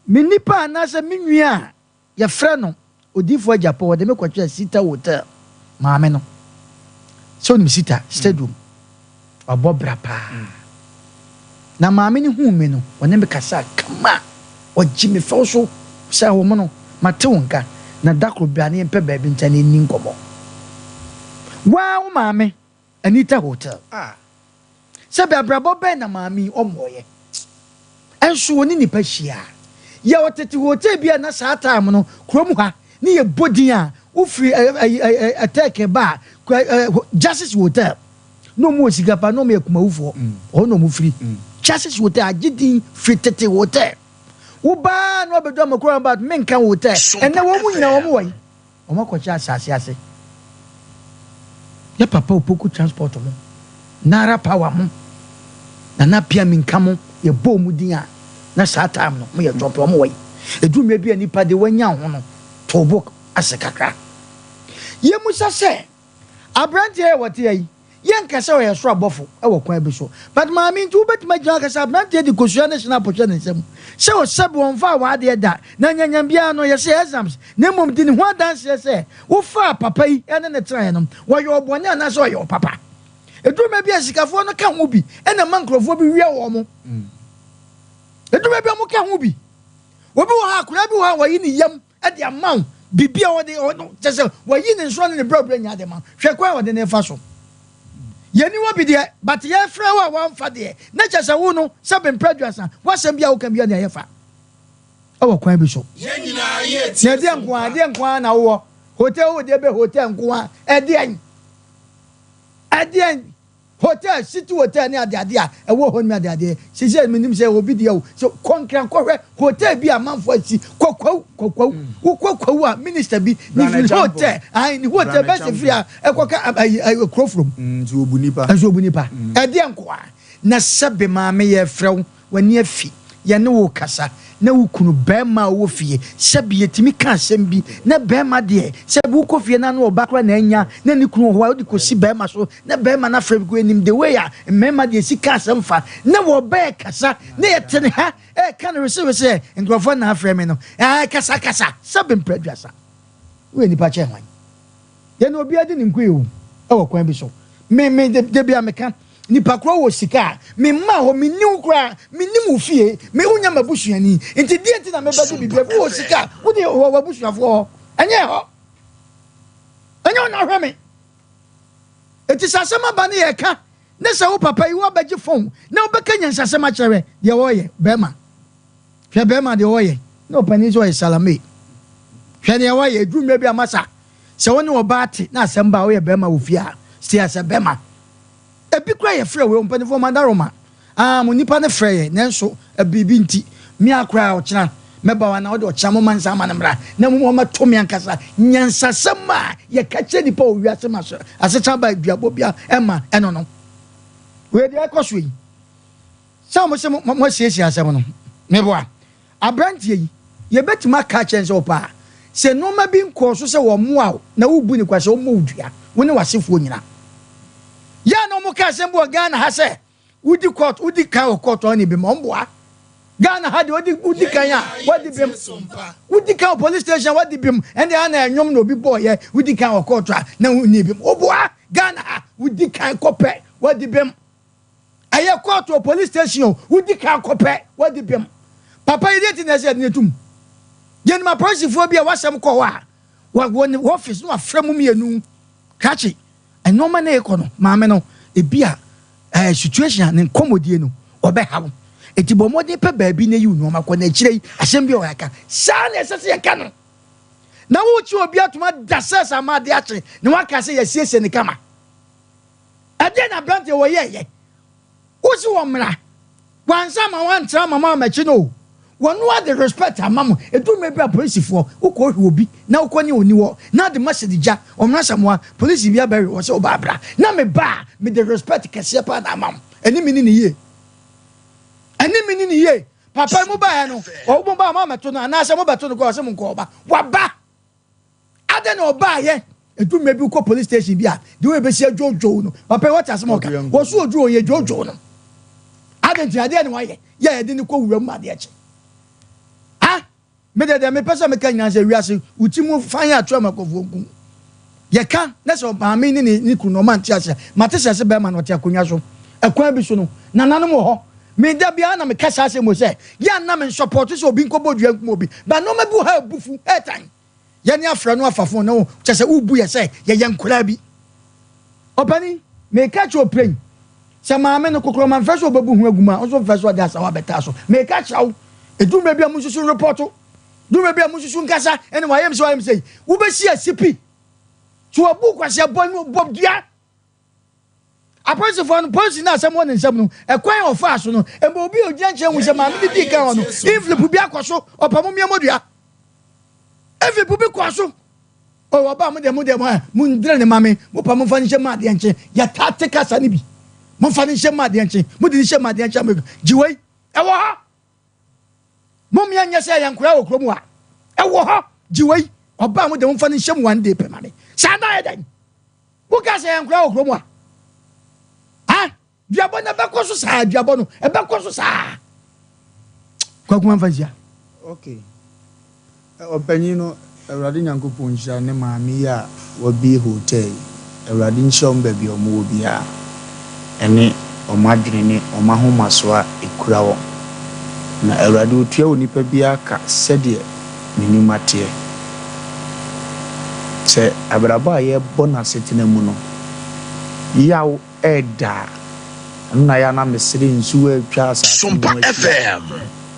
me nipa anaasɛ me nua a yɛfrɛ no Odiyifoɔ Agyapong, ɔde me kɔkyerɛɛ Sita Hotel maame no. Sɛ wonim Sita Stadium, wabɔ bra paa. Na maame no huu me no, ɔne me kasaa kama. Ɔgye me fɛw so sɛ wo mono, mate wo nka, na da koro bra na yɛmpɛ baabi ntena na yɛnni nkɔmmɔ. Wo ara wo maame, Anita Hotel. Sɛbi abrabɔ bɛn na maame yi ɔmmɔeɛ? Nso ɔne nnipa hyia. Yɛwɔ tete hotel bi a na saa time no kurom ha ne yɛbɔ din a wofiri Turkey ba a, Justice Hotel. Na ɔmu wɔ sika pa, na ɔmu yɛ Kumawufoɔ. Ɔhɔ na ɔmu firi. Justice Hotel agye din firi tete hotel. Wobaa na wabɛdu Amakura about menka hotel. Ɛnnɛ wɔn mu nyinaa wɔn wɔ yi. Wɔn akɔkyɛ asase ase. Yɛ papa Opoku transport mo, Nara power mo, Nana Appiah Minka mo, yɛ bɔ wɔn din a, na saa time no mo yɛ trɔmpe wɔn wɔ yi. Ɛduru mmerɛ bi a nipa de wanya ho no, to wo bo ase kakra. Yɛ musa sɛ, Aberanteɛ yi a wɔte ha yi, yɛnka sɛ ɔyɛ soro abɔfo wɔ kwan bi so, but maame nti wobɛtumi agyina hɔ aka sɛ aberanteɛ de kosua ne hynapo hyɛ ne nsam sɛ ɔsɛbe ɔmfaa w'adeɛ da, na nyanyam biara no yɛse exams, na mmom di ne ho adanseɛ sɛ wofaa papa yi ne no tenaeɛ no, ɔyɛ wo bɔne anaasɛ ɔyɛ wo papa. Ɛduru mmerɛ bi a sikafoɔ no ka ho bi na ɛma nkurɔfoɔ bi wia wɔn. Ɛduru mmerɛ bi a wɔka ho bi. Obi wɔ hɔ a, akwadaa bi wɔ hɔ a wɔyi ne yam de ama wo biribi a ɔde ɔno kyɛ sɛ wayi ne nsoɔ ne ne brɛbrɛ nyinaa de ma hwɛ kwan a ɔde ne fa so yɛni wɔ bi deɛ but yɛfrɛ wo a wamfa deɛ na kyɛ sɛ wo no sɛ bempɛ aduasa wasɛm bi a woka bi a nea yɛfa ɛwɔ kwan bi so na ɛdeɛ nko a ɛdeɛ nko a na wowɔ hotel wo deɛ bɛ hotel nko a ɛdeɛn ɛdeɛn Hotel, city hotel ne adeade a ɛwɔ hɔ nom adeade. Seisei menim sɛ obi deɛ o, sɛ kɔ Nkran kɔhwɛ hotel bi a amanfoɔ asi, kɔ Kwawu, kɔ Kwawu. Wokɔ Kwawu a minister bi ne ne hotel, ae ne hotel bɛyɛ sɛ firi ha ɛkɔka ayi ayi kuro from. Nso obu nipa. Nso obu nipa. Ɛdeɛ nkoa na sɛbe maame yɛfrɛ wo. W'ani afi, yɛne wo rekasa, na wo kunu, barima a ɔwɔ fie, sɛbi yɛtumi ka asɛm bi, na barima deɛ, sɛbi wokɔ fie na ne ɔba koraa na anya, na ne kunu wɔ hɔ a, wode kɔsi barima so, na barima no afrɛ, because yɛnim the way a mmarima deɛ si ka asɛm fa, na wɔba ɛkasa, na yɛte ne ha ɛreka no wesewese ɛ, nkurɔfoɔ na afrɛ me no, ɛɛ kasa kasa, sɛbi mprɛ aduasa, woyɛ nipa kyɛn hwan? Yɛne obiara di ne nkoe o, wɔ kwan bi so. Me, me, da, da bi a meka, nipa korɔ wɔ sika a, me mma hɔ, me nni wo koraa, me nim wo fie, me, wonyɛ m'abusuani, nti deɛ nti na mebɛgye biribi afi wɔ sika a, wode wɔ w'abusuafoɔ hɔ, ɛnyɛ ɛhɔ, ɛnyɛ wo na ahwɛ me. Eti sɛ asɛm aba ne yɛka, ne sɛ wo papa yi woabɛgye fon na wobɛka nyansasɛm akyerɛ hwɛ deɛ wɔreyɛ, bɛrima. Hwɛ bɛrima deɛ ɔyɛ na ɔpanin sɛ ɔyɛ salame. Hwɛ deɛ ɔyɛ ɛduru mmerɛ bi a masa sɛ wo ne ɔbaa te na asɛm ba a woyɛ bɛrima wɔ fie a stay as a bɛrima. Ebi koraa yɛ frɛ wei ɔmpanimfoɔ madaroma ah mo nipa no frɛ yɛ nanso biribi nti me a koraa ɔkyena mɛba hɔ anaa wode ɔkyena mo ma nsa ama no mmra na mmom ɔmɛto me ankasa nyansasɛm a yɛka kyerɛ nipa wɔ wiase ma asetena ba aduabɔ bia ɛma ɛno no wei deɛ ɛkɔ so yi. Sɛ mo se mo asiesie asɛm no, meboa. Aberanteɛ yi, yɛbɛtumi aka akyerɛ no sɛ ɔpɛ a, sɛ nnoɔma bi nkɔɔ so sɛ wɔmmoa wo na wobu no kwa sɛ ɔmmɔ wo dua, wo ne w'asefoɔ nyina. Yɛ a na wɔka asɛm bi wɔ Ghana ha sɛ, wodi court, wodi kan wɔ court a ɔne bem, ɔmboa. Ghana ha deɛ wodi, wodi kan a, wadi bem. Wodi kan wɔ police station a, wadi bem. Ɛnde ha na ɛnwom na obi bɔɔyɛ, wodi kan wɔ court a, na wonni bem. Woboa, Ghana ha, wodi kan kɔpɛ, wadi bem. Ɛyɛ court o, police station o, wodi kan kɔ pɛ, wadi bem. Papa yi deɛ nti na ɛsɛ yɛde no atum. Yɛnim apolisifoɔ bi a w'asɛm kɔ hɔ a, wɔ wɔ ne office na wafrɛ mo mmienu. Krakye, nneɛma na ɛkɔ no, maame no, ebi a ɛɛ situation a ne nkɔmmɔdie no, ɔbɛha wo. Eti bɔ mmɔden pɛ baabi na yi wo nneɛma kɔ na akyire yi asɛm bi a ɔyɛ saa na ɛsɛ sɛ yɛka no. Na wokyi obi atom ada sɛ sɛ ama ade akye na waka sɛ yɛasiesie ne kama. Ɛdeɛn na aberanteɛ wɔ yɛɛyɛ? Wo se wɔ mmra. Wansa ama wantra ama mo amakyi no o. Wɔno ara de respect ama mo. Ɛduru mmerɛ bi a polisifoɔ wo kɔ hwɛ obi na wo kɔ ne ɔni hɔ na ade message gya ɔmmra Asamoah polisi bi abɛwe wɔ sɛ wo ba bra na me ba a me de respect kɛseɛ paa na ama mo. Ɛne me ni ne yie. Ɛne me ni ne yie. Papa yi mo baeɛ no ɔwo mo ba a mo amɛto no anaasɛ mo bɛto no koraa ɔse mo nkɔ ɔba. Waba. Adɛn na ɔbaayɛ? Edu mmerɛ bi wokɔ police station bi a, the way ebesi adwoodwoo no, papa yi wate asɛm a ɔka? Wɔso oduru hɔ yɛdwoodwoo no. Adɛn nti? Adeɛ na wayɛ yɛ a yɛde no kɔ wura mu ma adeɛ kye. Ha! Me deɛ deɛ mepɛ sɛ meka nyinaa sɛ wiase wo ti mu fann ato ama nkurɔfoɔ nku. Yɛka na sɛ maame ne ne ne kunu no ɔma nte aseɛ. Mate sɛ ɛse bɛrima no ɔte akonnwa so ɛkwan bi so no nananom wɔ hɔ. Me da biara na meka saa asɛm wei sɛ yɛ a na me nsɔpɔɔto sɛ obi nkɔbɔ dua nkum obi but nnoɔma bi wɔ hɔ a ɛbu fu ɛɛtan. Yɛne afrɛ no afa fon no kyɛ sɛ wobu yɛ sɛ yɛyɛ nkoraa bi. Ɔpanin, meka kyerɛ ɔpira yi sɛ maame no kokoroma mfɛ sɛ ɔbɛbu ho agu mu a, nso mfɛ sɛ ɔde asawa bɛtaa so. Meka kyerɛ wo, ɛduru mmerɛ bi a monsusu nrepɔto, duru mmerɛ bi a monsusu nkasa, ɛne wayɛ me sɛ wayɛ me sɛ yi. Wobɛsi asipi. So wabu kwasea bɔ bɔ dua. Apolisifoɔ no, polisi no a asɛm wɔ ne nsam no, ɛkwan a ɔfaa so no, ɛma obi a ɔgyina nkyɛn hu sɛ maame no dii kan hɔ no, envelope bi akɔ so, ɔpa mo mmea modua. Envelope bi kɔɔ so. O, ɔbaa mo deɛ, mo deɛ, mo ɛ, mo ndrɛ ne ma me, mo pa mo nfa ne nhyɛ mu adeɛ nkye. Yɛtaa te kasa no bi. Mo nfa ne nhyɛ mu adeɛ nkye. Mo de ne hyɛ mu adeɛ nkye ama gye wei. Ɛwɔ hɔ. Mo mmea nyɛ sɛ yɛn nkoraa wɔ kurom ha. Ɛwɔ hɔ. Gye wei. Ɔbaa mo deɛ, mo nfa ne nhyɛ mu one day pɛ ma me. Saa na ayɛ dɛn? Woka sɛ yɛn nkora wɔ kurom a, ha duabɔ no ɛbɛkɔ so saa, duabɔ no ɛbɛkɔ so saa. Kwaku amfa nhyia. Okay. Ɔpanyin no, Awurade Nyankopɔn nhyira ne maame yi a wabue hotel yi. Awurade nhyira wɔn baabi a wɔwɔ biara, ɛne wɔn adwene ne wɔn ahomasoɔ a ɛkura wɔn. Na Awurade ɔtua onipa biara ka sɛdeɛ ne nnwuma teɛ. Sɛ abrabɔ a yɛbɔ no asetena mu no, yaw reda a, ɛno na ɛyɛ a na mesere nsuo a atwa asase yi ho ahyia.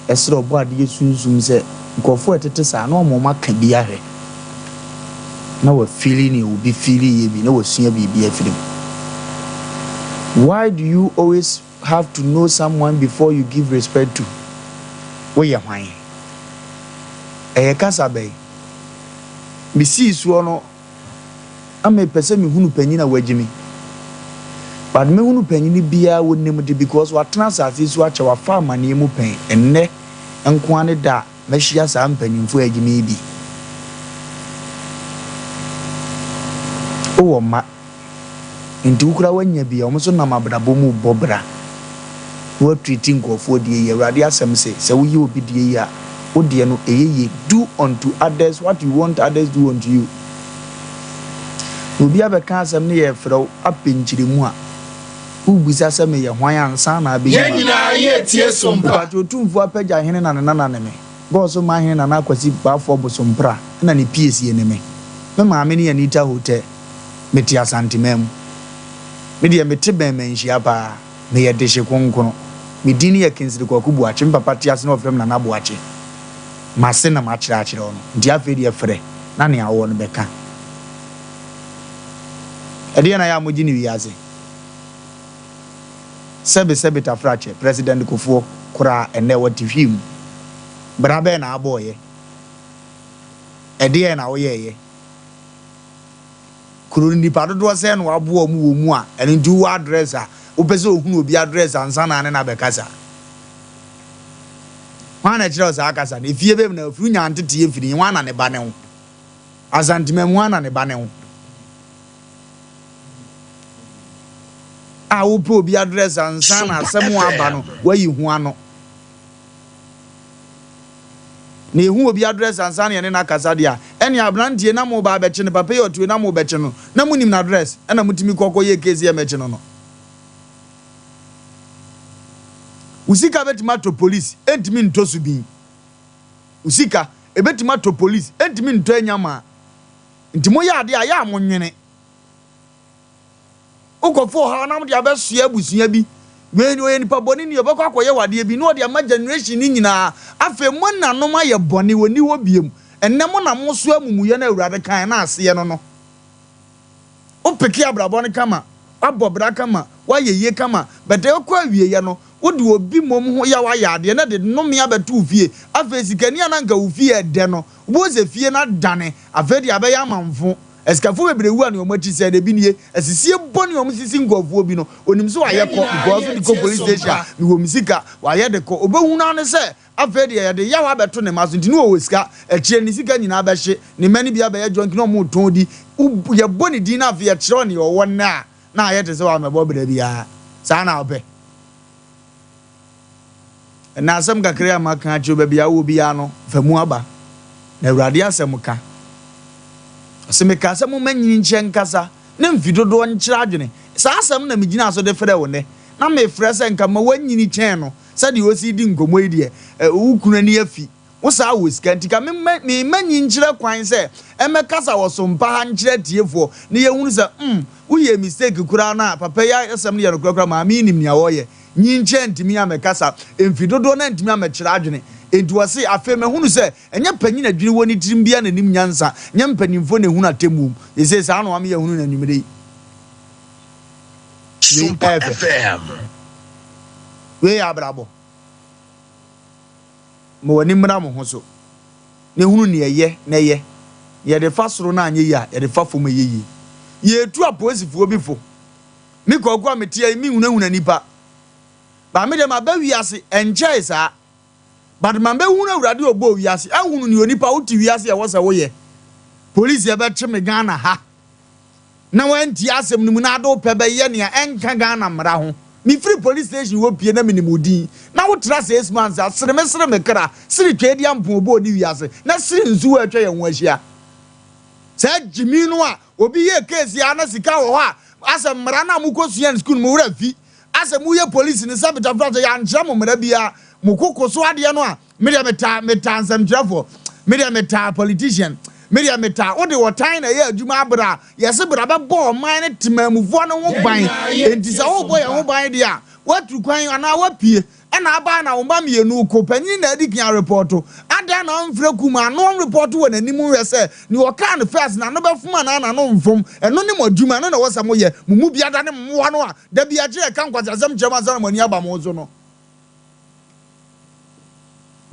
Ɛsrɛ Ɔbɔadeɛ Sunsum sɛ nkurɔfoɔ a ɛtete saa na wɔn aka bi ahwɛ na wɔafeeli nea obi feeliiɛ bi na wɔasua biribi afiri mu. Why do you always have to know someone before you give respect to? Woyɛ hwan? Ɛyɛ kasa bɛn? Mesii soɔ no, na mepɛ sɛ mehunu panyin a wagye me. But mehunu panyin biara wɔnim de because watena asase so akyɛ, wafa amaneɛ mu pɛn. Ɛnnɛ nko ara ne da a mahyia saa mpanyimfoɔ a agye me yi bi. Wowɔ mma. Nti wo koraa woanya bi a, wɔn nso nam abrabɔ mu rebɔ bra na wɔatreati nkurɔfoɔ deɛ yie. Awurade asɛm se, sɛ woyɛ obi deɛ yie a, wo deɛ no ɛyɛ yie. Do unto others what you want others do unto you. Na obi abɛka asɛm no yɛrefrɛ wo apɛ nkyerɛmu a, wobisa sɛ meyɛ hwan ansa na abɛyi Yɛn m'ano. nyinaa yɛretie som pa. Mepakyɛ Otumfoɔ Apagya Hene na ne nana ne me. Gɔɔ so ma Hene Nana Akwasi Baafoɔ Bosompra na ne piesie ne me. Me maame ne Anita Hotɛ. Mete Asanteman mu. Me deɛ mete bɛn Manhyia paa. Meyɛ dehye kronkron. Me din yɛ Kingsley Kwaku Boakye. Me papa te ase na wɔfrɛ me Nana Boakye. M'ase na makyerɛ akyerɛ wo no. Nti afei deɛ frɛ na nea wowɔ no bɛka. Ɛdeɛn na ɛyɛ a mogye no wiase? Sɛbe sɛbe tafrakyɛ, President Kufuor koraa ɛnnɛ ɔte hwii mu. Bra bɛn na abɔeɛ? Ɛdeɛn na woyɛeɛ? Kuro no nnipa dodoɔ sɛn na wɔaboa wɔn wɔ mu a ɛno nti wowɔ address a wopɛ sɛ ohunu obi address ansa na ne no abɛkasa? Hwan na ɛkyerɛ wo saa kasa no? Efie bɛn mu na wofiri? Wonyaa nteteeɛ firi he? Hwan na ne ba ne wo? Asanteman mu hwan na ne ba ne wo? A wopɛ obi address ansa na asɛm a aba no woayi ho ano. Na yɛhu obi address ansa na yɛne no akasa deɛ a, ɛnneɛ aberanteɛ na moreba abɛkye no, papa yi a ɔte hɔ yi na morebɛkye no, na monim n'address, ɛna motumi kɔ kɔyɛɛ case yɛ mɛkye no no. Wo sika bɛtumi atɔ police, ɛntumi ntɔ subin. Wo sika, ɛbɛtumi atɔ police, ɛntumi ntɔ anyamaa. Nti moyɛ adeɛ a, ɛyɛ a monwene. Wokɔfa ɔhaw na wode abɛsoa abusua bi. Wei ɔyɛ nipa bɔne ni, ɔbɛkɔ akɔyɛ wo adeɛ bi na ɔde ama generation no nyinaa. Afei mo nanom ayɛ bɔne, wɔnni hɔ biom. Ɛnnɛ mo na mosoa amumuyɛ no a Awurade kaeɛ no aseɛ no no. Wopeke abrabɔ no kama, woabɔ bra kama, woayɛ yie kama, but ɛrekɔ awieɛ no, wode obi mmom ho yaw ayɛ adeɛ na ɛde nnome abɛto wo fie. Afei sikani a na anka wo fie ɛdɛ no, wobɛhu sɛ fie no adane, afei deɛ abɛyɛ amanfo. Asikafo bebree wu a nea wɔn akyi sɛɛ no ebi nie, asisie bɔne a wɔn sisi nkurɔfoɔ bi no, onim sɛ wayɛ Yɛn kɔ nyinaa because wode kɔ yɛretie police som station a pa. mewɔ me sika, wayɛ de kɔ, obɛhunu ara ne sɛ afei deɛ yɛde yaw abɛto ne mma so nti ne ɔwɔ sika, akyire ne sika nyinaa bɛhye, ne mma no bi abɛyɛ junkie na wɔn retɔn di, wo yɛbɔ ne din na afei yɛkyerɛ nea ɔwɔ nnɛ a na ayɛ te sɛ wammɛbɔ bra biara, saa na wopɛ? Ɛnnɛ asɛm kakra yi a maka akyerɛ wo, baabi a wowɔ biara no, fa mu aba. Na Awurade asɛm ka. Ɔse, Mekaa sɛ momma nyini nkyɛ nkasa, na mfi dodoɔ nkyerɛ adwene. Saa asɛm no na megyinaa so de frɛɛ wo nnɛ. Na mefrɛ sɛ nka ma woanyini kyɛn no, sɛdeɛ ɔsi redi nkɔmmɔ yi deɛ, wo kunu ani afi. Wo saa wɔ sika nti, ka me memma nyi nkyerɛ kwan sɛ ɛmmɛkasa wɔ sompa ha nkyerɛ atiefoɔ na yɛhunu sɛ umm woyɛɛ mistake koraa no a papa yi asɛm no yɛ nokorɛ koraa maame yi nim nea ɔreyɛ. Nyi nkyerɛ ntumi ammɛkasa mfi dodoɔ no antumi ammɛkyerɛ adwene. Enti ɔse afei mahunu sɛ ɛnyɛ panyin adwene wɔ ne tirim biara na nim nyansa, nyɛ mpanimfoɔ na ɛhunu atemmuom. Seesei saa na wama yɛahunu no anwummerɛ yi. Wei ɛyɛ fɛ. Wei yɛ abrabɔ. Ma w'ani mmra mo ho so, na hunu nea ɛyɛ na yɛ. Na yɛde fa soro na anyɛ yie a, yɛde fa fam a ɛyɛ yie. Yɛretu apolisifoɔ bi fo. Me Kwaku a mete ha yi, menhunahuna nnipa. But me deɛ maba wiase, ɛnkyɛe saa. But mabɛhunu Awurade a ɔbɔɔ wiase, ahunu nea onipa wote wiase a ɛwɔ sɛ woyɛ. Polisi ɛbɛkye me Ghana ha. na wantie asɛm no mu na ade wo pɛ bɛyɛ nea ɛnka Ghana mmara ho. Mefiri police station hɔ pue na menim wo din na wotra 6 months a, sere me sere me kra, sere Tweaduampɔn ɔbɔɔ ne wiase na sere nsuo a atwa yɛn ho ahyia. Saa gyimi no a obi yɛ case a na sika wɔ hɔ a asɛ mmara no a mokɔ sua no school no mo werɛ afi asɛ moyɛ police no sɛ betafra sɛ yɛankyerɛ mo mmara biara mo koko so adeɛ no a Me deɛ metaa metaa nsɛmtwerɛfoɔ, me deɛ metaa politician, me deɛ metaa wode ɔtan na ɛyɛ adwuma abere a yɛse bra bɛbɔ ɔman ne temanmufoɔ no ho ban, enti sɛ wobɔ yɛn ho ban deɛ a woaturu kwan anaa woapue ɛna aba na wo mma mmienu ko panyin na adi kan arepɔɔto adɛn na ɔmfrɛ kum ano ɔnrepɔɔto wɔ n'anim nhwɛ sɛ nea ɔkaa no first n'ano bɛfom anaa n'ano mfom ɛno ne mo adwuma ɛno na ɛwɔ sɛ moyɛ mo mu biara ne mmoa no a da bi akyerɛ ɛka nkwaseasɛm kyerɛ mo ansa na mo ani aba mo so no.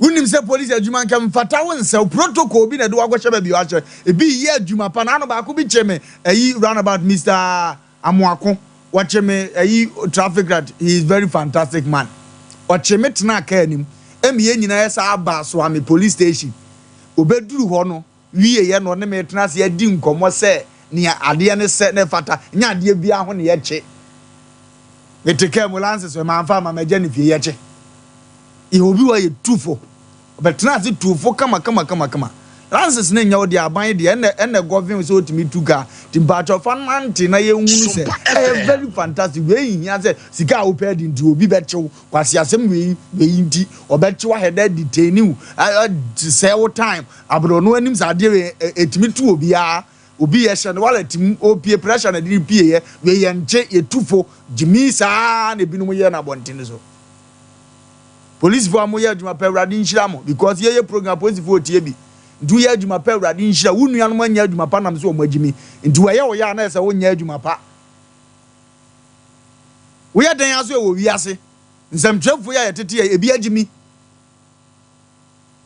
Wonim sɛ polisi adwuma nka mfata wo nsɛw protocol bi na ɛde wakɔhyɛ baabi wahyɛ ebi yɛ adwuma pa na ano baako bi kye me ayi roundabout Mr. Amoako wɔkye me ayi traffic light he is very fantastic man ɔkye me tena kaa anim ɛmi yɛn nyinaa yɛ saa aba so ame police station obɛduru hɔ no wieɛ na ɔne me tena ase adi nkɔmmɔ sɛ nea adeɛ ne sɛ na ɛfata nyɛ adeɛ biara ho na yɛkye mete kaa mu lances mamfa ama magya ne fie yɛkye Yɛ obi wa yɛ tu fo. Ɔbɛtena ase tu fo kama kama kama kama. Lances no nyɛ wo deɛ aban deɛ ɛna ɛna govern sɛ otumi tu kaa. Nti mpakyɛw fa nante na yɛn hunu sɛ ɛyɛ very fantastic. Wei nhia sɛ sika a wopɛ adi nti obi bɛkye wo. Kwasiasɛm wei wei nti ɔbɛkye wo ahɛ dɛ detain wo sɛe wo time. Abrɛ ɔno anim sɛ adeɛ wei ɛtumi tu obiara. Obi yɛ hyɛ no wallet mu opie pressure na ɛde no pie yɛ. Wei yɛ nkye yɛ tu fo. Gyimii saa na ebinom yɛ no abɔnten so. Polisifo a moyɛ adwuma pa awurade nhyira mo because yɛyɛ program polisifo otie bi nti woyɛ adwuma pa awurade nhyira wo nuanom anyɛ adwuma pa nam so wɔn agyimi nti wɔyɛ wo yɛ a na ɛsɛ wonyɛ adwuma pa woyɛ dɛn aso ɛwɔ wiase nsɛmtwerɛfoɔ yi a yɛtete yɛ ebi agyimi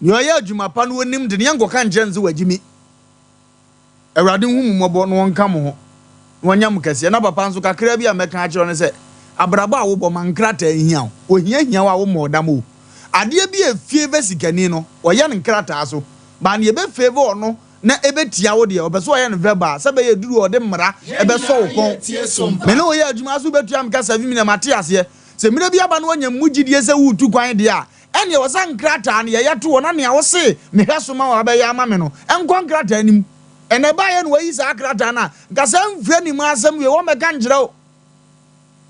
nea ɔyɛ adwuma pa no onim de ne yɛnkɔka nkyerɛ no sɛ wagyimi. Awurade nhu mo mmɔbɔ na ɔnka mo ho na ɔnyɛ mo kɛseɛ. Na papa nso, kakraa bi a mɛka akyerɛ wo ne sɛ, abrabɔ a wobɔ ma nkrataa nhia wo. Ohia hia wo a, wommɔɔ dam o. Adeɛ bi a ɛfavour sikani no, ɔyɛ no nkrataa so. But deɛ ɛbɛfavour ɔno na ɛbɛtia wo deɛ, ɔpɛ sɛ ɔyɛ no verbal, sɛ ɛbɛyɛ ɛduru hɔ a ɔde mmara bɛsɔ wo kɔn. Me ne wo yɛ adwuma so wobɛtua me ka 7 million, mate aseɛ. Sɛ mmerɛ bi aba na woanya mu gyidie sɛ woretu kwan deɛ a, Ɛnneɛ wɔ sɛ nkrataa no yɛyɛ to hɔ na nea wose mehwɛ so ma wabɛyɛ ama me no nkɔ nkrataa no mu. Ɛna ɛbaeɛ na wayi saa krataa no a, nka saa mfiri anim asɛm wei wɔmmɛka nkyerɛ wo.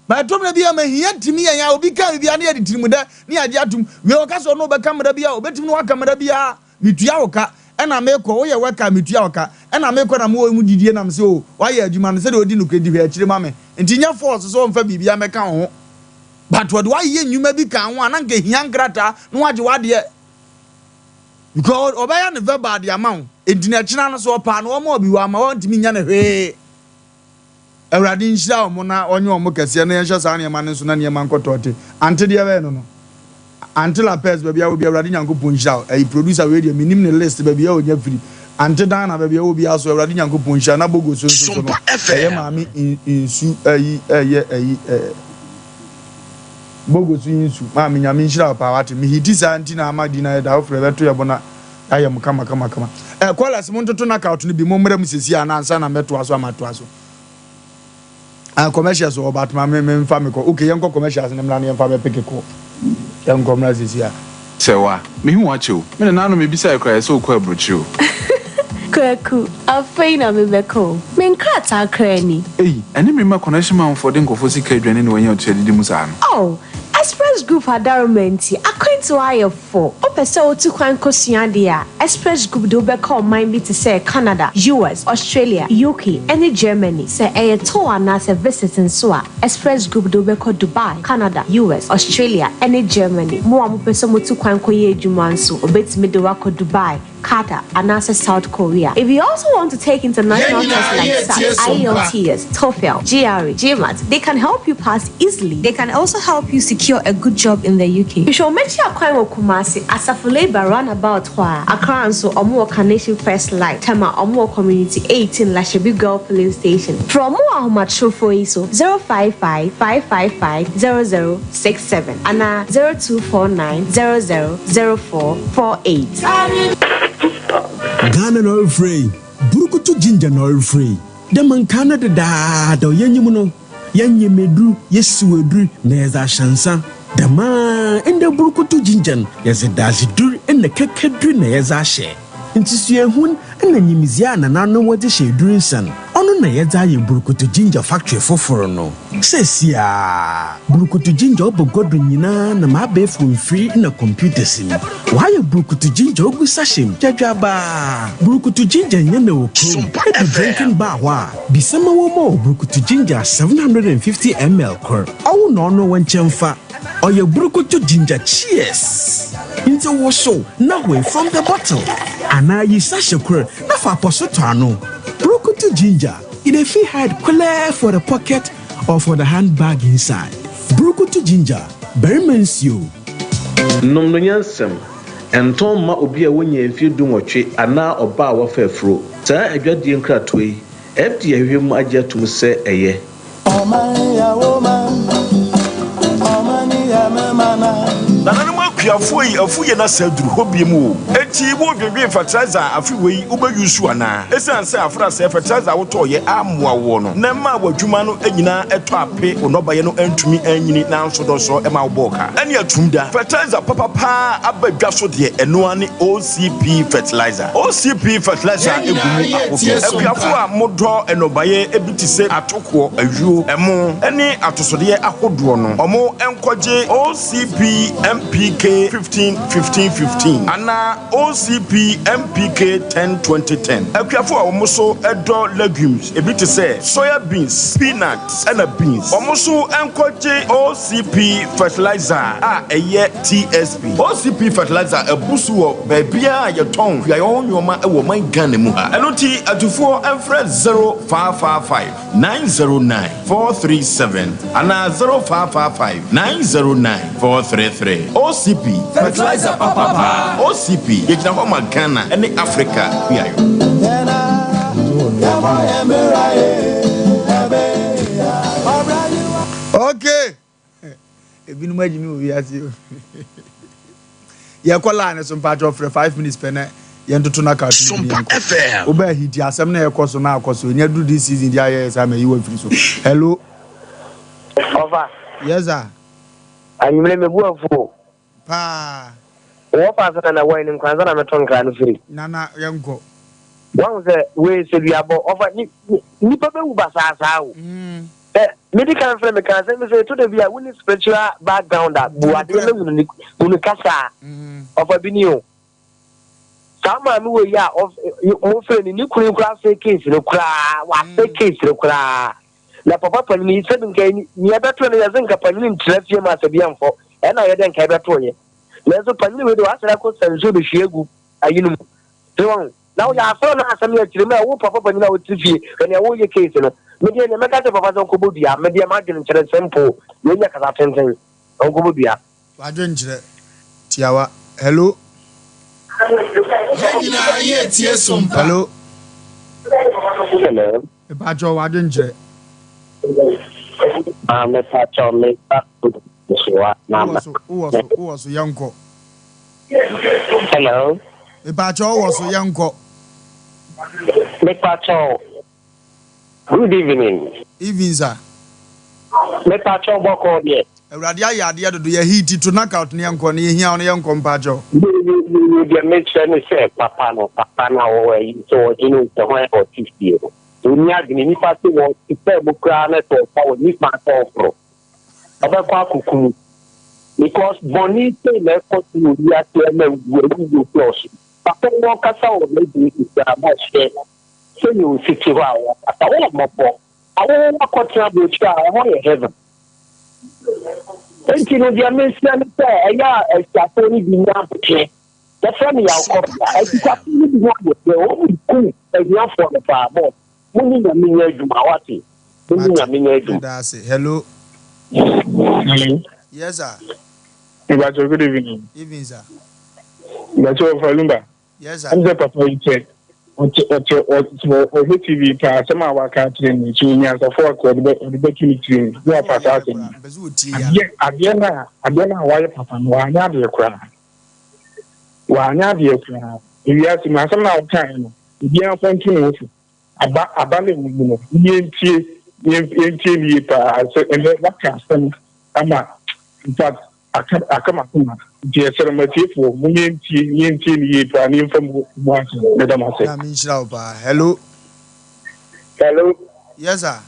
But ɛtɔ mmerɛ bi a mahia tumi yɛn a obi ka biribi a na yɛde tirimudɛ ne yɛagye atom. Wei ɔka sɛ ɔno ɔbɛka mmara bi a ɔbɛtumi na waka mmara biara. Metua wo ka ɛna mekɔ, woyɛ worker a metua wo ka ɛna mekɔ na mewɔ mu didie na mese oo wayɛ adwuma no sɛdeɛ ɔdi nokorɛ di hwɛ akyire ma me. Nti nyɛ force sɛ ɔmfa biribiara mmɛka wo ho. But wɔde wayɛ nnwuma bi ka ho a na nka ehia nkrataa na wagye w'adeɛ because ɔbɛyɛ no verbal de ama wo enti na ɛkyena no so ɔpaa no ɔma obi wama wantumi nya no hwee. Awurade nhyira wɔn na ɔnyɛ wɔn kɛseɛ na yɛnhyɛ saa nneɛma no nso na nneɛma nkɔ tɔɔte. Ante deɛ bɛyɛ no no. Ante La Pez baabi a wɔ bi Awurade Nyankopɔn nhyira wo. Ɛyi producer wei deɛ menim ne list baabi a ɔnya firi. Ante Dana baabi a wɔ biara so Awurade Nyankopɔn nhyira na Bogo so nso so no ɛyɛ maame nsu ɛyi ɛyɛ ɛyi ɛɛ Bogo so yi nsu maame Nyame nhyira wo paa wate me hiti saa nti na ama di na yɛda wo frɛ bɛto yɛ bo na yɛayɛ mo kama kama kama. Ɛ callers mo ntoto knockout no bi mo mmrɛ mu sɛsi a na ansa na mɛtoa so a matoa so. Ah commercials wɔ but ma me me nfa me kɔ okay yɛnkɔ commercials no mmra na yɛnfa bɛ peke kɔ. Yɛnkɔ mmra seesei a. Sɛwa, mehu wo akyɛ o. Me nananom mebisae koraa yɛ sɛ wokɔ aburokyire o. Kwaku, afei na mebɛka o. Me nkrataa koraa ni. Ei, ɛne me mma connection manfoɔ de nkurɔfoɔ sika adwane na wɔanya otua didi mu saa no. Oh, Express Group adaworoma nti, akwantuo ayɛ fo. Wopɛ sɛ wotu kwan kɔsua adeɛ a, Express Group de wo bɛkɔ ɔman bi te sɛ Canada, US, Australia, UK, ne Germany. Sɛ ɛyɛ tour anaasɛ visit nso a, Express Group de wo bɛkɔ Dubai, Canada, US, Australia, ne Germany. Mo a mopɛ sɛ motu kwan kɔyɛ adwuma nso, wɔbɛtumi de wo akɔ Dubai, Qatar, anaasɛ South Korea. If you also want to take international tests like SAT, IELTS, TOEFL, GRE, GMAT, they can help you pass easily. They can also help you secure a good job in the UK. Hwehwɛ wɔn akyi akwan wɔ Kumasi, Asafo Labour roundabout hɔ a. Accra nso, wɔn wɔ Carnation First Light, Tema, wɔn wɔ Community 18, Lashibi Girl Filling Station. Frɛ wɔn wɔ ahomatorofo yi so, 055 555 0067 anaa 0249 00 0448. Ghana na ɔrefrɛ yi, Burukutu Ginger na ɔrefrɛ yi. Dɛ ma nkaa no dedaada ɔyɛ nyim no, yɛnyem edur, yesiw edur na yɛdze ahyɛ nsa. Dɛm ara ndɛ Burukutu Ginger no, yɛdze dadzedur na kɛkɛdur na yɛdze ahyɛ. Ntsi suahun na nyimdzee a nananom wɔdze hyɛ edur nsa no, ɔno na yɛdze ayɛ Burukutu Ginger factory fofor no. Seseiara, Burukutu Ginger ɔba gua do nyina nam abaɛfor mfir na computers mu. Wɔayɛ Burukutu Ginger ogu sachet mu dwadwaabaa. Burukutu Ginger nnyɛ na wɔ kurom. Edu drinking bar hɔ a, bisa ma wɔmma wo Burukutu Ginger 750 ml kor. Ɔwo na ɔno wo nkyɛn fa. Ɔyɛ Burukutu Ginger Cheers! Ntsi wosow na hoe from the bottle anaa yi sachet kor na fa apɔso tɔ ano. Burukutu Ginger. E dey fit hide clear for the pocket or for the handbag inside. Burukutu ginger, barima nsuo. Nom no nyansam. Ntɔn mma obi a wannyaa mfeɛ dunwɔtwe anaa ɔbaa a wafa afuro. Saa adwadie nkratoɔ yi, FDA ahwehwɛ mu agye atom sɛ ɛyɛ. Nananom akuafoɔ yi afu yɛ na sɛ aduru hɔ biom o. Enti wo dwendwen fertilizer a afe wei wo bɛ use anaa? Esiane sɛ afra sɛɛ fertilizer a wo tɔɔ yɛ ammoa woɔ no na ɛmaa w'adwuma no nyinaa ɛtɔ ape wo nnɔbaeɛ no antumi anyini nanso dɔsɔ ɛma wo bɔɔ ka ɛne atum da. Fertilizer papa paa aba dwa so deɛ ɛno ara ne OCP fertilizer. OCP fertilizer gu mu ahodoɔ. Akuafoɔ a modɔ nnɔbaeɛ bi te sɛ atokoɔ, ayuo, ɛmo ne atosodeɛ ahodoɔ no, wɔn nkɔgye OCP MPK 15 15 15 anaa OCP MPK 10 20 10. Akuafoɔ a wɔn nso dɔ legumes ebi te sɛ soya beans, peanut ɛna beans, wɔn nso nkɔgye OCP fertilizer a ɛyɛ TSP. OCP fertilizer abu so wɔ baabiara a yɛtɔn kuayɔ ho nnoɔma wɔ ɔman Ghana mu ha. Ɛno nti atufoɔ mfrɛ 0555 909 437 anaa 0555 909 433. OCP, fertilizer papa paa. OCP, yɛgyina hɔ ma Ghana ne Africa kuayɔ. Okay. Ebinom agye me wɔ wiase o. Yɛkɔ line no so mpakyɛw frɛ 5 minutes pɛ na yɛntoto na ka so bi yɛnkɔ. Wobɛ hiti asɛm na ɛkɔ so na akɔ so. Nya duru this season di ayɛ saa ma yi wa firi so. Hello. Ɔfa. Yes sir. Anwummerɛ me bo afu o. Paa. Wɔ fa so nana wɔ ɛni nkransa na meto nkra no firi. Nana yɛnkɔ. Wahu sɛ wei sɛ duabɔ ɔfa ni nipa bɛwu basaa saa o. Ɛ medi kan frɛ mekaa asɛm bi sɛ ɛtɔ da bi a wonni spiritual background a bu adeɛ na hunu ne hunu kasa a ɔfa bi ni o. Saa maame wei yi a mofrɛ no ne kunu yi koraa asɛe case no koraa wasɛe case no koraa na papa panyin yi sɛbi nka nea ɛbɛto no yɛsɛ nka panyin ntra fie ma asɛbi amfɔ ɛna yɛ dɛ nka ɛbɛto yɛ nanso panyin wei de wasɛre akɔ sa nsuo bɛhwie agu ayi no mu sɛ wɔn Na woyɛ asɔre na asɛm yɛ kyerɛ mu a wo papa panyin a wote fie hwɛ nea woyɛ case no me deɛ nea mɛka kyerɛ papa sɛ ɔnkɔbɔ dua me deɛ m'adwene kyerɛ simple wei nyɛ kasa tenten ɔnkɔbɔ dua. W'adwene kyerɛ tiawa hello. Yɛn nyinaa yɛ tie sompa. Hello. Hello. Mepakyɛw w'adwene kyerɛ. Ah mepakyɛw me ba so na Wowɔ so wowɔ so wowɔ so yɛnkɔ. Hello. Mepakyɛw wowɔ so yɛnkɔ. Mepakyɛw good evening. Evening sir. Mepakyɛw bɔkɔɔ deɛ. Awurade ayɛ adeɛ dodo yɛ heat to knockout ne yɛnkɔ ne yɛhia wo no yɛnkɔ mpakyɛw. Yeyeyeye deɛ mekyerɛ ne sɛ papa no papa no a ɔwɔ ayi sɛ ɔdwene wo sɛ hwan a ɔte fie no ɔnni adwene nipa se wɔ te kaa mu koraa na sɛ ɔfa wɔ nifa sɛ ɔforo ɔbɛkɔ akɔku mu because bɔne sei na ɛkɔ so wɔ wiase ɛma awuwuo dɔɔso papa yi ɔkasa wɔ radio so koraa ma hwɛ sɛnea ɔsi te hɔ a ɔkasa wɔmmɔbɔ Awo akɔtena aburokyire a ɛhɔ yɛ heaven. Enti no deɛ mesrɛ ne sɛ ɛyɛ a asikafoɔ no bi nya aboterɛ. Yɛfrɛ me Yaw Kɔbea. Asikafoɔ no bi nya aboterɛ. Wɔn mu kum ahiafoɔ no paa. Boss, mo ne Nyame nyɛ adwuma wate. Mo ne Nyame nyɛ adwuma. Meda ase. Hello. Hello. Yes sir. Mepakyɛw good evening. Evening sir. Mepakyɛw Ɔfa Lumba. Yes sir. Ɛm sɛ papa yi kyɛ ɔte ɔte ɔte ɔhwɛ TV paa asɛm a waka akyerɛ no nti onyansafo a ɔde bɛ ɔde bɛto ne tirim na wafa saa asɛm yi. Adeɛ adeɛ no a adeɛ no a wayɛ papa no wanyɛ adeɛ koraa wanyɛ adeɛ koraa ewiase mu asɛm no a wɔkaeɛ no obiara mfa nto ne ho so aba aba no ɛwɔ mu no yɛntie yɛntie no yie paa sɛ ɛnɛ waka asɛm ama in fact Aka aka m'akoma nti yɛsrɛ mo atiefoɔ mom yɛntie na yɛntie no yie paa na yɛmfa mu mu asɛm. Meda mo ase. Nyame nhyira wo paa. Hello. Hello. Yes sir.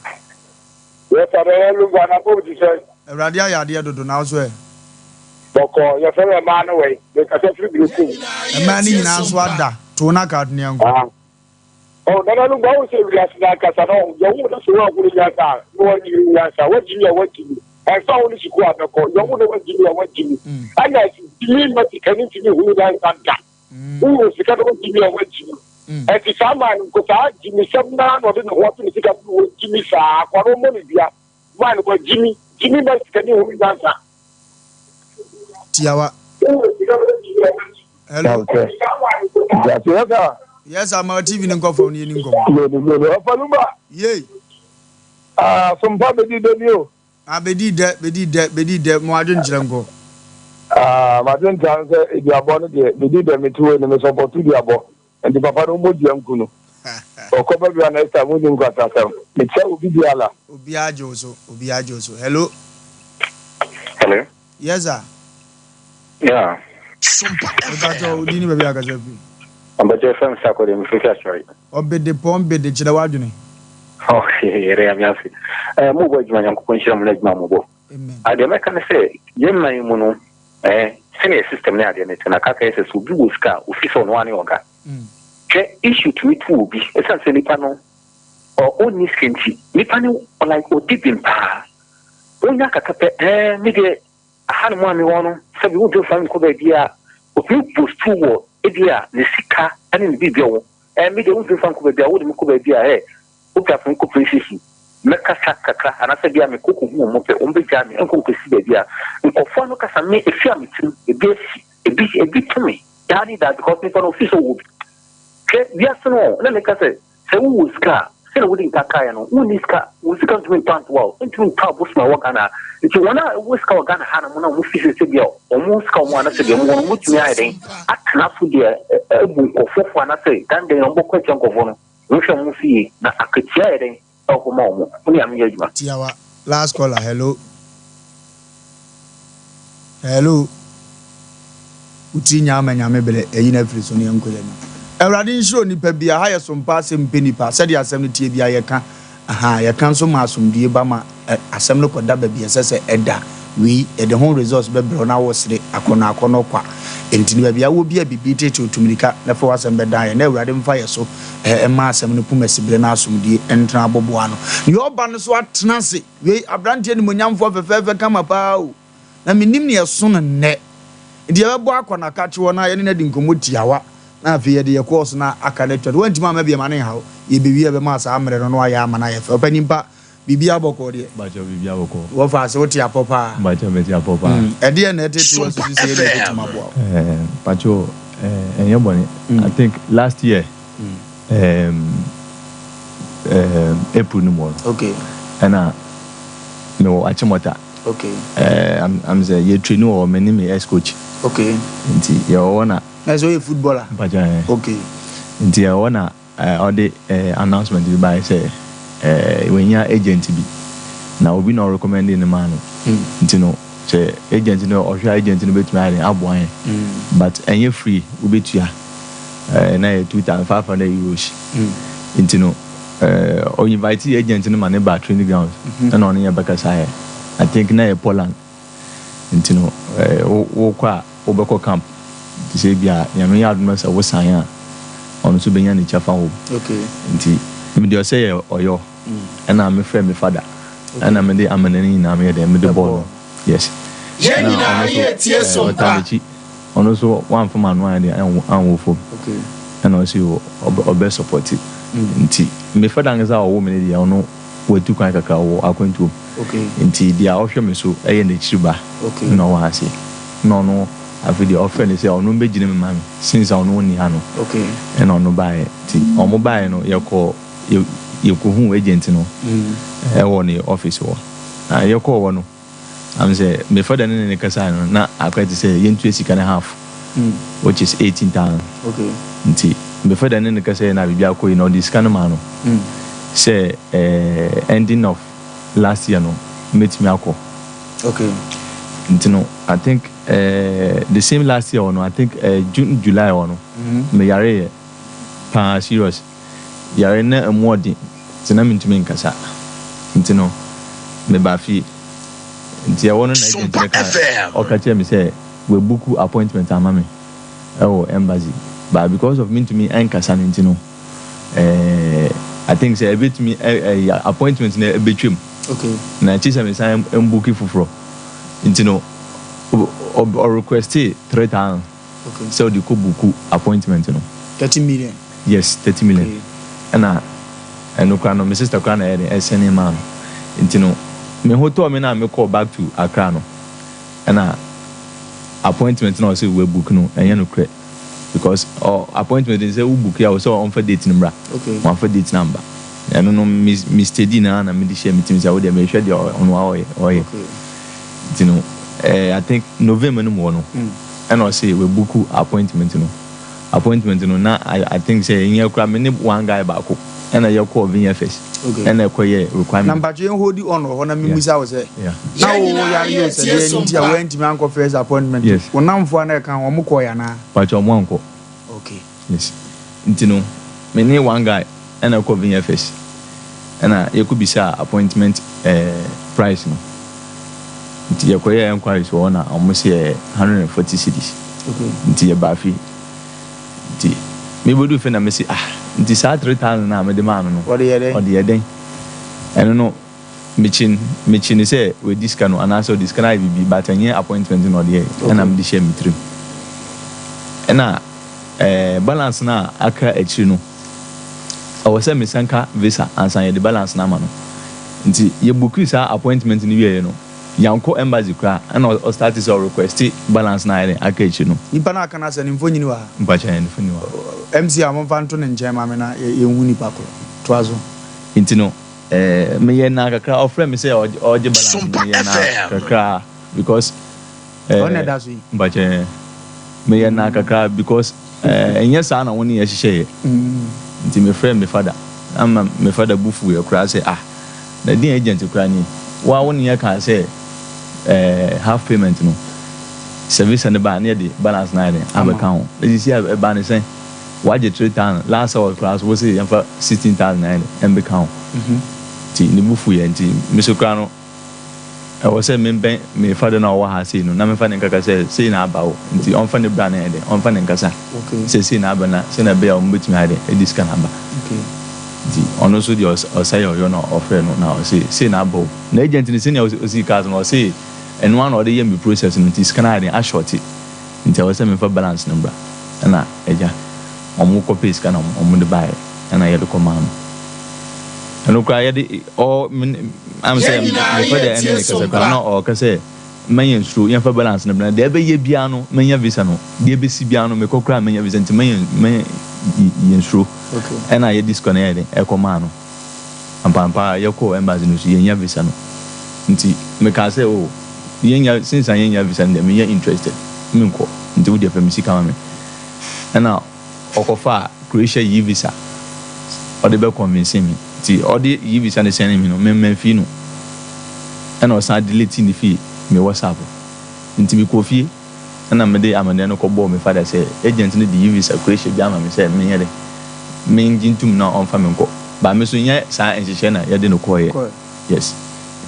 Yes sir, bɛyɛ lungu anafo ti sɛ. Awurade ayɛ adeɛ dodo na wo so ɛ? Bɔkɔɔ, yɛfrɛ me ɛmaa no wɛi, mekasa firi Berekum. Ɛmaa no nyinaa nso ada, to na ka to ne yɛnkɔ. Ah. Oh, nana no gba wo sɛ wiase no ankasa no yɛ wo na sɛ woahunu nyansa a na woanyini nyansa woagyimi a woagyimi ɛmfa wo ne sukuu a bɛkɔ yɛ wo na woagyimi a woagyimi ɛna gyimi ma sika no ntumi hunu nyansa da wowɔ sika na woagyimi a woagyimi ɛnti saa maa no nko saa gyimisɛm naa na ɔde ne ho ato ne sika so wɔgyimi saa akwa no ɔmmɔ no dua maa no wagyimi gyimi ma sika no hunu nyansa Tiawa. Hello. Yes, sir. Ma TV ni nkɔ fam ni yɛ ni nkɔmɔ. Yodo yodo. Ɔfa lumba. Yei. Ah, sompa bedi dɛ ni o. Ah, bedi dɛ, bedi dɛ, bedi dɛ. Mo adwen kyerɛ nkɔ. Ah, ma adwen kyerɛ sɛ eduabɔ no deɛ bedi dɛ me ti wei no me support duabɔ. Nti papa no mommɔ dua nku no. Ɔkɔ ba bia next time wonni nkwasasɛm. Mekyia obi biala. Obiara gye wo so, obiara gye wo so. Hello. Hello. Yes sir. Yeah. Mepakyɛ wo din ne baabi a akasa firi. Ɔbɛkyɛ fɛm sako de mefiri asɔre. Ɔbede pɔn bede kyerɛ w'adwene. Okay, yɛrɛ yame ase. Eh, mo bɔ adwuma Nyankopɔn nhyira mo na adwuma mo bɔ. Amen. Adeɛ mɛka ne sɛ yɛn man mu no eh, sɛnea system ne adeɛ no te no aka kɛyɛ sɛ sɛ obi wɔ sika a ofi sɛ ɔno ara ne ɔga. Hwɛ issue tumi to obi ɛsiane sɛ nipa no ɔnni sika nti nipa no like ɔdi bem paa. Wonya kaka pɛ eh, me deɛ aha no mu a mewɔ no sɛbi wontumi fa me nkɔ baabi a otumi bostu wɔ ebi a ne sika ne ne biribi a ɔwɔ eh, me deɛ wontumi fa nkɔ baabi a wode me kɔ baabi a eh, Wopɛ a fa me kɔ police station mɛkasa kakra anaasɛ bia mekɔ kɔhu wɔn pɛ wɔn bɛgyaa me nkɔ nkɔsi baabi a nkurɔfoɔ ano kasa me efi a me tirim ebi asi ebi ebi to me daa ne daa because nipa no ofi sɛ ɔwɔ bi hwɛ wiase no na meka sɛ sɛ wowɔ sika a sɛdeɛ wode nka kaeɛ no wonni sika wo sika ntumi ntɔ antoa o ntumi ntɔ abosom a ɛwɔ Ghana ha nti wɔn a ɛwɔ sika wɔ Ghana ha no mo na wɔn fi sɛ sɛ bia wɔn sika wɔn anasɛ deɛ wɔn wɔ no wɔtumi ayɛ dɛn atena so deɛ abu nkurɔfoɔ fo anasɛ dandan wɔn bɔkɔ atia nkurɔfoɔ no Monhwɛ mo fie na akatua yɛ dɛn ɛwɔ hɔ ma wɔn. Mo ne Nyame nyɛ adwuma. Tiawa last caller hello hello wo tiri nyaa ma nyame brɛ yɛyi no afiri so na yɛnkɔ yɛn anim awurade nhyira onipa bia ha yɛ sompa asɛm mpɛ nipa sɛdeɛ asɛm no teɛ bia yɛka Ahaa, yɛka nso ma asomdwie ba ma asɛm no kɔda baabi a ɛsɛ sɛ ɛda. Wei, yɛde ho results bɛbrɛ wo na wosere akɔnnɔ akɔnnɔ kwa. Enti no baabi a wowɔ biara biribi reteetee wo, tu mmirika na fa w'asɛm bɛdan yɛn na Awurade mfa yɛn so mma asɛm no pum asibire na asomdwie ntena aboboano. Nea ɔba no nso atena ase. Wei, aberanteɛ animuonyamfoɔ fɛfɛɛfɛ kama paa o. Na mennim nea ɛso no nnɛ. Enti yɛbɛbɔ akɔ n'akakye hɔ na yɛne no adi nkɔmmɔ tiawa, na afei yɛde yɛn kɔɔso no aka no atwa to. Woantumi amma bi a, ma no nhaw. Yɛbɛwie a, yɛbɛma saa mmerɛ no na wayɛ ama no ayɛ fɛ. Ɔpanin pa, biribiara bɔkɔɔ deɛ? Mpakyɛw, biribiara bɔkɔɔ. Wɔfa ase, wote apɔ paa? Mpakyɛw, mete apɔ paa. Ɛdeɛn na ɛtete wo asusu sɛ yɛn na ɛbɛtumi aboa wo? Mpakyɛw, ɛnyɛ bɔne. I think last year, April no mu hɔ no, ɛna mewɔ Achimota. Okay. Eh, I'm, I'm sɛ yɛ training wɔ hɔ, me ne me ex coach. Okay. Nti yɛ wɔ hɔ na. Na sɛ ɔyɛ footballer. Mpakyɛ eh. Okay. Nti yɛ wɔ hɔ na eh, ɔde eh, announcement bi baeɛ sɛ eh, wanya agent bi. Na obi na ɔrecommendee no maa no. Nti no sɛ agent no ɔhwɛ a agent no bɛtumi ayɛ dɛn aboa yɛn. But ɛnyɛ free, wobɛtua. Ɛɛ na ɛyɛ 2500 euros. Nti no ɛɛ ɔ invite agent no ma no baa training grounds ɛna ɔne yɛn bɛkasaeɛ. I think na ɛyɛ Poland. Nti no ɛɛ wo wokɔ a wobɛkɔ camp. Nti sɛ ebia Nyame yɛ adom na sɛ wo sign a ɔno nso bɛnya ne kyɛfa wɔ mu. Nti me deɛ ɔsɛ yɛ ɔyɔ. Ɛna me frɛ me father ɛna me de amena no nyinaa me yɛ dɛn me de bɔɔ no yes Yɛn ɛna nyinaa ɔno nso yɛ tie ɛɛ som ɔtaa pa. m'akyi ɔno nso wamfa m'ano anyɛ dɛn anwo anwo fam ɛna ɔse ɔbɛ ɔbɛ sɔpɔte nti me father ankasa a ɔwoo me no deɛ ɔno watu kwan kakra ɔwɔ akwantuom nti deɛ ɔhwɛ me so ɛyɛ n'akyiri ba ɛna ɔwɔ ha sei ɛna ɔno afei deɛ ɔfrɛ no sɛ ɔno mbɛgyina mu ma me since a ɔno ɔnni ha no ɛna ɔno baeɛ nti ɔmo baeɛ no yɛkɔɔ yɛ yɛkɔhuu agent no wɔ ne office hɔ. Na yɛkɔɔ hɔ no, am sɛ me father ne ne kasaeɛ no, na akɔyɛ te sɛ yɛntua sika no half, which is 18,000. Nti me father ne no kasaeɛ na biribi akɔ yie na ɔde sika no maa no sɛ eh, ending of last year no mɛtumi akɔ. Nti no, I think eh, the same last year hɔ no, I think eh, June, July hɔ no, meyareeɛ paa serious. Yare no na ɛmu ɔden nti na mentumi nkasa. Nti no, mebaa fie. Nti ɛhɔ no na agent no kaa, ɔka kyerɛɛ me sɛ wabuku appointment ama me wɔ embassy. But because of mentumi nkasa no nti no, eh, I think sɛ ɛbɛtumi, eh, appointment no ɛbɛtwam. Na akyi sɛ mesan mbuki foforɔ. Nti no, ɔ requestee 3000. Sɛ ɔde kɔ buku appointment no. 30 million. Yes, 30 million. Ɛna ɛno koraa no me sister koraa na ɛyɛ den ɛsɛne maa no. Nti no me ho tɔɔ me na me kɔɔ back to Accra no ɛna appointment na ɔsɛ wɔ book no ɛnyɛ no korɛ because ɔ appointment no sɛ wo book a ɔsɛ ɔnfa date no mmra. Wamfa date no amba. Ɛno no me me steady na na me de hyɛ me tirim sɛ wo deɛ mehwɛ deɛ ɔno a ɔyɛ ɔyɛ. Nti no eh, I think November no mu hɔ no ɛna ɔse we book appointment no appointment no na I I think sɛ ɛnyɛ koraa me ne one guy baako ɛna yɛkɔɔ VFS ɛna ɛkɔyɛɛ Na requirement. mpakyɛ yɛn hold on wɔ hɔ na Yeah. memmisa wo sɛ Yeah. na Yɛn wo nyinaa yare yɛ o sɛ tie deɛ som nti a pa. woantumi ankɔ first appointment Yes. wo nnamfoɔ a na ɛka ho wɔn kɔɔɛ anaa? Mpakyɛ ɔmo ankɔ. Okay. Yes. Nti no me ne one guy ɛna ɛkɔɔ VFS ɛna yɛkɔ bisaa appointment eh, price no. Nti yɛkɔyɛɛ enquiries wɔ hɔ na ɔmo se ɛyɛ 140 cedis. Nti yɛbaa fie. Nti mebeduu fie na mese ah nti saa 3000 no a mede maa no no Ɔde yɛ dɛn? ɔde yɛ dɛn? Ɛno no mekyi mekyi no sɛ wadi sika no anaasɛ ɔde sika no ayɛ biribi but ɛnyɛ appointment na ɔde yɛe ɛna mede hyɛɛ me tirim. Ɛna eh, balance no a aka akyiri no ɛwɔ sɛ mesan ka visa ansa yɛde balance no ama no. Nti yɛ bookii saa appointment no wieɛ no, yɛankɔ embassy koraa ɛna ɔ starte sɛ ɔ requeste balance no a ayɛ dɛn aka akyiri no. Nipa no a aka no asɛ ne mfonyin wɔ ha? Mpakyɛ ne mfonyin wɔ ha. MC a momfa nto ne nkyɛn ma me na yɛnhu nipa korɔ. Toa so. Nti no eh, meyɛ naa kakra, ɔfrɛ me sɛ ɔregye balance no, meyɛ naa kakra because eh, Ɔno na ɛda so yi? Mpakyɛ, meyɛ naa kakra because eh, ɛnyɛ saa na wo ne yɛ hyehyɛeɛ. Nti mefrɛɛ me father, ama me father bo fuiɛ koraa sɛ ah, na deɛn agent koraa nie? Wo ara wo ne yɛ kaa sɛ eh, half payment no, sɛ visa no ba a na yɛde balance no ayɛ dɛn abɛka ho. Na seesei a ɛbaa no sɛn? Woagye 3000, last hour koraa nso wose yɛmfa 16,000 ayɛ dɛn ɛmbɛka ho. Nti ne bo fuiɛ nti me nso koraa no, Ɛwɔ sɛ membɛn me father no a ɔwɔ ha sei no na memfa ne nkaka sɛ sei na aba o, nti ɔmfa ne bra no nyɛ dɛn, ɔmfa ne nkasa sɛ sei na aba na sɛnea ɛbɛyɛ a wɔbɛtumi ayɛ dɛn adi sika no aba. Nti ɔno nso deɛ ɔsa yɛ ɔyɔ na ɔfrɛ no na ɔse sei na aba o. Na agent no sɛnea ɔsii kaa so no ɔse ɛno ara na ɔde yɛ me process no nti sika no ayɛ dɛn ashorte nti ɛwɔ sɛ memfa balance no mbra. Ɛna agya wɔn kɔpɛɛ sika na wɔde baeɛ ɛna yɛde kɔmaa no. Ɛno koraa yɛde ɔ am sɛ Yɛn nyinaa mepɛ dɛ yɛ ɛne tie ne som kasa koraa pa. na ɔka sɛ mɛnyɛ nsuro yɛmfa balance no bra deɛ ɛbɛyɛ biara no mɛnya visa no deɛ ɛbɛsi biara no mekɔ koraa mɛnya visa nti mɛnyɛ mɛnyɛ yɛn suro ɛna yɛde sika no yɛ den ɛkɔ maa no ampaampa yɛkɔɔ embassy no so yɛnya visa no nti mekaa sɛ oh yɛnya since a yɛnya visa no deɛ menyɛ interested menkɔ nti wo deɛ fa me sika ma me ɛna ɔkɔfaa Croatia e-visa ɔde bɛ convince me nti ɔde e-visa no sɛne me no me manfii no. Ɛna ɔsan delete ne fii me WhatsApp. Nti mekɔɔ fie ɛna mede amaneɛ no kɔbɔɔ me father sɛ agent no de e-visa Croatia bi ama me sɛ menyɛ dɛn mengye ntom na ɔmfa me nkɔ. But me nso nyɛ saa nhyehyɛɛ na yɛde no kɔeɛ. Yes.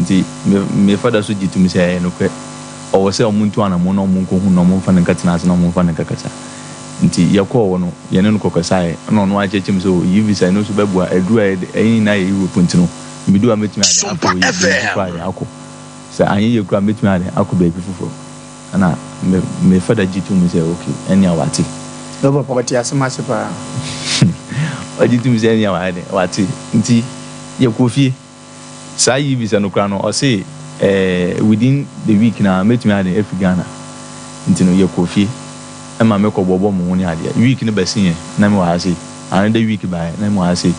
Nti me me father nso gye tom sɛ ɛyɛ nokorɛ. Ɔwɔ sɛ ɔmo ntu anamɔn na ɔmo nkɔhu no na ɔmo mfa no nkɛtena ase na ɔmo mfa no nkɛkasa. Nti yɛkɔɔ hɔ no yɛne no kɔkasaeɛ ɛna ɔno ara kyerɛkyerɛ mu sɛ oh e-visa ɛno nso bɛboa aduru a yɛde ɛyɛ nyinaa yɛ Europe nti no medu a mɛtumi ayɛ dɛn akɔ wei baabi foforɔ ayɛ dɛn akɔ. Sɛ anyɛ yie koraa a mɛtumi ayɛ dɛn akɔ baabi foforɔ. Ɛna me me father gye too mu sɛ okay ɛnea wate. Wo papa ɔte asɛm ase paa. Ɔgye too mu sɛ ɛnea wayɛ dɛn wate. Nti yɛkɔɔ fie. Saa yi visa no koraa no ɔse eh within the week no ara mɛtumi ayɛ dɛn afiri Ghana. Nti no yɛkɔɔ fie ɛma mekɔ bɔbɔ mo ho ne adeɛ. Week no bɛseeɛ na mewɔ ha sei. Another week baeɛ na mewɔ ha sei.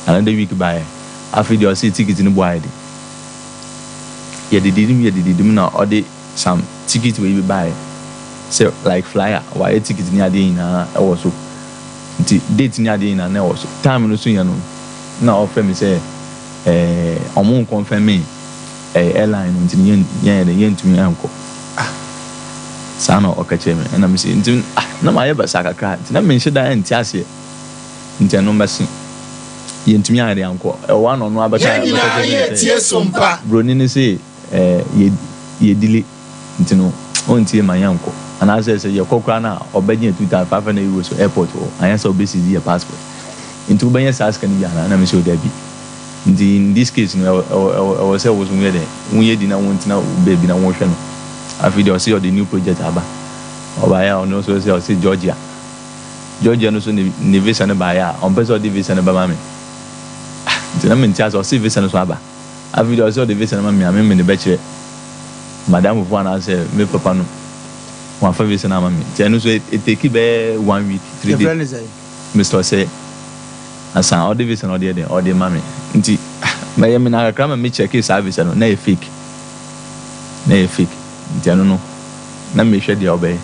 Another week baeɛ. Afei deɛ ɔse ticket no bo ayɛ den. Yɛdedidi mu yɛdedidi mu na ɔde some ticket wei bi baeɛ sɛ like flyer wayɛ ticket ne adeɛ nyinaa ɛwɔ so nti date ne adeɛ nyinaa na ɛwɔ so time no so yɛ no na ɔfrɛ me sɛ ɛɛ ɔmo nkɔnfɛme ɛɛ airline no nti no yɛn yɛn yɛ yɛntumi ɛnkɔ ah saa na ɔka kyerɛ me ɛna me sɛ nti ah na mayɛ basaa kakra nti na menhyɛ da ɛnte aseɛ nti ɛno mɛse yɛntumi ayɛ de ankɔ ɛwɔ hɔ a na ɔno abɛka Yɛn abɛka nyinaa kyerɛ me yɛ sɛ tie so mpa. broni no se ɛɛ yɛ yɛ delay nti no ɔntie ma yɛnkɔ anaasɛ sɛ yɛkɔ koraa no a ɔbɛgye yɛn 2500 euros wɔ airport hɔ anyɛ sɛ ɔbɛseize yɛ passport nti wobɛnya saa sika no bi anaa na mese o dabi nti in this case no ɛwɔ ɛwɔ ɛwɔ ɛwɔ sɛ wo so woyɛ dɛn woyɛ di na wontena wo baabi na wohwɛ no afei deɛ ɔse ɔde new project aba ɔbaeɛ a ɔno nso sɛ ɔse Georgia Georgia no so ne ne visa no baeɛ a ɔmpɛ sɛ ɔde visa no bɛma me ah nti na mente ase ɔse visa no so aba afei deɛ ɔse ɔde visa no ma me a me mede bɛkyerɛ madamfofoɔ anaasɛ me papa no wafa visa no ama me nti ɛno nso ɛteki bɛyɛ one week three Yɛfrɛ days no sɛn? Mister Ɔsɛe ansa ɔde visa no ɔde yɛ dɛn ɔde ma me nti ah mɛyɛ me na kakra ma me checkee saa visa no na ɛyɛ fake na ɛyɛ fake nti ɛno no na mehwɛ deɛ ɔbɛyɛ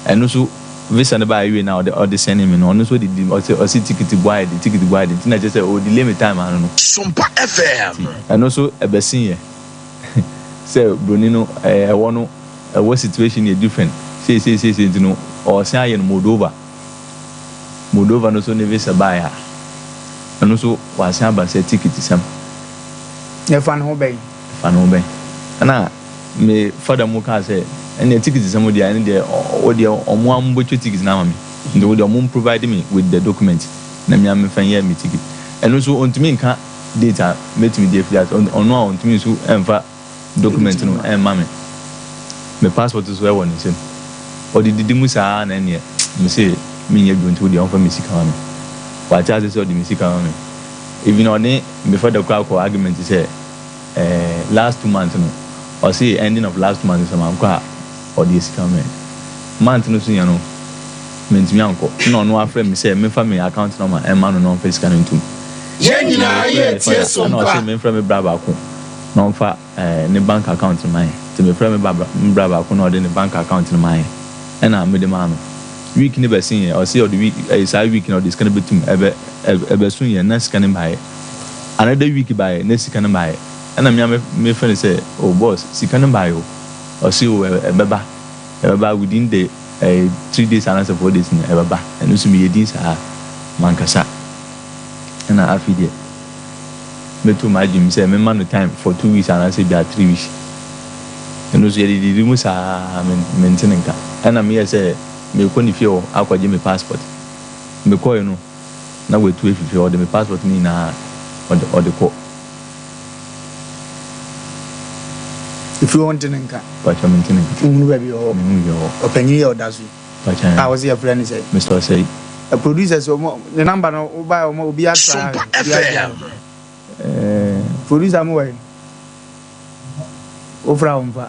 ɛno nso Visa no baeɛ wie no a ɔde ɔde sɛnee me no ɔno nso ɔde di ɔse ɔse tikiti bo ayɛ den tikiti bo ayɛ den nti na kyerɛ sɛ ɔ delay me time ano no. Sompa FM. Nti ɛno nso ɛbɛseeɛ sɛ broni no ɛɛ ɛwɔ no ɛwɔ situation yɛ different sei sei sei sei nti no ɔɔsan ayɛ no Moldova Moldova no nso ne visa baeɛ a ɛno nso wasan aba sɛ tikiti sɛm. Ɛfa ne ho bɛn? Ɛfa ne ho bɛn? Ɛna. Me father mu kaa sɛ, ɛnneɛ ticket sɛm deɛ ɛno deɛ wo deɛ ɔmo ara bɛtwa ticket no ama me nti wo deɛ ɔmo provide me with the document na me ara memfa nyɛ me ticket. Ɛno nso ɔntumi nka date a mɛtumi de afiri ase, ɔno a ɔntumi nso mfa document no mma me. Me passport nso ɛwɔ ne nsam. Ɔde didi mu saa ara na ɛnneɛ mese menyɛ bio nti wo deɛ ɔmfa me sika ma me. Wate aseɛ sɛ ɔde me sika ma me. Even ɔne me father koraa kɔɔ argument sɛ. Eh last month no ɔse ending of last month sɛ mankɔ a ɔde sika ma me. Month no so yɛ no mentumi ankɔ nna ɔno afrɛ me sɛ memfa me account number mma no na ɔmfa sika no ntom. Yɛn nyinaa Mefrɛɛ yɛ me tie father so ɛna mpa. ɔse memfrɛ me bra baako na ɔmfa eh ne bank account no ma yɛn. Nti mefrɛɛ me ba me bra baako na ɔde ne bank account no maa yɛn ɛna mede maa no. Week no bɛsen yɛ ɔse ɔde week eh saa week no ɔde sika no bɛtum ɛbɛ ɛbɛso yɛ na sika no mbaeɛ. Another week baeɛ na sika no mbaeɛ ɛna me ara me frɛ no sɛ oh boss sika no mbaeɛ o ɔse oh ɛbɛba ɛbɛba within the eh three days anaasɛ 4 days no ɛbɛba ɛno nso meyɛ din saa mankasa ɛna afei deɛ mɛto m'adwene mu sɛ mema no time for 2 weeks anaasɛ bia 3 weeks ɛno nso yɛde didi mu saa mente ne nka ɛna meyɛ sɛ mekɔ ne fie hɔ akɔgye me passport mekɔɛ no na watu afi fie hɔ, ɔde me passport no nyinaa ɔde ɔde kɔ. Efie hɔ nte ne nka. Pakyɛ mente ne nka. Wohunu baabi ɔwɔ? Mehu baabi ɔwɔ. Ɔpanyin yi a ɔda so yi. Pakyɛ. A wɔsi yɛfrɛ no sɛ? Mister Osei. Producers ɔmo ne number no wobae ɔmo obi atra obi agye. Ɛɛ. Producer mo wɔ he? Wofra wo mfa.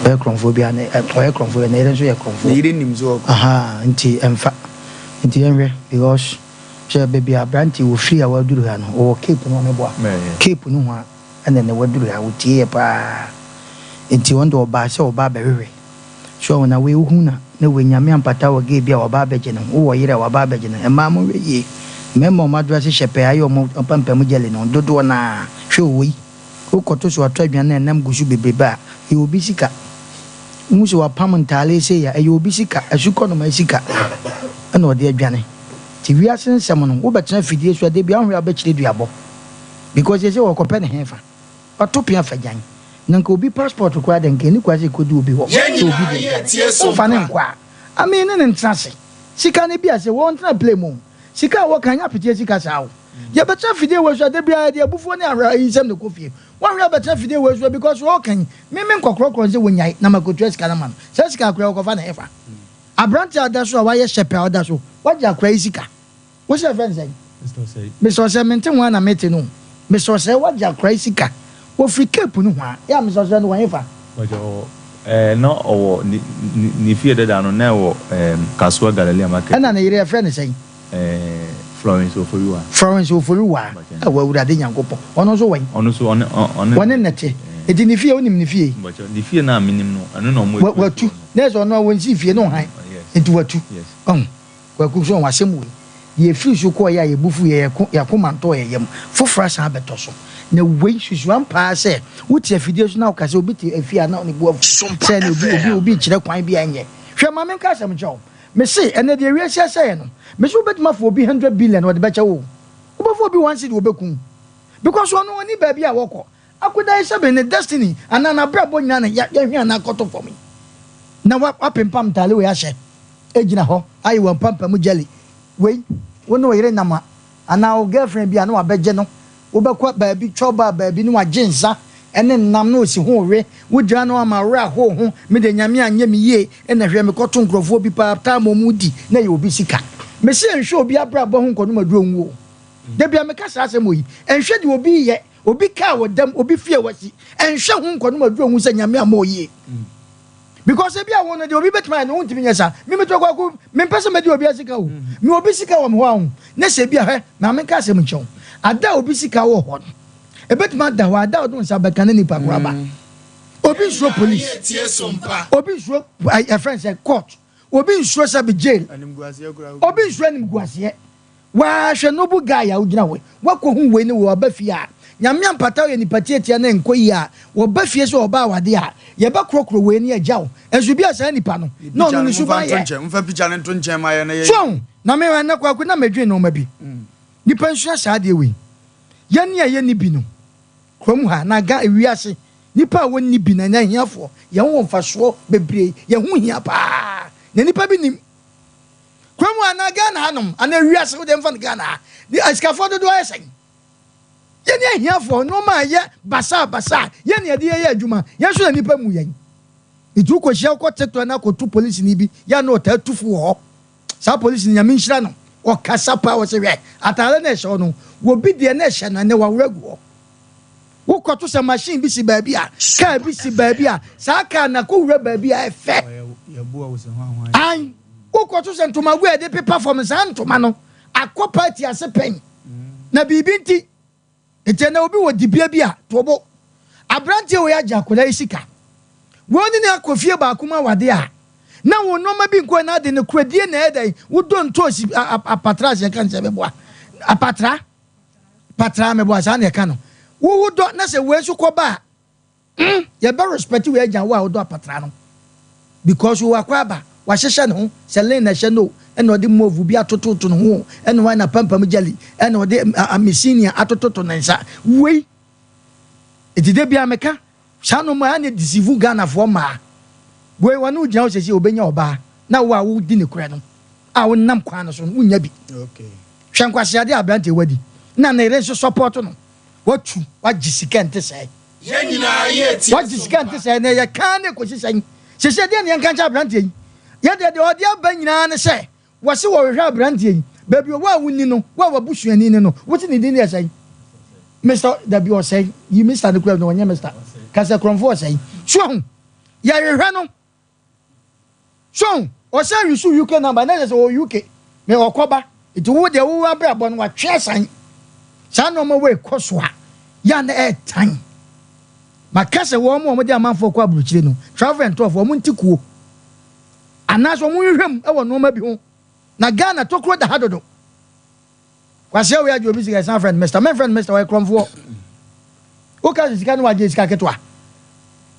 Ɔyɛ korɔmfoɔ bi a ne ɔyɛ korɔmfoɔ ne yere nso yɛ korɔmfoɔ. Ne yere nim so ɔkɔ. Ahaa nti ɛmfa nti yɛnhwɛ because sɛ baabi a aberante wɔ firi a waduru ha no ɔwɔ cape no meboa cape no ho a ɛna na waduru ha ɔtie yɛ paa nti ɔno deɛ ɔbaa sɛ ɔba abɛhwehwɛ. So wahu na wei wohu na na wei Nyame ampata wɔ gay bi a waba abɛgye ne ho wowɔ yere a waba abɛgye ne ho mmaa monhwɛ yie Mmarima a wɔn adrɛse hyɛ pɛɛ ayɛ wɔn apampam gyɛle no, dodoɔ no ara, hwɛ o, wei, wokɔto so atɔ aduane a ɛnam gu so bebrebe a, ɛyɛ obi sika. Wohu sɛ wapam ntadeɛ sei a, ɛyɛ obi sika, asukɔnoma sika na ɔde adwane. Nti wiase nsɛm no, wobɛtena afidie so a, da biara wohwɛ a wobɛkyerɛ duabɔ. Because seesei wɔkɔpɛ no hefa? Wato pea fa gyan. Na nka obi passport koraa deɛ nka ɛnni kwan sɛ ɛkɔdi obi hɔ Yɛn sɛ obi nyinaa de yɛ adwane. tie so Womfa no mpa. nkɔ a, I mean ne no ntena ase. Sika no bi a sɛ wɔntena plane mu o. Sika a wɔka ɛnyɛ apeteɛ sika saa o. Yɛbɛtena fidie wei so a da biara yɛde abufuo ne awerɛhoyisɛm na ɛkɔ fie. Woahwɛ a bɛtena fidie wei so a because wɔka yi, me menkɔkorɔkorɔ no sɛ wɔnyae na makɔtua sika no ama no. Saa sika koraa wɔkɔfa no hefa? Aberanteɛ a ɔda so a wayɛ hyɛpɛ a ɔda so, wagye akora yi sika. Wo se yɛfrɛ no sɛn? Mister Osei. Mister Osei, mente ho a na mete no o. Mister Osei, wagye akora yi sika. Wɔfiri Cape no hwaa. Yeah, Mister Osei no wɔ hefa? Mpakyɛ ɔwɔ ɛɛ na ɔwɔ ne ne ne fie dada no na ɛwɔ ɛɛm Kasoa Galilea market. Ɛna ne yere yɛfrɛ no sɛn? Ɛɛ Florence Oforiwa. Florence Oforiwa, ɛwɔ Awurade Nyankopɔn. Ɔno nso wɛn? Ɔno nso ɔne ɔne. Wɔne no te. Enti ne fie wonim ne fie? Mpakyɛ ne fie no a menim no ɛno na ɔmo atu. Watu. Na ɛsɛ ɔno a wɔnsii fie no hann. Yes. Enti watu. Yes. Ɔho. Kwaku so asɛm wei, deɛ ɛfiri so kɔeɛ a yɛn bo fuiɛ, yɛn akoma ntɔɔ yɛn yam, foforɔ asan abɛtɔ so. Na wei, susuam paa sɛ wote afidie so na woka sɛ obi te afie a na ne bo afu sɛ ɛne obi, obi, obi rekyerɛ kwan bi a ɛnyɛ. Hwɛ, ma menka asɛm nkyerɛ wo. Mese, ɛnnɛ deɛ wiase asɛeɛ no, mese wobɛtumi afa obi hundred billion ɔde bɛkyɛ wo o. Wobɛfa obi one cedi ɔbɛku wo. Because ɔno ɔnni baabi a ɔkɔ. Akoda yi sɛbe ne destiny anaa n'abrabɔ nyinaa na yɛahwia no akɔto fam yi. Na wapempam ntaade wei ahyɛ. Gyina hɔ ayɛ wo ampampam jelly wei wo ne wo yere nam a anaa wo girlfriend bi a na wabɛgye no wobɛkɔ baabi chop bar baabi na wagye nsa ne nam na osi ho we wo gyina no ama werɛ ahow ho me deɛ Nyame anyɛ me yie na hwɛ mekɔto nkurɔfoɔ bi paa time ɔmo di na ɛyɛ obi sika mese nhwɛ obi abrabɔ ho nkɔnom aduro nwu o da bia meka saa asɛm wɔ yi nhwɛ deɛ obi yɛ obi car wɔ dam obi fie wasi nhwɛ ho nkɔnom aduro nwu sɛ Nyame amma ɔyie. Because ebi a wo no deɛ obi bɛtumi ayɛ no wontumi nyɛ saa. Me metɔ kwaku mempɛ sɛ mɛdi obi sika o. Me obi sika wɔ me hɔ a ho ne sɛ ebi a hwɛ maame nka asɛm nkyerɛ wo. Ada a obi sika wɔ hɔ no ebɛtumi ada hɔ ada a ɔde wo nsa bɛka ne nipa koro aba. Obi nsuro police. Obi nsuro ɛfrɛ sɛ court. Obi nsuro sɛ bi jail. Obi nsuro animguaseɛ. Waa hwɛ noble guy a wogyina hɔ yi, woakɔhu wei ne wei ɔba fie a, Nyame ampata woyɛ nipa tiatia na ɛnkɔ yie a, wɔba fie sɛ ɔba awade a, yɛbɛkorɔkorɔ wei ne agya wo, nso bi a saa nipa no, na ɔno ne suban yɛ. So ahu? Na me ɛnɛ Kwaku na medwen nnoɔma bi. Nipa nsua saa adeɛ wei. Yɛne a yɛnni bi no, kurom ha, na Ga, wiase, nipa a wɔnni bi no, ɛnɛ ahiafoɔ, yɛn ho wɔ mfasoɔ bebree, yɛn ho hia paa, na nipa bi nim. Kurom ha anaa Ghana hanom anaa wiase wo deɛ mfa no Ghana ha ne asikafoɔ dodoɔ ayɛ sɛn? Yɛne ahiafoɔ nneɛma a ɛyɛ basaa basaa yɛn na yɛde yɛyɛ adwuma yɛn nso na nnipa mmu yɛn. Nti wokɔhyia wokɔ TikTok na akɔtu polisini bi yɛ a na ɔtaa tu fo wɔ hɔ. Saa polisini Nyame nhyira no ɔkasa paa ɔse hwɛ ataare na ɛhyɛ hɔ no wɔbi deɛ na ɛhyɛ no ɛnɛ waworɔ agu hɔ. Wokɔto sɛ machine bi si baabi a, car bi si baabi a, saa car no akɔwura baabi a ɛfɛ. Ae, wokɔto sɛ ntomago a yɛde pepa fam, saa ntoma no akɔ party ase pɛn. Na biribi nti, nti ɛnɛ obi wɔ dibea bi a, to bo. Aberanteɛ wei agye akwadaa yi sika. Wei ne no akɔ fie baako mu awade a, na wo nneɛma bi nkɔ na ade no koradie na ɛyɛ dɛn, wodɔ ntoosi apatra ase yɛka no sɛ ɛbɛboa. Apatra. Patra meboa saa na yɛka no. Wo wo dɔ na sɛ wei nso kɔ ba a mm yɛbɛ respect wei agya wo a wodɔ apatra no because wo akɔ aba wahyehyɛ ne ho sɛ lin na ɛhyɛ no o ɛna ɔde mauve bi atototo ne ho o ɛna wayɛ n'apampam jelly ɛna ɔde amisinia atototo ne nsa wei eti da biara meka Saa nnoɔma yi a na deceive Ghanafoɔ mmaa. Wei ɔne wo gyina hɔ seesei ɔbɛnya ɔbaa na wo a wodi nokorɛ no a wonam kwan no so no wonnya bi. Hwɛ nkwaseadeɛ a aberanteɛ wadi na ne yere nso support no. Watu wagye sika nte sɛɛ. Wagye sika nte sɛɛ na ɛyɛ kaa na ɛkɔsi sɛn. Seesei deɛ ne yɛnka nkyɛ aberanteɛ yi. Yɛ deɛ deɛ ɔde aba nyinaa ne sɛ Wɔse wɔhwehwɛ abranteɛ yi, baabi ɔwɔ a wonni no, wo a w'abusuani ne no, wose ne din deɛ sɛn? Mister, dabi ɔsɛe, yi Mister no kura no, ɔnyɛ Mister, ka sɛ korɔmfo ɔsɛe. So ahu? Yɛhwehwɛ no. So ahu? Ɔsan use UK number, na kyerɛ sɛ ɔwɔ UK, me ɔkɔba, nti wo deɛ wo abrabɔ no watwe asan. Saa nnoɔma wei kɔ so a, yɛ a na ɛɛtan. Maka sɛ wɔn a wɔde amanfoɔ kɔ aburokyire no, travel and tour foɔ, wɔn nte kuo. Anaasɛ ɔmo nhwehwɛ mu wɔ nnoɔma bi ho. Na Ghana tokuro da ha dodo. Kwasia wei agye obi sika yɛsan frɛ no Mister. Mɛmfrɛ no Mister ɔyɛ korɔmfoɔ. Woka sɛ sika no wagye sika ketewa.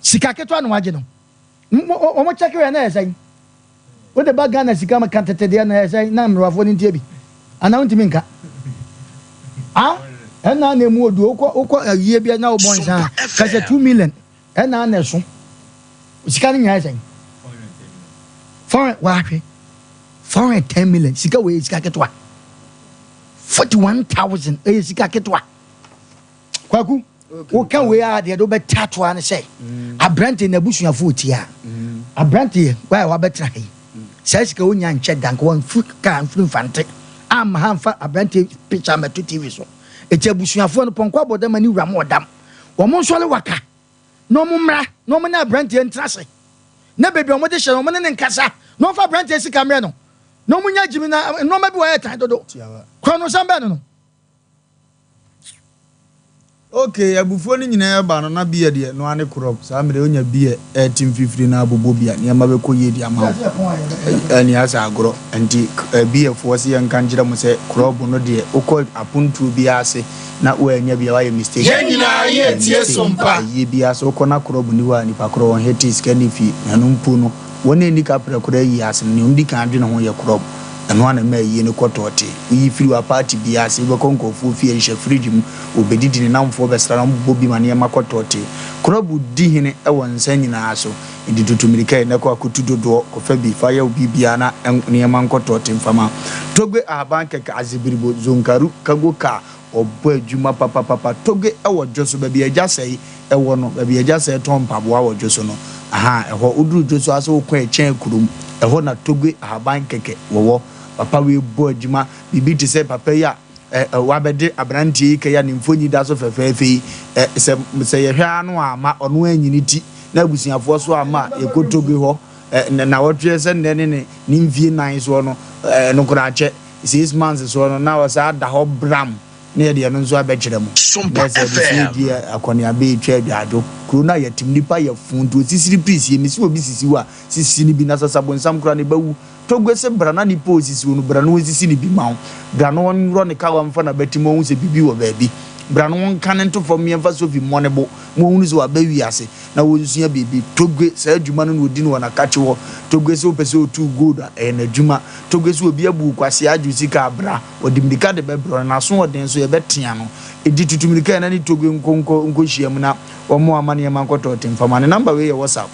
Sika ketewa na wagye no. Wɔn kyɛke wei na ɛyɛ sɛn? Wode ba Ghana sika ma ka tete deɛ na ɛyɛ sɛn na mmerewafoɔ no ntie bi. Anaa wontumi nka. Ah, ɛna na emu odu wokɔ wokɔ ayie bi na wobɔ nsa a ka sɛ 2 million ɛna na ɛso. Sika no nyinaa yɛ sɛn? Foreign wahwɛ. 410 million sika wei yɛ sika ketewa 41000 ɛyɛ sika ketewa kwaku woka wei a deɛ de wobɛte atoa ne sɛ mm. aberante na abusuafoɔ tia mm. aberante wa a wabɛtena ha yi mm. saa sika wonya nkyɛ da nka wamfiri kaa mfiri mfante amma ha mfa aberante picture mɛto tv so ɛti abusuafoɔ no pɔnkɔ abɔdam ne wura mo ɔdam wɔn nsɔre waka na wɔn mmra na wɔn ne aberanteɛ ntena ase na baabi a wɔde hyɛ no wɔn ne ne nkasa na wɔmfa aberanteɛ sika mmerɛ no na wɔn nya gyimi na nneɛma bi wɔ ayɛ tan dodo korɔ no san bɛn no no. Okay, abufuo no nyinaa ɛba no na beer deɛ no ane korɔb saa mmerɛ onya beer ɛte mfifiri na abobɔ bi a nneɛma bɛkɔ yie de ama wo ɛne asɛ agorɔ nti beer foɔ se yɛnka nkyerɛ mo sɛ korɔb no deɛ wokɔ apontuo biara ase na woannya bi a woayɛ mistake. Yɛn nyinaa yɛ tie so mpa. Ayie biara sɛ wokɔ na korɔbo nni hɔ a nipa korɔ wɔn hete sika nni fie na ɛno mpo no wɔn a ɛnni kaprɛ koraa ayie ase no nea wɔn di kan adwene ho yɛ korɔbo ɛno ara na ɛma ayie no kɔ tɔɔtee woyi firi wɔ party biara ase wobɛkɔ nkurɔfoɔ fie nhyɛ fridge mu wɔbɛdidi ne namfoɔ bɛsra na wɔbobɔ bi ma nneɛma kɔ tɔɔtee korɔbo di hene wɔ nsa nyinaa so nti tutu mirika yi na kɔ akɔtu dodoɔ kɔfa bi fa yɛ wo biribiara na nneɛma nkɔ tɔɔtee mfa ma Togbe ahaban kɛkɛ azebiribo zonkaru kago kaa Ɔbɔ adwuma papapapa. Toge wɔ Dwoso, baabi a Agya Sɛe wɔ no, baabi a Agya Sɛe tɔn mpaboa wɔ Dwoso no, ahaa, ɛhɔ. Woduru Dwoso ara sɛ wokɔ Ɛkyɛn kurom, ɛhɔ na Toge ahaban kɛkɛ wɔwɔ. Papa wei bɔ adwuma, biribi te sɛ papa yi a ɛ, ɛ, wabɛde aberanteɛ yi ka yi a ne mfoni da so fɛfɛɛfɛ yi, ɛ, sɛ, sɛ yɛhwɛ ara no amma, ɔno anyi ne ti, na abusuafoɔ nso amma a, yɛkɔ Toge hɔ, ɛ, nnawɔtweɛ sɛ nnɛ ne ne, ne mfie nnan soɔ no, ɛ, ɛno koraa kyɛ. 6 months soɔ no na ɔsaa da hɔ bram na yɛde ɛno nso abɛkyerɛ mo. Sompa Na sɛ abusua FM. di akɔneaba etwa adwadwo. Kuro no a yɛtem nipa yɛ fo nti osisiri pirisie mesi obi sisi wo a sisi no bi na sasa bonsam koraa ne ba wu. Togbe se bra na nipa osisi wo no bra na onsisi no bi ma wo. Bra na ɔnworɔ ne kawa mfa nabati ma ɔhu sɛ biribi wɔ baabi. Bra na ɔnka no nto fam yɛmfa sofi mmɔ ne bo ma ɔhunu sɛ waba wiase na wɔnsua biribi. Togbe saa adwuma no na ɔdi no wɔ nakakye hɔ. Togbe sɛ wopɛ sɛ otu gold a ɛyɛ n'adwuma. Toge sɛ obi abu wo kwasea agye wo sika a, bra. Ɔde mmirika de bɛbrɛ wo, na n'asoɔden nso, yɛbɛtea no. Enti tutu mmirika ɛ na ne Toge nko nkɔ nkɔhyia mu na wɔmmoa mma nneɛma nkɔtɔ ɔte mfa ma. Ne namba wei yɛ WhatsApp,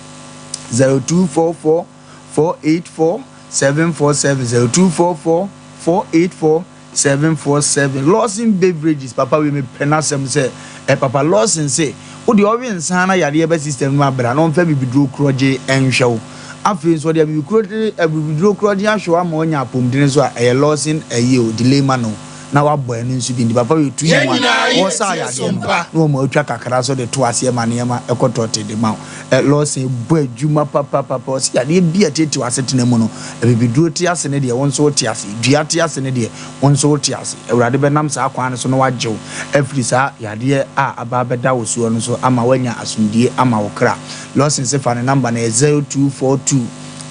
0244 484 747, 0244 484 747. Lawson Beverages, papa wei mepɛ n'asɛm sɛ ɛ papa Lawson se wo deɛ ɔwe nsa na yareɛ ba system no mu a bra na ɔmfa abibiduro korɔgye nhwɛ wo. Afei nso ɔde abibiduro korɔgye ahwɛ wo ama woanya apɔmuden nso a ɛyɛ Lawson ayi o, delay ma no na wabɔ ɛno nso bi nti papa wei tu Yɛn yi mu a nyinaa yɛ ɔsa tie yadeɛ so no mpa. na wɔma otwa kakra nso de to aseɛ ma nneɛma ɛkɔ tɔte de ma wo. Ɛ Lawson bɔ adwuma papapapa ɔse yadeɛ bi a ɛtetew asetena mu no Abibiduro te ase no deɛ, wo nso wote ase. Dua te ase no deɛ, wo nso wote ase. Awurade bɛnam saa kwan no so na wagye wo afiri saa yadeɛ a aba abɛda wo soɔ no so ama woanya asomdwie ama wo kra. Lawson se fa ne number no, ɛyɛ 0242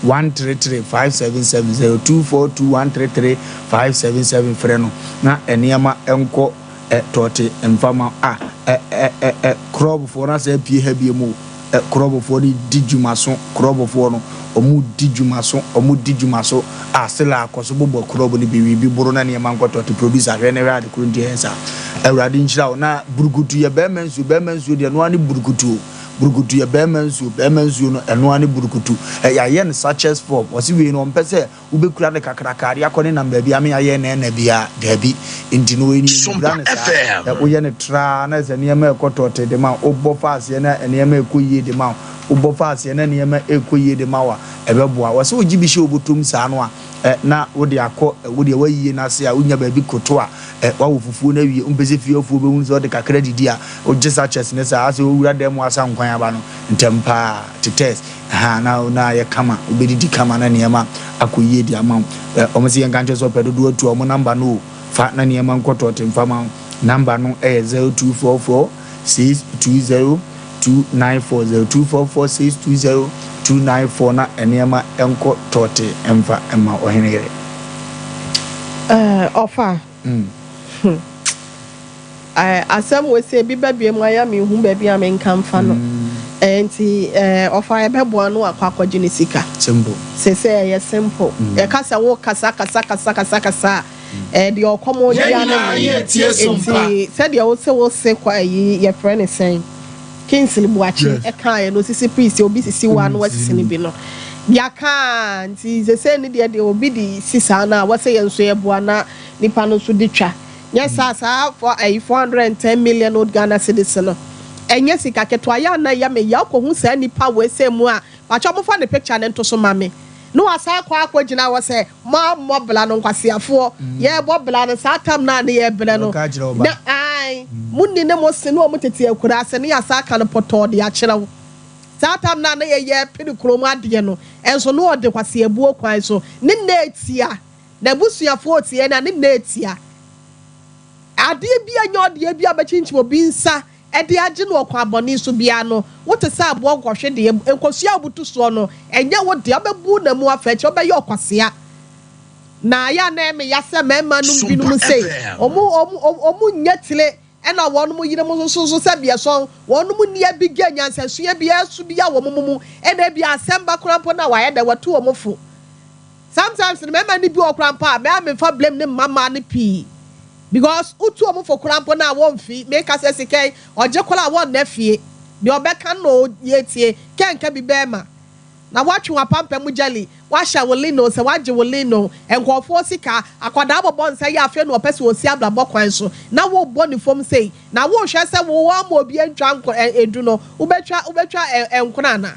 133 577, 0242 133 577, frɛ no na nneɛma nkɔ ɛ tɔɔte mfa ma a ɛ ɛ ɛ ɛ krɔbfoɔ no asɛ apue ha biom o ɛ krɔbfoɔ no di dwuma so krɔbfoɔ no ɔmo di dwuma so ɔmo di dwuma so a sila akɔ so bobɔ krɔb no bi wi bi boro na nneɛma nkɔ tɔɔte producer hwɛ ne hwɛ ade koro nti ɛyɛ saa awurade nhyira wo na burukutu yɛ bɛrima nsuo bɛrima nsuo deɛ ɛno ara ne burukutu o burukutu yɛ bɛrima nsuo bɛrima nsuo no ɛno ara ne burukutu ɛ yɛayɛ no sachets form ɔsi wei no ɔmpɛ sɛ Wobɛkura no kakraka de akɔ ne nam baabi a me ayɛ na ɛna biara? Daabi. Enti no wei no yɛnkura no saa. Ɛ, woyɛ no traa na sɛ nneɛma rekɔ tɔɔtee de ma wo, wobɔ fa aseɛ na nneɛma rekɔ yie de ma wo, wobɔ fa aseɛ na nneɛma rekɔ yie de ma wo a, ɛbɛboa. Wɔ sɛ wogye bi hyɛ wo bɔtɔm saa no a, ɛ, na wode akɔ, ɛ, wo deɛ woayie no ase a, wonya baabi koto a, ɛ, woawɔ fufuo no awie, wompɛ sɛ fiefoɔ bɛhunu sɛ wode kakra didi a, wogye sachets no saa, asɛ wowura dan mu asa nkwan aba no, ntɛm pa ara, tetɛs. Ahaa na na ayɛ kama, wobɛdidi kama na nneɛma akɔ yie de ama wo. Ɛ, wɔn se yɛnka nkyerɛ sɛ ɔpɛ dodoɔ atu a, wɔn number no o, fa na nneɛma nkɔ tɔɔte mfa ma wo. Number no yɛ 0244 620 294, 0244 620 294 na nneɛma nkɔ tɔɔte mfa mma wo. Ɔhene yere. Ɛɛ, ɔfa. Eh, asɛm wei sɛ ebi ba biam a, yɛ a menhu baabi a menka mfa no. Eh, nti eh, ɔfa yɛbɛboa no akɔ akɔgye ne sika. Simple. Seesei ɛyɛ simple. Yɛka sɛ wo kasa kasa kasa kasa kasa a, eh, deɛ ɔkɔm de Yɛn ano nyinaa no. yɛ tie so mpa. Nti sɛdeɛ wo se wo se kɔ ayi yɛfrɛ no sɛn? Kingsley Boakye Yes. ɛkaeɛ no, osisi priest, obi sisi wo a na wasisi no bi no. Yɛaka a, nti seesei no deɛ deɛ obi de si saa no a, wɔsɛ yɛn nso yɛboa na nipa no nso de twa. Nyɛ saa a, saa ɛyi 410 million old Ghana cedis no, ɛnyɛ sika ketewa. Yɛ a na ɛyɛ me ya kɔhu saa nipa wei sɛ mu a, pakyɛ mofa ne picture no nto so ma me. Na wasan akɔ akɔgyina hɔ sɛ, moammɔ bra no nkwaseafoɔ, yɛrebɔ bra no saa tam no a ne yɛrebrɛ no, Ɔka kyerɛ wo ba. na ae, monni ne mo se ne wɔn tete akuraase ne yɛasan aka no pɔtɔɔ de akyerɛ wo. Saa tam no a na yɛyɛ pere kurom adeɛ no, nso na ɔde kwaseabuo kwan so ne nna retia. N'abusuafoɔ retie na ne nna retia. Adeɛ bi a ɛnyɛ ɔdeɛ bi a wobɛkyinkyim obi nsa de agye no ɔkwan bɔne so biara no, wote sɛ aboɔ nkɔhwedeɛ, nkosua a wobutu soɔ no, ɛnyɛ wo dea, wobɛbu wo mu afa akyire, wobɛyɛ ɔkwasea. Na ɛyɛ a na ɛyɛ me ya sɛ mmarima nom binom sei, wɔn, wɔn, wɔn nnya tire Ɛna wɔnom yerenom nso so sɛdeɛ sɔn wɔnom nni abigya nyansasua biara su biara wɔ wɔn mu, ɛna ebia asɛm ba koraa mpo no a wɔayɛ dɛ wɔatu wɔn fo. Sometimes no mmarima no bi wɔ koraa mpo a mɛa memfa blame no mma mmaa no pii because wotu wɔn fo koraa mpo no a wɔmfi, meka sɛ sika yi ɔgye koraa a wɔnna fie, deɛ ɔbɛka no na ɔtie, kɛnka bi bɛɛma. Na woatwe w'apampam jelly, woahyɛ wo lino, sɛ woagye wo lino, nkurɔfoɔ sika, akwadaa bɔbɔ nsa yi afei na ɔpɛ sɛ ɔsi abrabɔ kwan so, na wobɔ ne fam sei, na wohwɛ sɛ wo woamma obi antwa nko ɛ edu no, wobɛtwa wobɛtwa ɛ nkono anaa?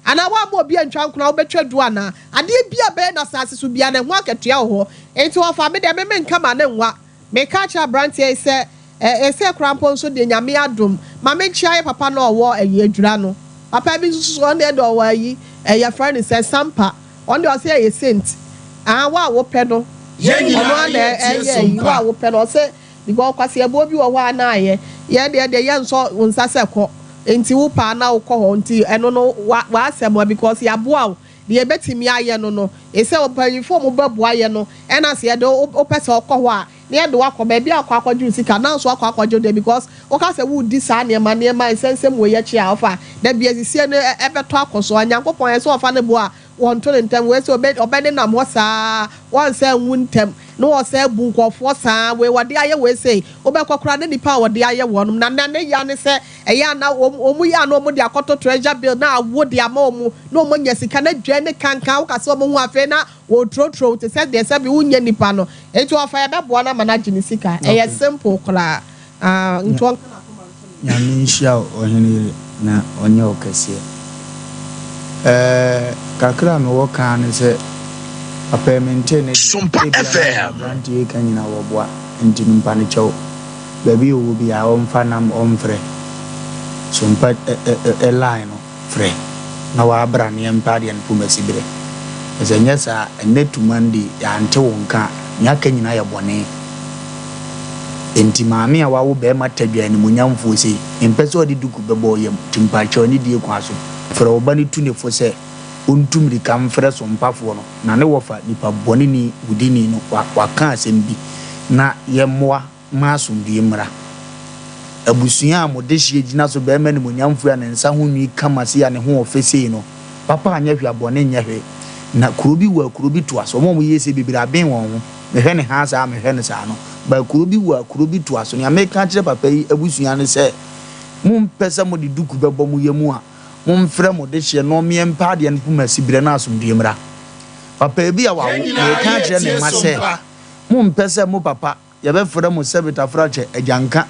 Anaa woamma obi antwa nkono a wobɛtwa du anaa? Adeɛ biara a ɛbɛyɛ no asase so biara no ɛho akatua wɔ hɔ. Enti wɔfa me deɛ me menka ma no nwa. Meka akyerɛ abranteɛ yi sɛ eh esei koraa mpo nso deɛ Nyame adom ma me nkyea yɛ papa no a ɔwɔ ayi adwira no papa bi nso so ɔno deɛ deɛ ɔwɔ ayi eh yɛfrɛ no sɛ sampa ɔno deɛ ɔse ɛyɛ saint ah wo a wopɛ no Yɛn ɔno nyinaa ara na yɛ tie ɛyɛ ayi wo sompa. a wopɛ no ɔse because kwaseɛboɔ bi wɔ hɔ a na ayɛ yɛn deɛ deɛ yɛnsɔ wo nsa sɛ kɔ nti wo pɛ a na wokɔ hɔ nti ɛno no wa w'asɛm a because yɛaboa wo deɛ yɛbɛtumi ayɛ no no esɛ mpanyinfoɔ a wɔbɛboa yɛ no ɛna sɛ yɛde wo wopɛ sɛ wokɔ hɔ a na yɛde wo akɔ baabi a wakɔ akɔgye wo sika na nso akɔ akɔgye wo deɛ because woka sɛ woredi saa nneɛma nneɛma nsɛnsɛm wei akyi a ɔfa dabi asisie no ɛbɛtɔ akɔ so a Nyankopɔn ɛsɛ ɔfa ne bo a wɔnto no ntɛm wei sɛ ɔbɛ ɔbɛnenam hɔ saa wɔnsan nwu ntɛm na wɔsan bu nkurɔfoɔ saa wei wɔde ayɛ wei sei wobɛkɔ koraa na nipa a wɔde ayɛ wɔnom na na ne ya ne sɛ ɛyɛ a na wɔn wɔn yɛ a na wɔn de akɔto treasure bill na awo de ama wɔn na wɔn anya sika na dwa ne kankan woka sɛ wɔn ho afei na Wɔreturoturo wo te sɛ deɛ sɛbi wonyɛ nipa no nti ɔfa yɛbɛboa no ama no agye ne sika ɛyɛ simple koraa aah nti ɔnka n'akoma nto ne yam. Nyame nhyira wo ɔhene yere na ɔnyɛ wo kɛseɛ. Ɛɛ kakra a mewɔ ka ara ne sɛ papa yi mentee ne deɛ Sompa ebia na nea FM. abranteɛ yi ka nyina wɔboa nti no mpa no kyɛw baabi a ɔwɔ biara ɔmfa nam ɔmfrɛ Sompa ɛ ɛ ɛ line no. frɛ na w'abra ne yɛmpɛ adeɛ no poma siberɛ. Na sɛ nyɛ saa a, ɛnnɛ to Monday yɛante wo nka a, nea aka nyinaa yɛ bɔne. Enti maame a wawo barima tadwa animuonyamfoɔ sei, mempɛ sɛ ɔde duku bɛbɔ wo yam, nti mpakyɛw anidie kwan so, frɛ wo ba no tu ne fo sɛ ɔntu mmirika mfrɛ sompafoɔ no, na ne wɔfa nipa bɔneni wudini no waka asɛm bi na yɛmmoa ma asomdwoe mmra. Abusua a mo dehyeɛ gyina so barima animuonyamfoɔ a ne nsa ho nwi kama sei a ne ho ɔfɛ sei no, papa anyɛ hwee a bɔne nyɛ hwee. Na kuro bi wɔ a kuro bi toa so. Wɔn a wɔyɛ sei bebree aben wɔn ho. Mehwɛ ne haa saa a mehwɛ no saa no. But kuro bi wɔ a kuro bi toa so. Nea meka akyerɛ papa yi abusua ne sɛ, mompɛ sɛ mode duku bɛbɔ mo yam a, momfrɛ mo dehyeɛ na ɔmmeɛ mpɛ adeɛ no poma siberɛ na asomdwoe mmra. Papa bi a wawo, Yɛn nyinaa meka yɛ akyerɛ ne tie mma so sɛ, mpa. mompɛ sɛ mo papa Yɛbɛfrɛ mo sɛbetafrakyɛ agyanka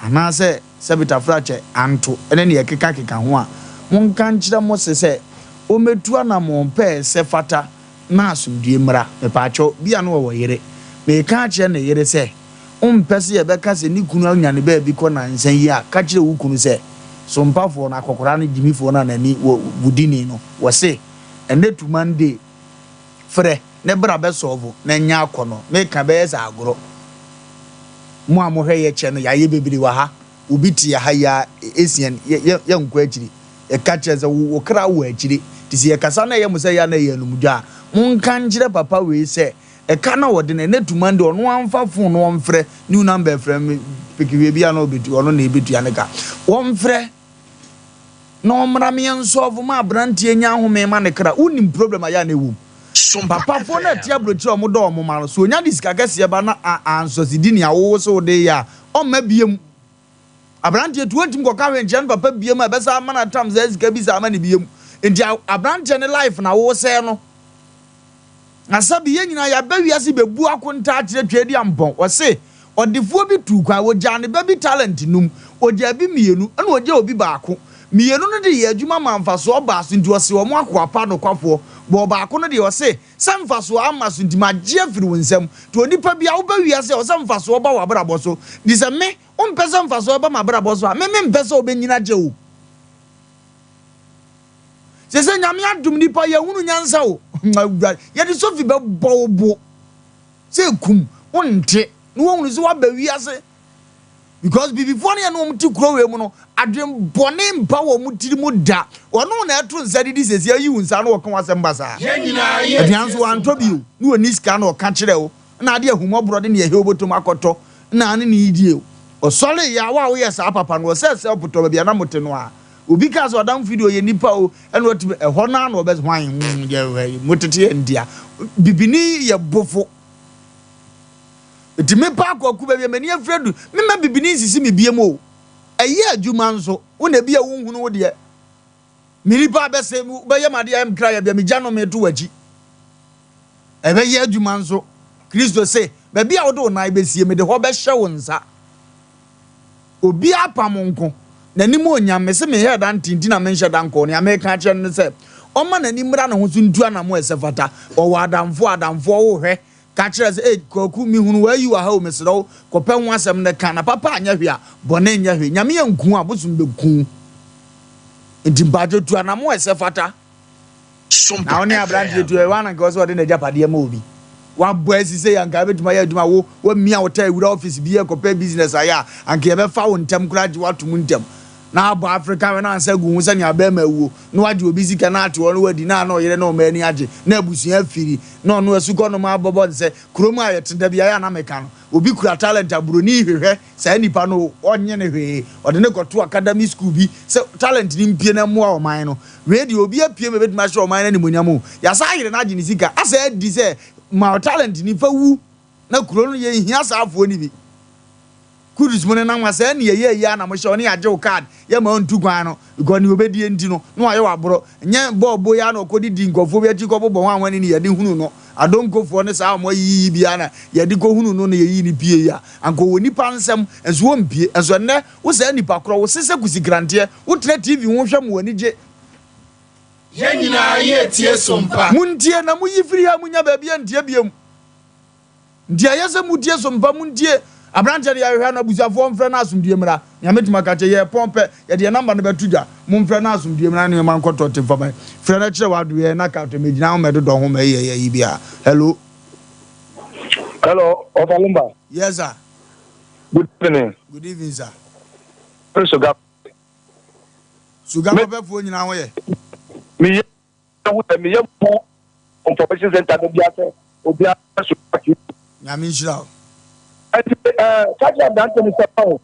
anaasɛ sɛbetafrakyɛ anto ne nea ɛkekakeka ho a, monka nkyerɛ mo se sɛ wɔmmɛtu anammɔn pɛɛ sɛ fata na asomdwoeɛ mmra. Mepaakyɛw, bia na ɔwɔ yere. Mereka akyerɛ ne yere sɛ, wompɛ sɛ yɛbɛka sɛ ne kunu anya ne baabi kɔ nansa yi a, ka kyerɛ wo kunu sɛ, Sompafoɔ no, akɔkoraa no, gyimifoɔ no a n'ani wɔ wudini no, wɔse, ɛnnɛ tu Monday, frɛ ne bra bɛ sɔlvo na nyɛ akɔnɔ meka bɛyɛ sɛ agorɔ mo a mohwɛ yɛ kyɛ no yayɛ bebree wɔ ha obi te yɛ ha yi a esian yɛ yɛ yɛnkɔ akyiri yɛka kyerɛ sɛ wo wo kra wɔ akyiri nti sɛ yɛkasa na ɛyɛ mo sɛ yɛ a na ɛyɛ anumdwa a monka nkyerɛ papa wei sɛ Ɛka na ɔde no ɛnɛ to Monday ɔno amfa phone no ɔmfrɛ new number frɛ me pikiwie bi a na ɔbɛtu ɔno na ɛbɛtua ne ka. Wɔmfrɛ na ɔmmra me yɛnsɔɔfo ma aberanteɛ nya ahome ma ne kra. Wonim problem a yɛ a na ɛwɔ mu. Papafoɔ no a ɛte aburokyire a wɔdɔ wɔn mma no, sɛ ɔnya de sika kɛseɛ ba na ansɔsidi nea wowo sɛ wode yɛ a, ɔmma biom. Aberanteɛ tu ɔntumi kɔka hwee nkyerɛ ne papa biom a ɛbɛsa ama no atam saa sika bi saa ama no biom. Nti aberanteɛ ne life na wosɛe no. Na sɛbe yɛn nyinaa yɛaba wiase bɛbu akontaa akyerɛ Tweaduampɔn. Ɔse, ɔdefoɔ bi tuu kwan, ɔgyaa ne ba bi talent num, ɔgyaa bi mmienu, ɛna ɔgyaa obi baako. Mmienu no de yɛɛ adwuma maa mfasoɔ baa so nti ɔse wɔn akoa pa nokwafoɔ. But ɔbaako no deɛ ɔse, sɛ mfasoɔ amma so nti magye afiri wo nsam. Nti onipa biara woba wiase a ɛwɔ sɛ mfasoɔ ba w'abrabɔ so. Nti sɛ me, wompɛ sɛ mfasoɔ bɛba m'abrabɔ so a, me mempɛ sɛ wobɛnyini akyɛ o. Sese Nyame adom nipa yɛhunu nyansa o Awurade yɛde sofi bɛbɔ wo bo sɛ kum wo nte na woahunu sɛ woaba wiase because bibifoɔ no yɛne wɔn te kuro wei mu no adwen bɔne mpa wɔn tiri mu da wɔne wo na ɛto nsa didi sese ayi wo nsa na wɔka w'asɛm basaa aduan nso wantɔ bio na wɔni sika na ɔka kyerɛ wo na ade ahummɔborɔ de ne ɛhɛ wobɛtɔm akɔtɔ na ne ne die o ɔsɔre yɛ a wo a woyɛ saa papa no ɔsɛ sɛ ɔpotɔ baabi a na mote no a Obi kaa sɛ ɔdamfo yi deɛ ɔyɛ nipa o, ɛna ɔtumi, ɛhɔ no ara na ɔbɛ hwan hmm yɛ motete yɛ ntia. Bibini yɛ bofo. Nti me pa akɔ aku baabi a m'ani afiri adu, me ma bibini nsisi me biem o. Ɛyɛ adwuma nso, wo na ebi a wonhunu wo deɛ. Me nipa bɛsɛ, bɛyɛ m'adeɛ ayɛ me kra yɛ bia megya no meto w'akyi. Ɛbɛyɛ adwuma nso. Kristo se, baabi a wode wo nan bɛsie, mede hɔ bɛhyɛ wo nsa. Obiara apam nko, n'animuonyam, mese menhyɛɛ da nte nti na menhyɛ da nkɔɔ, nea mereka akyerɛ no ne sɛ, ɔmma n'ani mmra ne ho so ntu anammɔn a ɛsɛ fata. Ɔwɔ adamfo a, adamfoɔ wo hwɛ, ka kyerɛ sɛ, Ei, Kwaku, mehunu w'ayi wɔ ha o, mesrɛ wo, kɔpɛ ho asɛm no ka, na papa anyɛ hwee a, bɔne nyɛ hwee. Nyame anku wo a, bosom bɛku wo. Enti mpakyɛ tu anammɔn a ɛsɛ fata. Na wo ne aberanteɛ tu ɛwɔ ananka wɔ sɛ ɔde n'agyapadeɛ ma obi. Wabɔ asi sɛ anka wobɛtumi ayɛ adwuma wo wamia wo taa wura office bi ɛkɔpɛ business ayɛ a anka yɛbɛfa wo ntɛm koraa gye woato mu ntɛm. Na abɔ Africa wɛ na ansa gu ho sɛnea bɛrima awuo na wagye obi sika na ate hɔ na wadi na na ɔyere na ɔma ani agye na abusua afiri na ɔno asukɔ nom abɔbɔ nsɛ kurom a yɛte da bi ayɛ a na meka no obi kura talent a buroni hwehwɛ Saa nipa no ɔnyɛ no hwee, ɔde no kɔto academy school bi sɛ talent no mpue na ɛmmoa ɔman no. Wei deɛ obi apue ma ɛbɛtumi ahyɛ ɔman no animuonyam o. Yɛasan ayere no agye ne sika, asan adi sɛ ma wo talent no fa wu na kuro no yɛnhia saa afoɔ no bi. Kudus mo nenam ha saa ni ɛyɛ ayi ara na mohyɛ ɔne yɛagye wo card yɛma ɔntu kwan no because nea ɔbɛdie nti no na wayɛ waborɔ nyɛ bɔɔl bo yi ara na ɔkɔdidi nkurɔfoɔ bi akyi kɔbobɔ ho ahwane ne yɛde hunu no Adonkofoɔ ne saa a wɔayiyi bi ara na yɛde kɔhunu no na yɛyii no pie yi a, anka ɔwɔ nnipa nsam, nso ɔmpie. Nso ɛnnɛ, wo saa nnipa korɔ, wo se sɛ kusikranteɛ, wotena TV ho hwɛ ma w'ani gye. Yɛn nyinaa yɛ tie som pa. Montie na moyi firi ha monnya baabi antie biom. Nti ɛyɛ sɛ motie som pa, montie. Aberanteɛ no yɛhwehwɛ no, abusuafoɔ mfrɛ no asomdwie mmra. Nea mɛtumi aka akyerɛ, yɛrepɔn pɛ, yɛde yɛn number no bɛto dwa. Momfrɛ na asomdwie mmra na nneɛma nkɔ tɔte mfa ma yɛn. Frɛ na kyerɛ w'adoeɛ na ka to megyina ho mɛdodɔ ho mɛyɛ ayi biara. Hello. Hello, Ofa Lumba. Yes, sir. Good evening. Good evening, sir. Sugar. Sugar pɛpɛfoɔ nyinaa ho yɛ. Meyɛ ho sɛ meyɛ mo information center no bia sɛ obiara so. Nyame nhyira wo. Ɛnti ɛɛ kakyɛ aberante no sɛ ɔho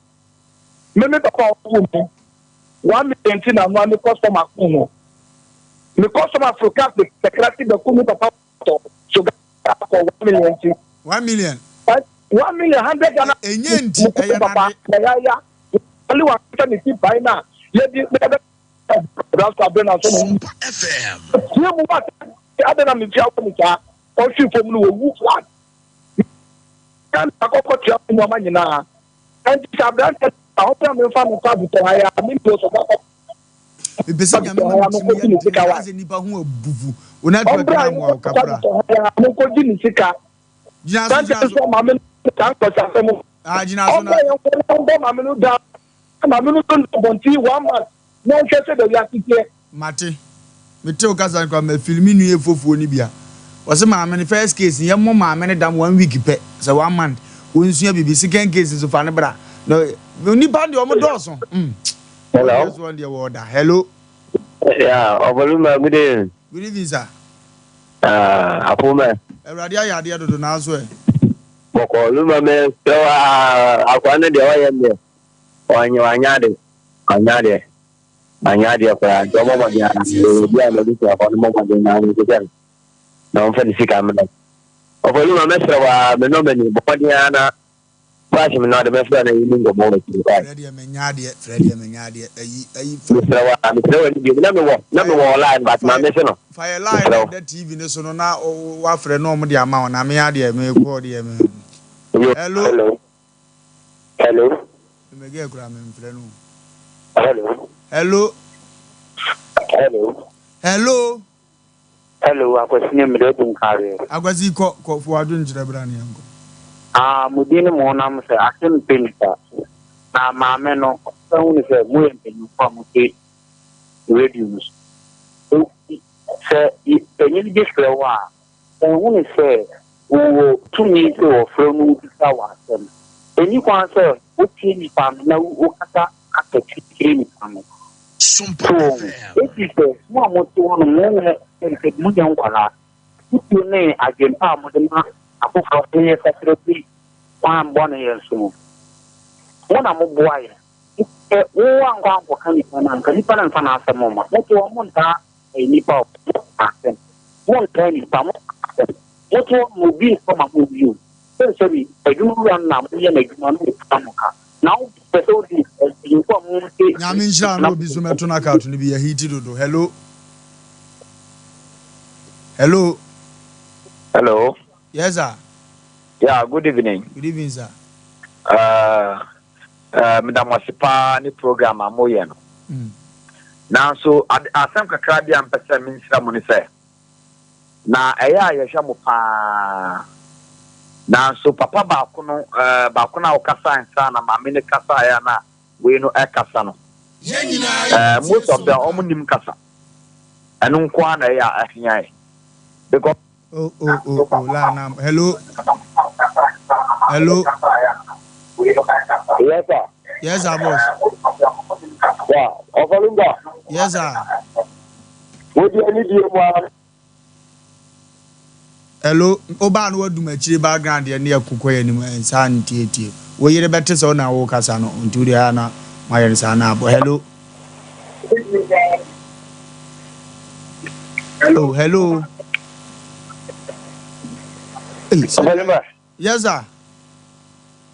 me me papa ɔwo me one million ti na noa me customer ko no me customer foro cars kakra ti bɛko me papa tɔ so akɔ 1 million ti. 1 million. 1 million 100 Ghana. Enye nti ɛyɛ nade. Na ya ya ali wa sɛ ne ti ban na yɛdi bɛbɛ braso abere na so ne tie mu wa ade na me fia wɔ ne saa ɔhwe fam no wɔwu flat na akɔkɔ tua nneɛma nyinaa. Ɛnti sɛ aberante a ɔpɛ a memfa no nkɔ adetɔ ha yi a, me mpo so bɛkɔ Mepɛ sɛ Nyame ma me tiri mu yɛ den na asɛ nipa ho abufu. Wo network Ɔmbra no amoa wo yɛnkɔ kapra. adetɔ ha yi a, menkɔgye ne sika. Gyina so Aberante gyina no so. sɛ maame no saa nkɔsasɛm. Ah gyina so na. Ɔmbra yɛnkɔ na ɔmbɔ maame no dan na maame no nso nna abɔnten one month na ɔnhwɛ sɛdeɛ wiase teɛ. Mate. Mete wo kasa no koraa ma feel me nua efofuo no bi a. Wɔse maame no first case no yɛmmɔ maame no dam one week pɛ sɛ one month wɔnsua biribi second case nso fa no bra na nnipa no deɛ wɔn dɔɔso mm. Hello. Wɔn deɛ so wɔn deɛ wɔɔda. Hello. Yeah, Obaluma, good evening. Good evening sir. Apome. Awurade ayɛ adeɛ dodo nanso ɛ. Bɔkɔɔ Lumba me srɛ wo aa akoa no deɛ ɔyɛ no deɛ ɔnyɛ wanyɛ ade wanyɛ adeɛ wanyɛ adeɛ koraa nti ɔmmɔ mmɔden ara obi a n'abusuafoɔ no mmɔ mmɔden na ɔnhwehwɛ no na ɔmfa ne sika mmrɛ no. Ɔfa Lumba mɛsrɛ wo aa me nɔmba ni bɔ mmɔden ara na Flash me na ɔde mɛfrɛ no yi ne nkɔmmɔ wɔ akyiri kwae. Frɛ deɛ menya adeɛ frɛ deɛ menya adeɛ ayi ayi fa. Mesrɛ wo aa mesrɛ w'ani bio na mewɔ na mewɔ wɔ line but Fa ma mese no fa yɛ line mesrɛ na wo. ɛda TV no so no na wafrɛ na wɔn de ama wo na me adeɛ mekɔ deɛ me. Yo Hello. hello hello. Me girl kura me mfrɛ no. Hello. Hello. Hello. Hello. Hello Akwasi ne mede adi nkareɛ. Akwasi kɔ kɔ fo adwen kyerɛ bra ne yɛnkɔ. Ah mo din ne mo honam sɛ ase mpɛ nipa na maame no ɔsan hunu sɛ moyɛ mpanyinfoɔ a mote radio no so enti sɛ panyin bi frɛ wo a ɔnhunu sɛ wowɔ tumi sɛ wɔfrɛ no wobisa wo asɛm ɛnni kwan sɛ wotie nipa no na wokasa kasa kyerɛ nipa no. So wɔn? Efisɛ mo a mote hɔ no, mo na ɛsɛ sɛ monyɛ nkwadaa. Afotuo ne adwempa a mode ma afoforɔ sɛ yɛsakyera firi kwan bɔne yɛn so no, mo na moboa yɛn. Sɛ wo ankɔ ankɔka nipa no a, anka nipa no mfa n'asɛm mma. Mote hɔ, montaa nnipa o, moka asɛm. Montaa nnipa, moka asɛm. Mote hɔ ma obi mfa ma mo bio. Sɛbisɛbi, adwumawura no na moyɛ n'adwuma na ɔtua mo ka. Na wo pɛ sɛ wodi mpanyimfo a mo te. Nyame nhyira na obi so mɛto knockout no bi yɛ hiti dodo hello hello. Hello. Yes sir. Yeah, good evening. Good evening sir. Uh, uh, meda mo ase paa ne program a moyɛ no. Mm. Nanso asɛm kakra bi a mpɛ sɛ mensra mu ne sɛ Na ɛyɛ a yɛhwɛ mo paa. Nanso papa baako no, eh, baako no a ɔkasae nsa na maame no kasaeɛ a na wei no ɛkasa no, eh, most of them wɔn nim kasa. Ɛno nko ara na ɛyɛ a ɛhia yɛ. Because. Oh, oh, oh, oh, la na, hello, hello. Yes, sir. Yes, sir, boss. Yeah, Ofolumba. Yes, sir. Wodi anidie mu ara. Hello, wobaa no wadum akyire background deɛ ne yɛko kɔ yɛn anim nsa ntietie. Wo yere bɛte sɛ wo na wokasa no nti wo deɛ ɛyɛ a na moayɛ no saa na abɔ. Hello. Oh, hello. Hey, sɛ, yes sir.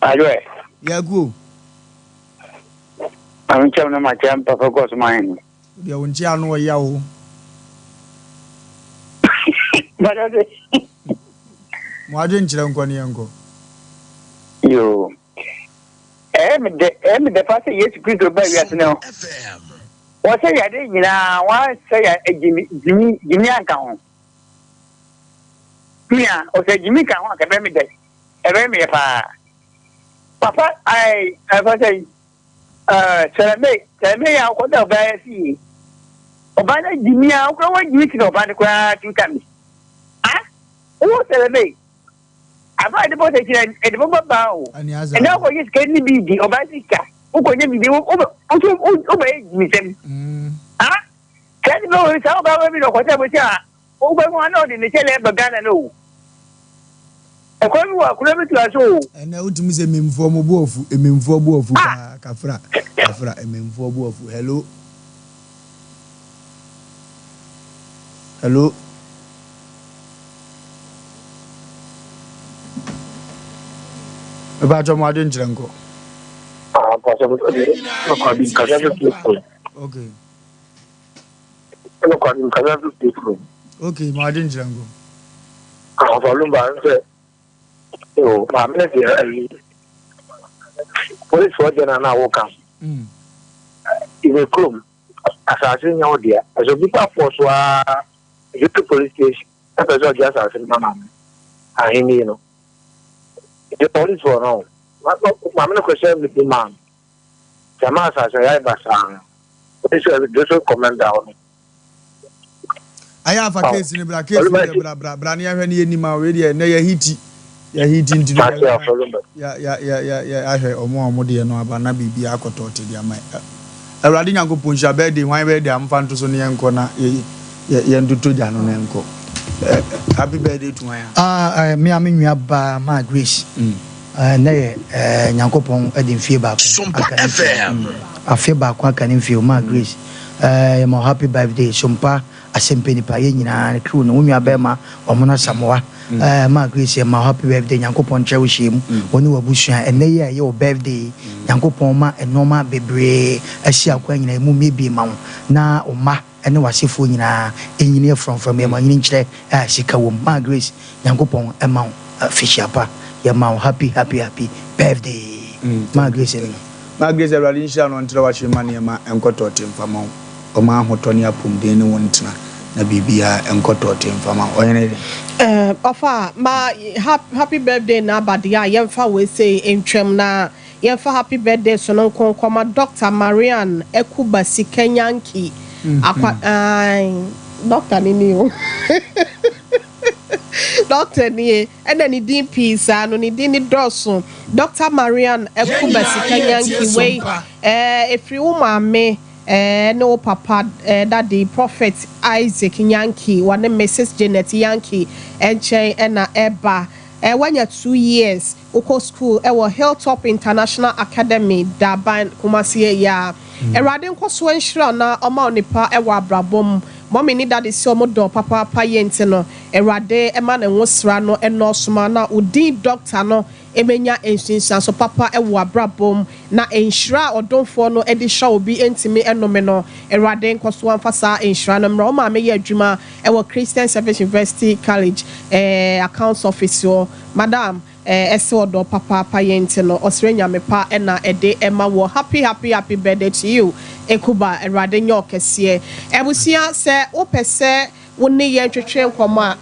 Adwoɛ. Yɛku o. Maame kyɛm no ma kyɛm papa kɔ so ma hene. Deɛ wo nkyea no ɔya o. Mo adwen kyerɛ nkɔ ne yɛnkɔ. Yoo. Ɛyɛ me dɛ, ɛyɛ me dɛ paa sɛ Yesu Kristo baa wiase no. Wɔsɛ yade nyinaa, wɔansɛ ya gyimi, gyimi, gyimi anka ho. Mia, ɔsɛ gyimi ka ho anka ɛbɛyɛ me dɛ, ɛbɛyɛ me yɛ paa. Papa, ɛɛ, ɛfɔ sɛ Sɛlɛmɛ sɛlɛmɛ yɛ akɔ dɛ ɔbaa yɛ si yie. Ɔbaa no gyimi a ɔkura wɔ gyimi ti na ɔbaa no koraa two times. Ah, wowɔ sɛlɛmɛ afa ɛde bɔ sɛ kyerɛ ɛde bɔ bɔ baa o. Ɛnna ɔkɔ yɛ sika ni bi di ɔbaa sika wokɔ nyɛ bibi wo wo wo bɛ yɛ gyimi sɛm. Ah, sɛ ɛde bɛ wɔ saa ɔbaa wɔ bi na ɔkɔ sɛ bɔ si a. Wobɛhu a na ɔde ne kyɛlɛ reba Ghana no o. Ɛkwan bi wɔ akonnwa bi tura so o. Ɛnɛ wotumi sɛ mmemfoɔ mo bo afu mmemfoɔ bo afu paa kafra kafra mmemfoɔ bo afu hello hello. Mepakyɛ mo adwenkyerɛ nkɔ. Ah, mpakyɛ mo sɛ de nkasa fifiri. Okay. Ɛna kwa nkasa nso pie funu. Okay, ma adi nkyerɛ nko. Ɔfa lumba nsɛ o maame no deɛ ayi polisifoɔ deɛ na na woka. Ibe kurom asase nyɛ wo dea. Ɛsɛ obi pa fɔ so ara ɛduru police station ɛpɛ sɛ ɔgye asase no ma maame ahenni no. Nti polisifoɔ no maame no kɔhyɛ mmibi maa no. Dɛm asaase no yɛayɛ basaa no, obi sɛ district commander hɔ no. Ayɛ afa case no bra case no deɛ bra bra bra ne yɛhwɛ ne yɛnim a wei deɛ nɛ yɛ hiti yɛ hiti nti no yɛ yɛ yɛ yɛ ahwɛ ɔmo a ɔmo deɛ no aba na biribi akɔtɔ te deɛ ama Awurade Nyankopɔn nhyira birthday hwan birthday a mfa nto so ne yɛnkɔ na yɛ yɛ yɛntoto gya no na yɛnkɔ. Eh, happy birthday to hwan a? Ah, eh, me a me nua baa maa Grace. Mm. Eh, nɛ yɛ eh, Nyankopɔn de mfie baako aka ne mfie. Mm. Afe baako aka ne mfie, maa Grace. Eh, yɛ ma happy birthday. Sompa asɛmpɛ nipa yɛ nyinaa ne crew no, wo nua bɛrima Ɔmono Asamoah. Mm. Eh, maa Grace yɛ ma happy birthday. Nyankopɔn nkyerɛ wo hyia mu. Mm. Wo ne w'abusua. Ɛnɛ yi a ɛyɛ wo birthday yi, mm. Nyankopɔn ma nneɛma bebree asi akwan nyinaa emu miebie ma wo na wo mma ne w'asefoɔ nyinaa nyini frɔmfrɔm yɛma nyini nkyerɛ a sika wom maa Grace Nyankopɔn ma wo afehyia pa yɛma wo happy happy happy birthday maa Grace no. Maa Grace Awurade nhyira no ɔntrɛ w'ahyere ma nneɛma nkɔ tɔɔte mfa ma wo ɔma ahotɔ ne apomden ne wo ntena na biribiara nkɔ tɔɔte mfa ma wo ɔhene de. Eh ɔfa ma happy birthday na aba deɛ a yɛmfa wei sei ntwam na Yɛmfa happy birthday sononko nkɔma Doctor Marianne Akubasi Kanyanki Akwa ae Doctor no ni o Doctor nie ɛna ne din pii saa no ne din no dɔɔso Doctor Marianne Akubasi Kanyanki wei ɛɛ ɛfiri wo maame ɛɛ ne wo papa ɛɛ daddy Prophet Isaac Nyanki wɔne Mrs Janet Yanki nkyɛn ɛna ɛba ɛɛ wanya 2 years Wokɔ school wɔ Hilltop International Academy, Daban, Kumasi eyaa. Awurade nkɔsoɔ nhyira wo na ɔma wo nipa wɔ abrabɔ mu. Mummy ne daddy sɛ ɔmo dɔ wo papaapa yie nti no Awurade ma ne nwosra no nnɔɔso ma na wo din doctor no mmɛnya nsunsuanso papa wɔ abrabɔ mu na nhyira a ɔdomfoɔ no de hyira obi ntumi nnome no Awurade nkɔsoɔ mfa saa nhyira no mmra. Wo maame yɛ adwuma wɔ Christian Service University College accounts office hɔ. Madam eh ɛsɛ ɔdɔ papaapa yɛ nti no ɔsrɛ nyame pa na ɛde ɛma woɔ happy happy happy birthday to you Ekuba awurade nyɛ ɔkɛseɛ abusua sɛ wopɛ sɛ wo ne yɛn twetwe nkɔmɔ a.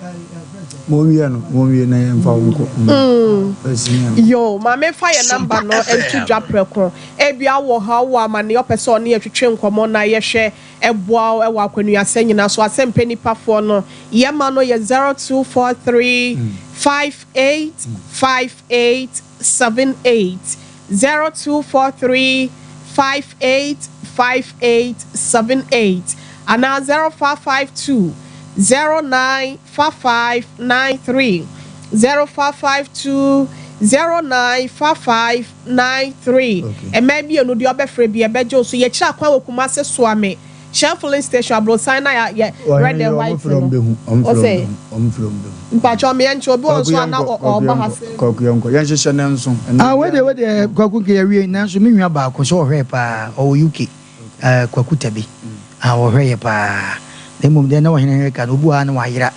Monwie no monwie na yɛn fa wo nkɔ mm yoo maame fa yɛ number no nto dwa prɛko ebia wowɔ ha wowɔ amaneɛ ɔpɛ sɛ ɔne yɛ twetwe nkɔmɔ na yɛhwɛ ɛboa wo wɔ akwanuasɛ nyina so asɛmpɛ nipa foɔ no yɛ ma no yɛ 0243 58 58 78 0243 58 58 78 anaa 0552 09 55 93 0552 09 55 93 Mmaa bienu deɛ ɔbɛfrɛ bi ɛbɛgye wo so. Yɛkyerɛ akwan wɔ Kumase Soame Shell filling station abrosan na yɛ red and white no. Ose mpakyɛw me yɛnkyɛ obi wɔ nso a na ɔɔba ha sɛ. Kwaku yɛnkɔ yɛnhyehyɛ ne nso. Ah wei deɛ wei deɛ Kwaku nka yɛawie nanso me nua baako sɛ ɔhwɛɛ paa ɔwɔ UK eh, Kwaku Tabi ah ɔhwɛ yɛ paa na mmom deɛ na ɔhene reka no obi wɔ ha na wayera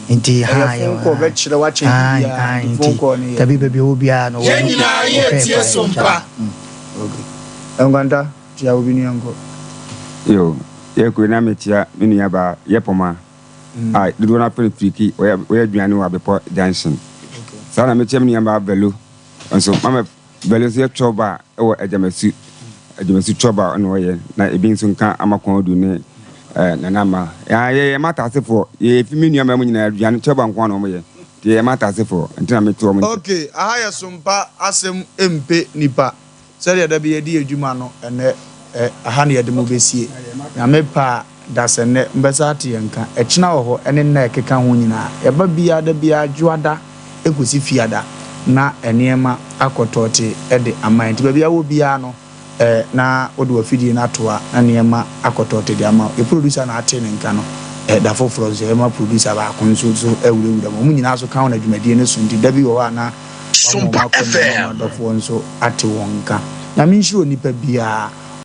nti ha Ɛyɛ phone call bɛkyerɛ wakyɛn biribiara nti phone call no yɛ. Tabi baabi ɔwɔ biara no ɔwɔ Yɛn UK nyinaa ɔhwɛ yɛretie paa yɛ Sompa. Okay. Nkwanta, tua obi nua nkɔ. Yo, yɛ kuro na mekyia me nua baa yɛ pɔma a dodoɔ no afrɛ no Firiki, ɔyɛ ɔyɛ aduane wɔ Abepɔ junction. Saa na mekyia me nua baa Valo nso, mama Valo nso yɛ chɔba wɔ Agyamasu, Agyamasu chɔba na ɔyɛ na ebi nso nka Amakɔn Adu ne eh, Nana Ama. Ya yɛ yɛ matasefoɔ, yɛ fi me nua mmaa mu nyinaa aduane chɔba nko ara na wɔyɛ. Nti yɛ yɛ matasefoɔ, nti na mete wɔn nkyɛn. Okay, aha yɛ sompa asɛm mpe nipa. Sɛdeɛ da bi yɛdi yɛn dwuma no, ɛnnɛ ɛ, aha na yɛde mo bɛsie. Nyame pɛ a, dasɛnnɛ, mobɛsan ate yɛn nka. Ɛkyena wɔ hɔ, ɛne nna a ɛkeka ho nyinaa. Yɛba biara, da biara, Dwoada kɔsi Fiada, na nneɛma akɔ tɔɔtee de ama yɛn. Nti baabi a wowɔ biara no, ɛ, na wode w'afidie no ato a, na nneɛma akɔ tɔɔtee de ama wo. Yɛn producer na ate ne nka no. Ɛ, da foforɔ nso, yɛbɛma producer baako nso so awurawura mu. Wɔn nyinaa nso ka ho na dwumadie no so. Nti da bi wɔ hɔ a na Wama wɔn akɔnnɔ na wɔn adɔfoɔ nso ate wɔn nka. Nyame nhyira onipa biara.